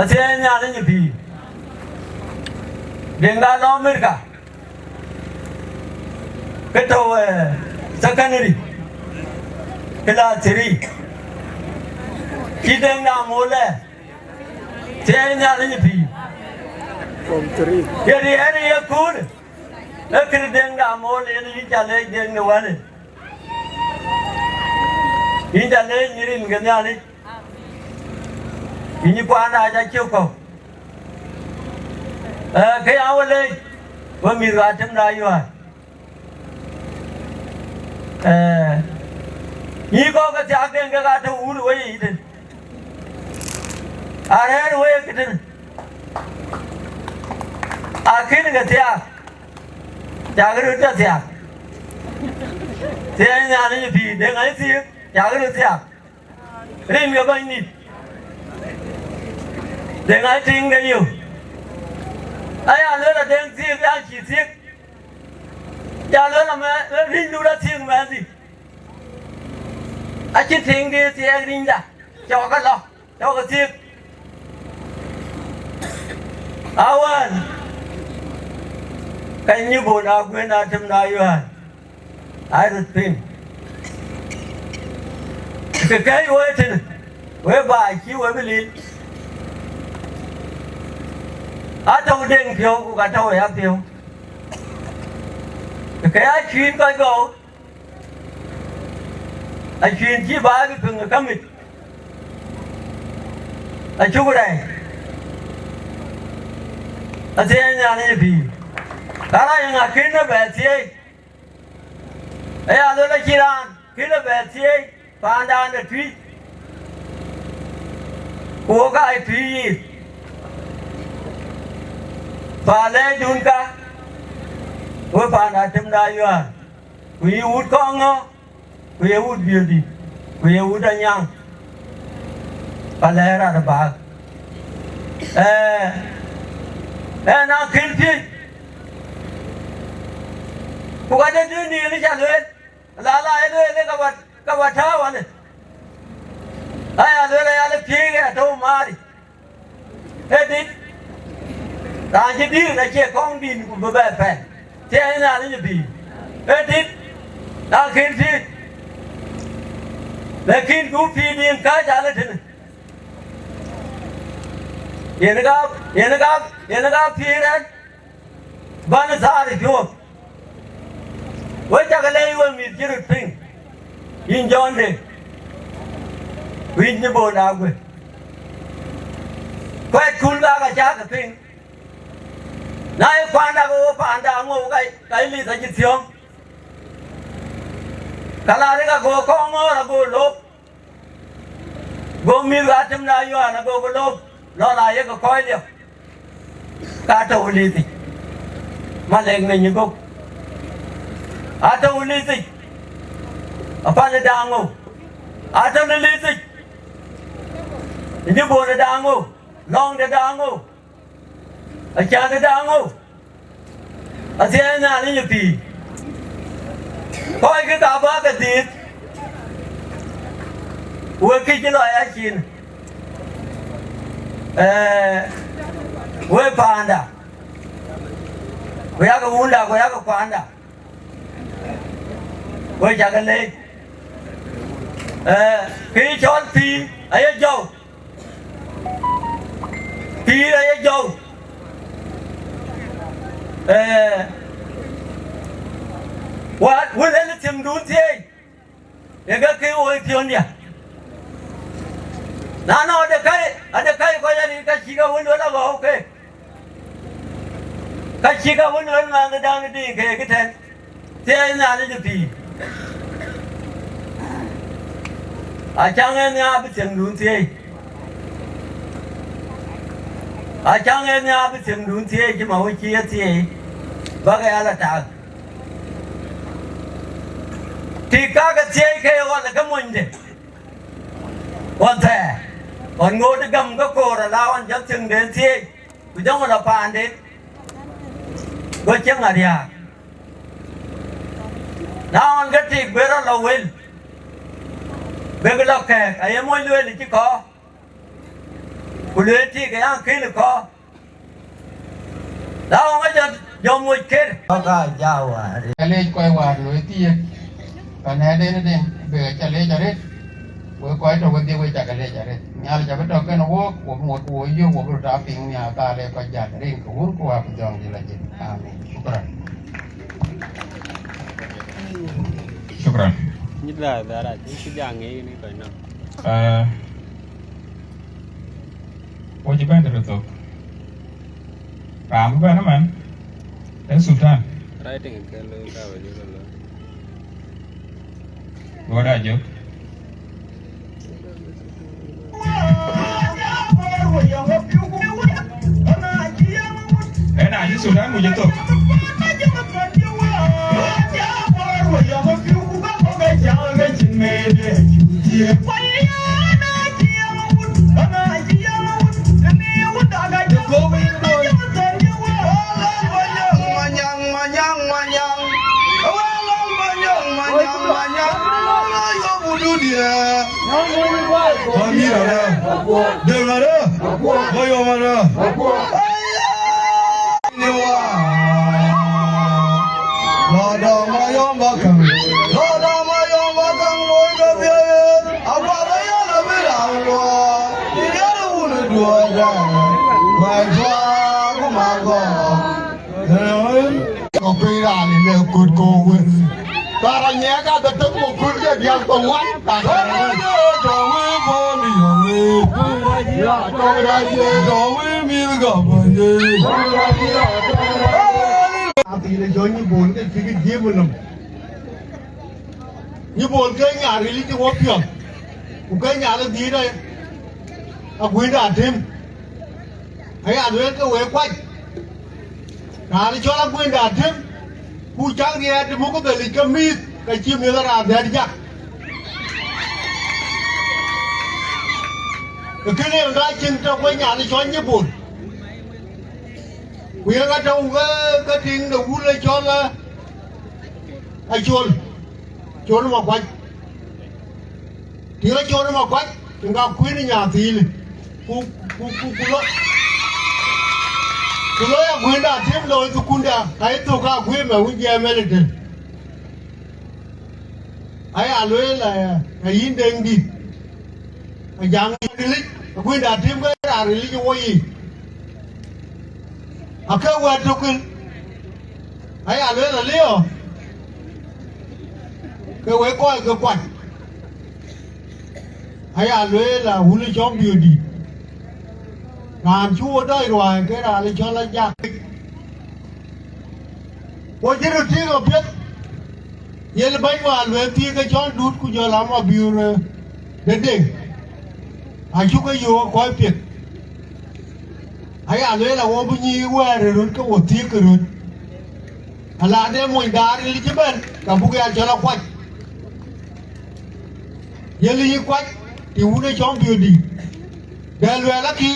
Athiɛɛi Nhialic ë pïïr. Deŋda lɔ Amerika, ke tɔ̈u, eh, secondary, class three. Cï Deŋda Amol lɛɛr, thiɛɛi Nhialic ë pïïr. Form three. Ye riɛɛr ë yeköölë, ee kënë Deŋda Amol yen yïn ca leec Deŋ de wälë. Yïn ca leec në rin ke Nhialic. Yïn yï kuanda ca cï kɔ̈u. Eh, ke ya we leec, we mïth ka tim da Yohan. Eh, yï kɔ̈k ke thiaak Deŋ ke ka tɔ̈u wun ë weyiic tën. Arɛ̈ɛ̈r wek tën. Akën ke thiaak. Cak röt tɔ thiaak. Thiɛɛi Nhialic ë pïïr, Deŋ aa thiëëk, cak röt thiaak. Rin ke Bɛ̈nydït. Deŋ aa tiŋ de yök. Aya lueel a Deŋ thiëëk, ya cï thiëëk. Ya lueel amɛ, rïnydu rɔt thiëëk mɛnhdi. Acï tiŋ de thiɛɛk rïnyda, cɔk ke lɔ. Tɔ̈ ke thiëëk. Awään, ka nyï bon a guën a tim na Yohan, aa röt piŋ. Ke kɛ̈ɛ̈c wei tënë, wek baai cï we bï lil. Atɔ̈u Deŋ piɔ̈u, ku ka tɔ̈u ë ya piɔ̈u. Ke ya cuïn kɔc gɔu. Acuïn cï baai bï piŋ ë kamit, acuk rɛɛc. Athiɛɛi Nhialic ë pïïr. Ka rɔt yeŋa kën ë bɛ thiëëi? Aya luel acïn raan kën ë bɛ thiëëi paandan de Tuïc, ku wok aa Tuïc yiic. Paan lɛɛcdun ka, we paanda tim da Yohan. Ku ye wut kɔŋ ŋö? Ku ye wut biöördït, ku ye wut anyaŋ, ka lɛɛr arëbäk. Ee, ɛn akën piëc, ku ka de dït nïïl ca lueel, la la ye lueel, ka ba, ka ba tääu alë. Aya lueel aya lë piëëk ë atɔ̈u maaric. Ee dït, raan cï dït acie kɔŋ dït ku bï bɛ pɛ̈n. Thiɛɛi Nhialic ë pïïr. Ee dït, Na kën pïïr, lakin ku pïïr din kääc alë tënë. Yen ka, yen ka, yen ka pïïr ɛn, bän thaar ë piɔ̈ɔ̈th. Wek cä ke leec wek mïth cï röt piŋ, yïn Jɔn de, ku yïn cï boon aguë. Kuɛɛtkun ka ke cä ke piŋ. Na ye kuanda ke wo paanda aŋou ka, ka Elitha acï thiɔ̈ŋ. Ka la rek ago kɔŋ ŋɔ̈ɔ̈r ago lop. Go mïth atem na Yohan ago ke lop lɔ la yek kɔc liep. Ka tɔ̈u Elithic. Malek në nyï gok. Atɔ̈u Elithic. Apan ë daŋou. Atɔ̈u Elithic. Ë nyï bor ë daŋou. Lɔ̈ŋ de daŋou. Acan ë daŋou. Athiɛɛi Nhialic ë pïïr. Kɔckë ka bä ke dhiëëth, wek kë cï lɔ ya cin, ee, wek paanda, ku yakë wunda, ku yakë kuanda, wek cakë leec. Ee, kë cɔl pïïr aye jɔu. Pïïr aye jɔu. Ee, wä, wël en thiëmdun thieei, ee ke kë woi piɔ̈ndiä. Na nɔ, ade kai, ade kai kɔc aril ka cïk awël wël aɣɔ̈u ke. Ka cïk awël wël ŋaŋ ë dan ë dïït ke kë tɛ̈n. Thieei Nhialic ë pïïr. Acaŋ en nhiaar bï thiëŋdun thieei. Acaŋ en nhiaar bï thiëŋdun thieei cï ma wën cï ye thieei. Bäk ë ya la tak. Tik ka ke thieei ke ye ɣɔn ë ke monyde. Ɣɔn thɛɛr. Ɣɔn ŋoot ë gäm ke koor ala ɣɔn jɔ thiëŋden thieei. Ku jɔ ŋö la paanden. Go cieŋ ariääk. Na ɣɔn ke tik bï rɔt lɔ wël, bïk lɔ kɛ̈ɛ̈k, aye moc lueel cï kɔɔr, ku lueel tik ë yan kënë kɔɔr. Na ɣɔn ke jɔ, jɔ moc ker. Ka ja wäär. Ca leec kɔc wäär looi thiëëk, ka nɛ̈ɛ̈den ëdë, bï ca leec arëët. Wek kɔc tɔ̈ wedhie, wek cakë leec arëët. Nhialic abï tɔ̈ kenë wook, wo bï ŋot ku wo yök, wo bï röt aa piŋ nhiaar thaal ë kɔc jäl rin ke wun ku wä ku jɔŋdï lɔ jël. Amin. Shukran. Shukran. Nyi dhar dhar a cï jaŋ ŋic ni kɔc nɔm. Ah, wo cï bɛ̈n tëde thok. Raan bï bɛ̈n ëmën, ee Sultan. Writing ke looi ka we jël looi. Luɔɔr ajök. Ëna yï Sultan muc ëthok. Manyang, manyang, manyang. Awalong manyang, manyang, manyang. Ayo bududia. Amira da. Dengara. Bayo mara. Lada mayom bakang. Lada mayom bakang. Loida biaya. Apa bayo na bira. Biara wuna duada. Majwa kumagwa. Kɔc piny raan ë lëk kut kɔ̈u wëth. Para nyɛɛk aa ke tök mɔ̈k kut ke diäk ke ŋuan. Tɔ̈ wëë bɔ̈ mi yɔ̈ŋ wëë. Tɔ̈ wëë mïth gɔ̈p wëë. Athiin ë jɔ nyï bol ke cïkï jiëëm ë nɔm. Nyï bol ke nyaar ril cï wɔ piɔ̈ɔ̈th. Ku ke nyaar ë dhïït ë aguënda atem. Aya lueel ke wek kuac. Raan cɔl aguënda atem, ku cak riɛɛt të muk dhëlic ke mïïth, ke cï miëth raan dhɛ̈t jak. Ë kënë en ka cïn tök wek nyan cɔl Nyibol. Ku yen atɔ̈u ke, ke tiŋ de wul ë cɔl, ë, Acol. Col Makuac. Tiŋ Acol Makuac, tiŋ ka kuën ë nyathil. Ku, ku, ku, ku lɔ, ku lɔ ya guënda tim lɔ thukunda, ka ye thok ka guëë mɛ wun jiɛɛm ɛn ëtën. Aya lueel, eh, ke yïn Deŋdït, Ajaŋ Rilic, Aguënda Tim ke raan Rilic ë woi yiic. Ake wɛ̈t tök kën, aya lueel aliɔ, ke wek kɔc ke kuany. Aya lueel a wun ë cɔm biöödït, raan cï wo dɔc ruääi ke raan ë cɔl Ajak. Wo cï röt tïŋ apiɛth, yen bäny wäär lueel thiëëk ke cɔl Dut ku jɔl Amabiöör, eh, de Deŋ, acuk ke yöök kɔc piɛth. Aya lueel a wo bï nyïïk wɛ̈ɛ̈r ë röt ke wo thiëëk ke röt. Ala de mony daar Rilic cï bɛ̈n, ka buk ya cɔl Akuac. Ye Rilic kuac, të wun ë cɔm biöödït. Dɛ luɛɛl akï,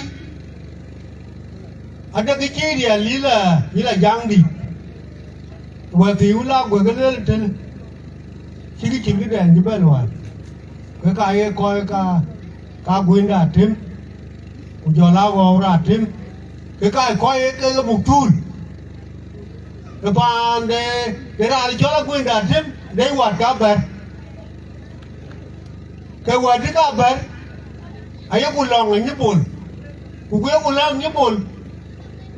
adekï cï riɛl yï la, yï la Jaŋdït. Wɛ̈t thii wun la guëk ë lueel tënë, cïkï cïn këdɛn cï bɛ̈n wään. Ke ka ye kɔc ka, ka Guënda Tim, ku jɔl a Ɣɔɔu Ratim, ke ka ye kɔc ye kek buk thuul. Ë paan de, de raan cɔl Aguënda Tim, de wat ka bɛ̈r. Ke wɛ̈t dï ka bɛ̈r, ayeku lɔ̈ŋ ë Nyibol, ku ku yeku lɔ̈ŋ Nyibol,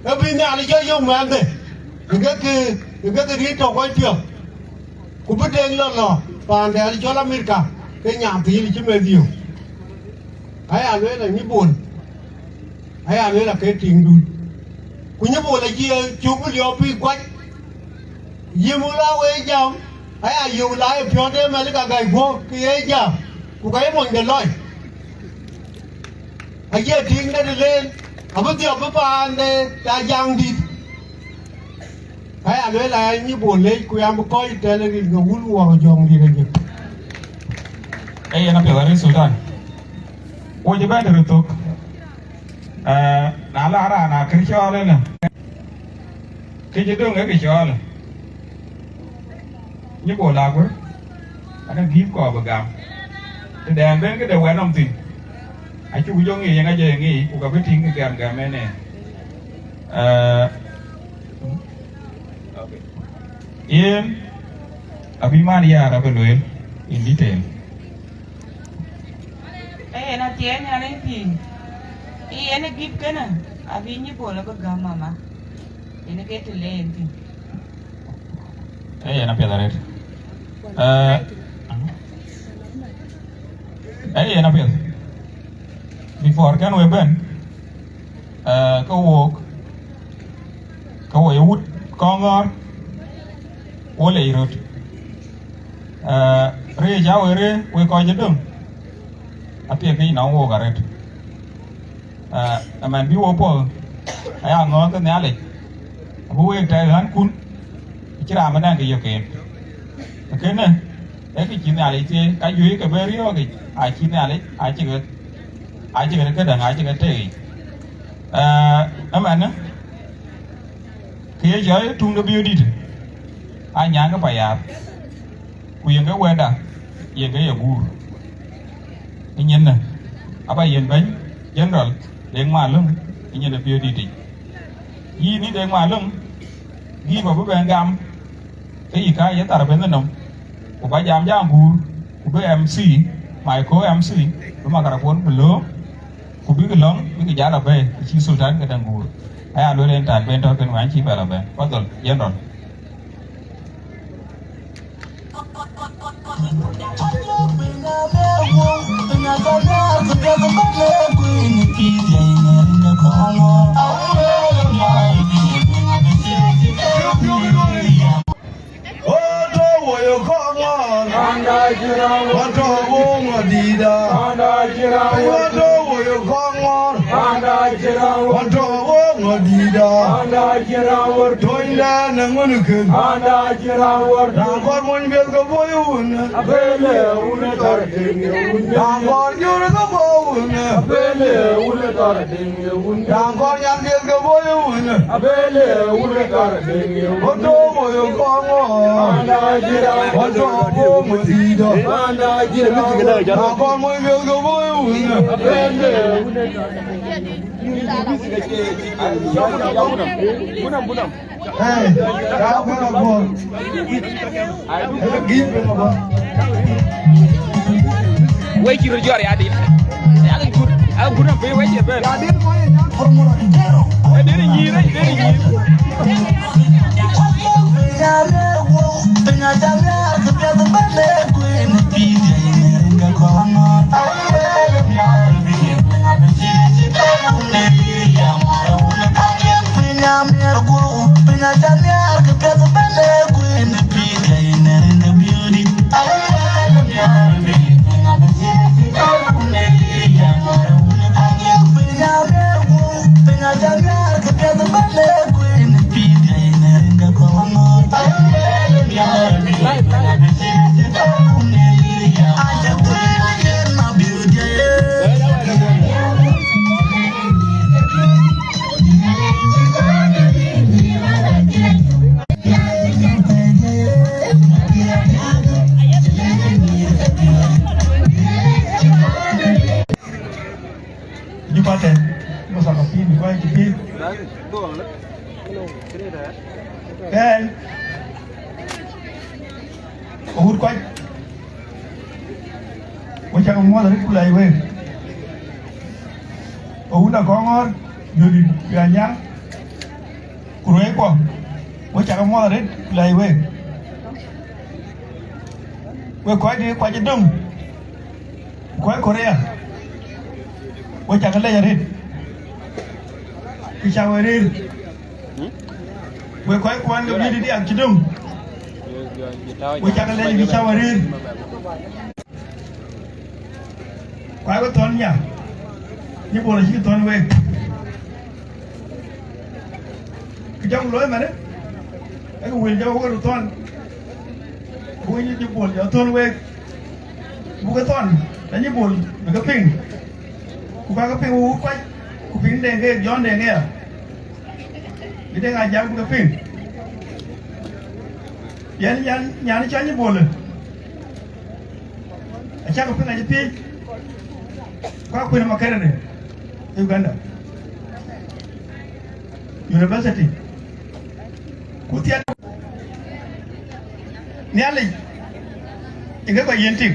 ke bï Nhialic jɔ yök mɛnhde, ë ke ke, ë ke ke riëc tɔ̈ kɔc piɔ̈ɔ̈th, ku bï Deŋ lɔ lɔ paan de cɔl Amerika, ke nyaam thiin cï meth yök. Aya lueel a Nyibol, aya lueel a ke tiŋdun. Ku Nyibol acï cuk bï liɔp pïï kuac, yï mu la wee jam, aya yök la ye piɔ̈ɔ̈th de Malika gäi guɔ̈k ke ye jam, ku ka ye mony de lɔc. Acie tiŋ de të leen, abï dhiɔp bï paan de ca Jaŋdït. Aya lueel aya Nyibol lec, ku yam bï kɔc tɛ̈n rin ke wun wuɔk jɔŋdït ajëk. Ee yen apiɛth arëët Sultan. Wo cï bɛ̈n të röt thök. Eh, na la raan akër cɔɔl ënë, kë cï döŋ ë kë cɔɔl. Nyibol Aguër, ane gïïp kɔɔr bï gam. Tëdɛn ben këde wɛ̈t nɔm thïn, acuk jɔ ŋic, yen aje ŋic, ku ka bï tïŋ kë gɛm gɛm ënë. Eh, yen abï man yäär abï lueel in detail. Ee, yen athiɛɛn an, ë pïïr, ee, yen ë gïp kënë, abï Nyibol abï gäm mama, yen ke të le yen thïn. Ee, yen apiɛth arëët. Eh, ee, yen apiɛth. Before kɛn we bɛ̈n, eh, ke wook, ke wo ye wut Kɔŋɔ̈ɔ̈r, wo lec röt. Eh, rëëc aa we rëër, wek kɔc ë döŋ, apiɛth ke yïn nɔŋ wook arëët. Eh, ëmɛn bï wo puɔ̈th, aya ŋɔ̈ɔ̈th ke Nhialic, abï week tɛ̈ɛ̈k ɣänkun, acïn raan bï nɛ̈ŋ kë yök en. Kënë, ee kë cï Nhialic thieei, ka juëc ke bï riɔ̈ɔ̈k yic, acï Nhialic, acï ke, acï ke këdäŋ, acï ke tëëk yic. Eh, ëmɛnë, kë ye cɔl tuŋ de biöödït, aa nyan ke payaath, ku yen ke wɛ̈tda, yen ke ye guur. Ë nyinë, aba yen bɛ̈ny General Deŋ Malöŋ, ë nyin de biöödït yic. Yïn ë Deŋ Malöŋ, gïïp abï bɛ̈n gam, ke yï ka ye thar bɛ̈n ë nɔm, ku ba jam jam guur, ku bï M C, my co-M C, bï microphone bï lööm, ku bïk lɔ̈ŋ, bïk jal abɛ̈i, cï Sultan ke däŋ guur. Aya lueel en tat ben tɔ̈ kën wään cï bɛ lɔ bɛ̈n. Fadhal, General. Oto woyo Kɔŋɔ̈ɔ̈r. Anda jira. Wato wo ŋɔdida. Anda jira. Wato woyo Kɔŋɔ̈ɔ̈r. Anda jira. Wato wo ŋɔdida. Anda jira. Toinda na ŋun ken. Anda jira. Raan kɔr mony biɛl ke boy wun. Abele wun tar ding wun. Raan kɔr jur ke boy wun. Abele wun tar ding. Raan kɔr nyan biɛl ke boy wun. Abele wun tar ding. Wato woyo Kɔŋɔ̈ɔ̈r. Anda jira. Wato wo ŋɔdida. Anda jira. Raan kɔr mony biɛl ke boy wun. Abele wun tar ding. Hey, ya wek abɔ̈. Hey, gïn wek abɔ̈. Wek cï röt jɔt ya dit. Ya ke gut, a gut na piny wek cï bɛ̈n. Ya dit mo ye nyan. E deri nyïïr, e deri nyïïr. Jupate, masa ka pin, kwa ki pin. Ken, wut kwa. Wek cak muɔ̈th arëët ku lɛc wek. Wun Akɔŋɔ̈ɔ̈r, Judith Pianyaŋ, ku ruɛɛckuɔ, wek cak muɔ̈th arëët ku lɛc wek. Wek kɔc dï kuac ë döŋ, ku kɔc Korea, wek cak lɛc arëët, kë cak we rëër. Wek kɔc kuan ke bï diäk cï döŋ, wek cak lɛc kë cak we rëër. Ku aa we thɔ̈n nya, nyi Bol acï thɔ̈n week. Kë jɔk looi manë, ee ke wël jɔk wek röt thɔ̈n, ku nyi Bol jɔ thɔ̈n week, buk ke thɔ̈n, na nyi Bol bï ke piŋ, ku ka ke piŋ wek wut kuac, ku piŋ Deŋ ke Jɔn Deŋ aya, bï Deŋ Ajak bï ke piŋ. Yɛn nyan, nyan cɔl nyi Bol, acäk piŋ acï piëc, ku akuën Makerere, Uganda University. Ku thiɛt Nhialic, ë ke kɔc yiën tik.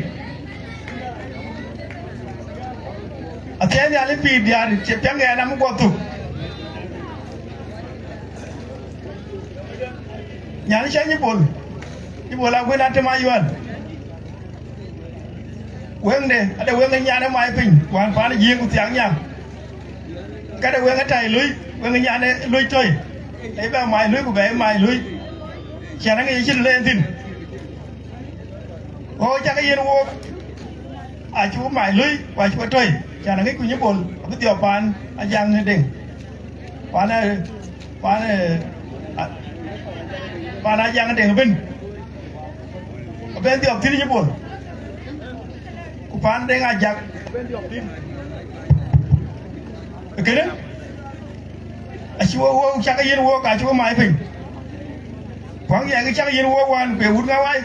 Athiɛɛi Nhialic pïïr diäär cï piɛŋ ɣɛn am guɔ thuk. Nyan cɔl nyi Bol, nyi Bol akuën Atem Ayual. Weŋde, ade weŋ ë nyan ë mai piny, wään paan ë Jiëëŋ ku thiak nya. Kade weŋ ë tai lui, weŋ ë nyan ë lui tɔ̈i. Ee bɛ mai lui ku bɛ mai lui. Cän aŋic acïn le en thïn. Ɣɔ̈k cak yen wook, acï we mai lui, ku acï we tɔ̈i. Cän aŋic ku nyi Bol, abï dhiɔp paan Ajaŋ ë Deŋ. Paan ë, paan ë, a, paan Ajaŋ Deŋ ëbën. Abɛn dhiɔp thïn nyi Bol. Ku paan Deŋ Ajak. Kënë, acï we wook, cak yen wook, acï we mai piny. Ku aŋiɛc cak yen wook wään, ku ye wut ŋa wai.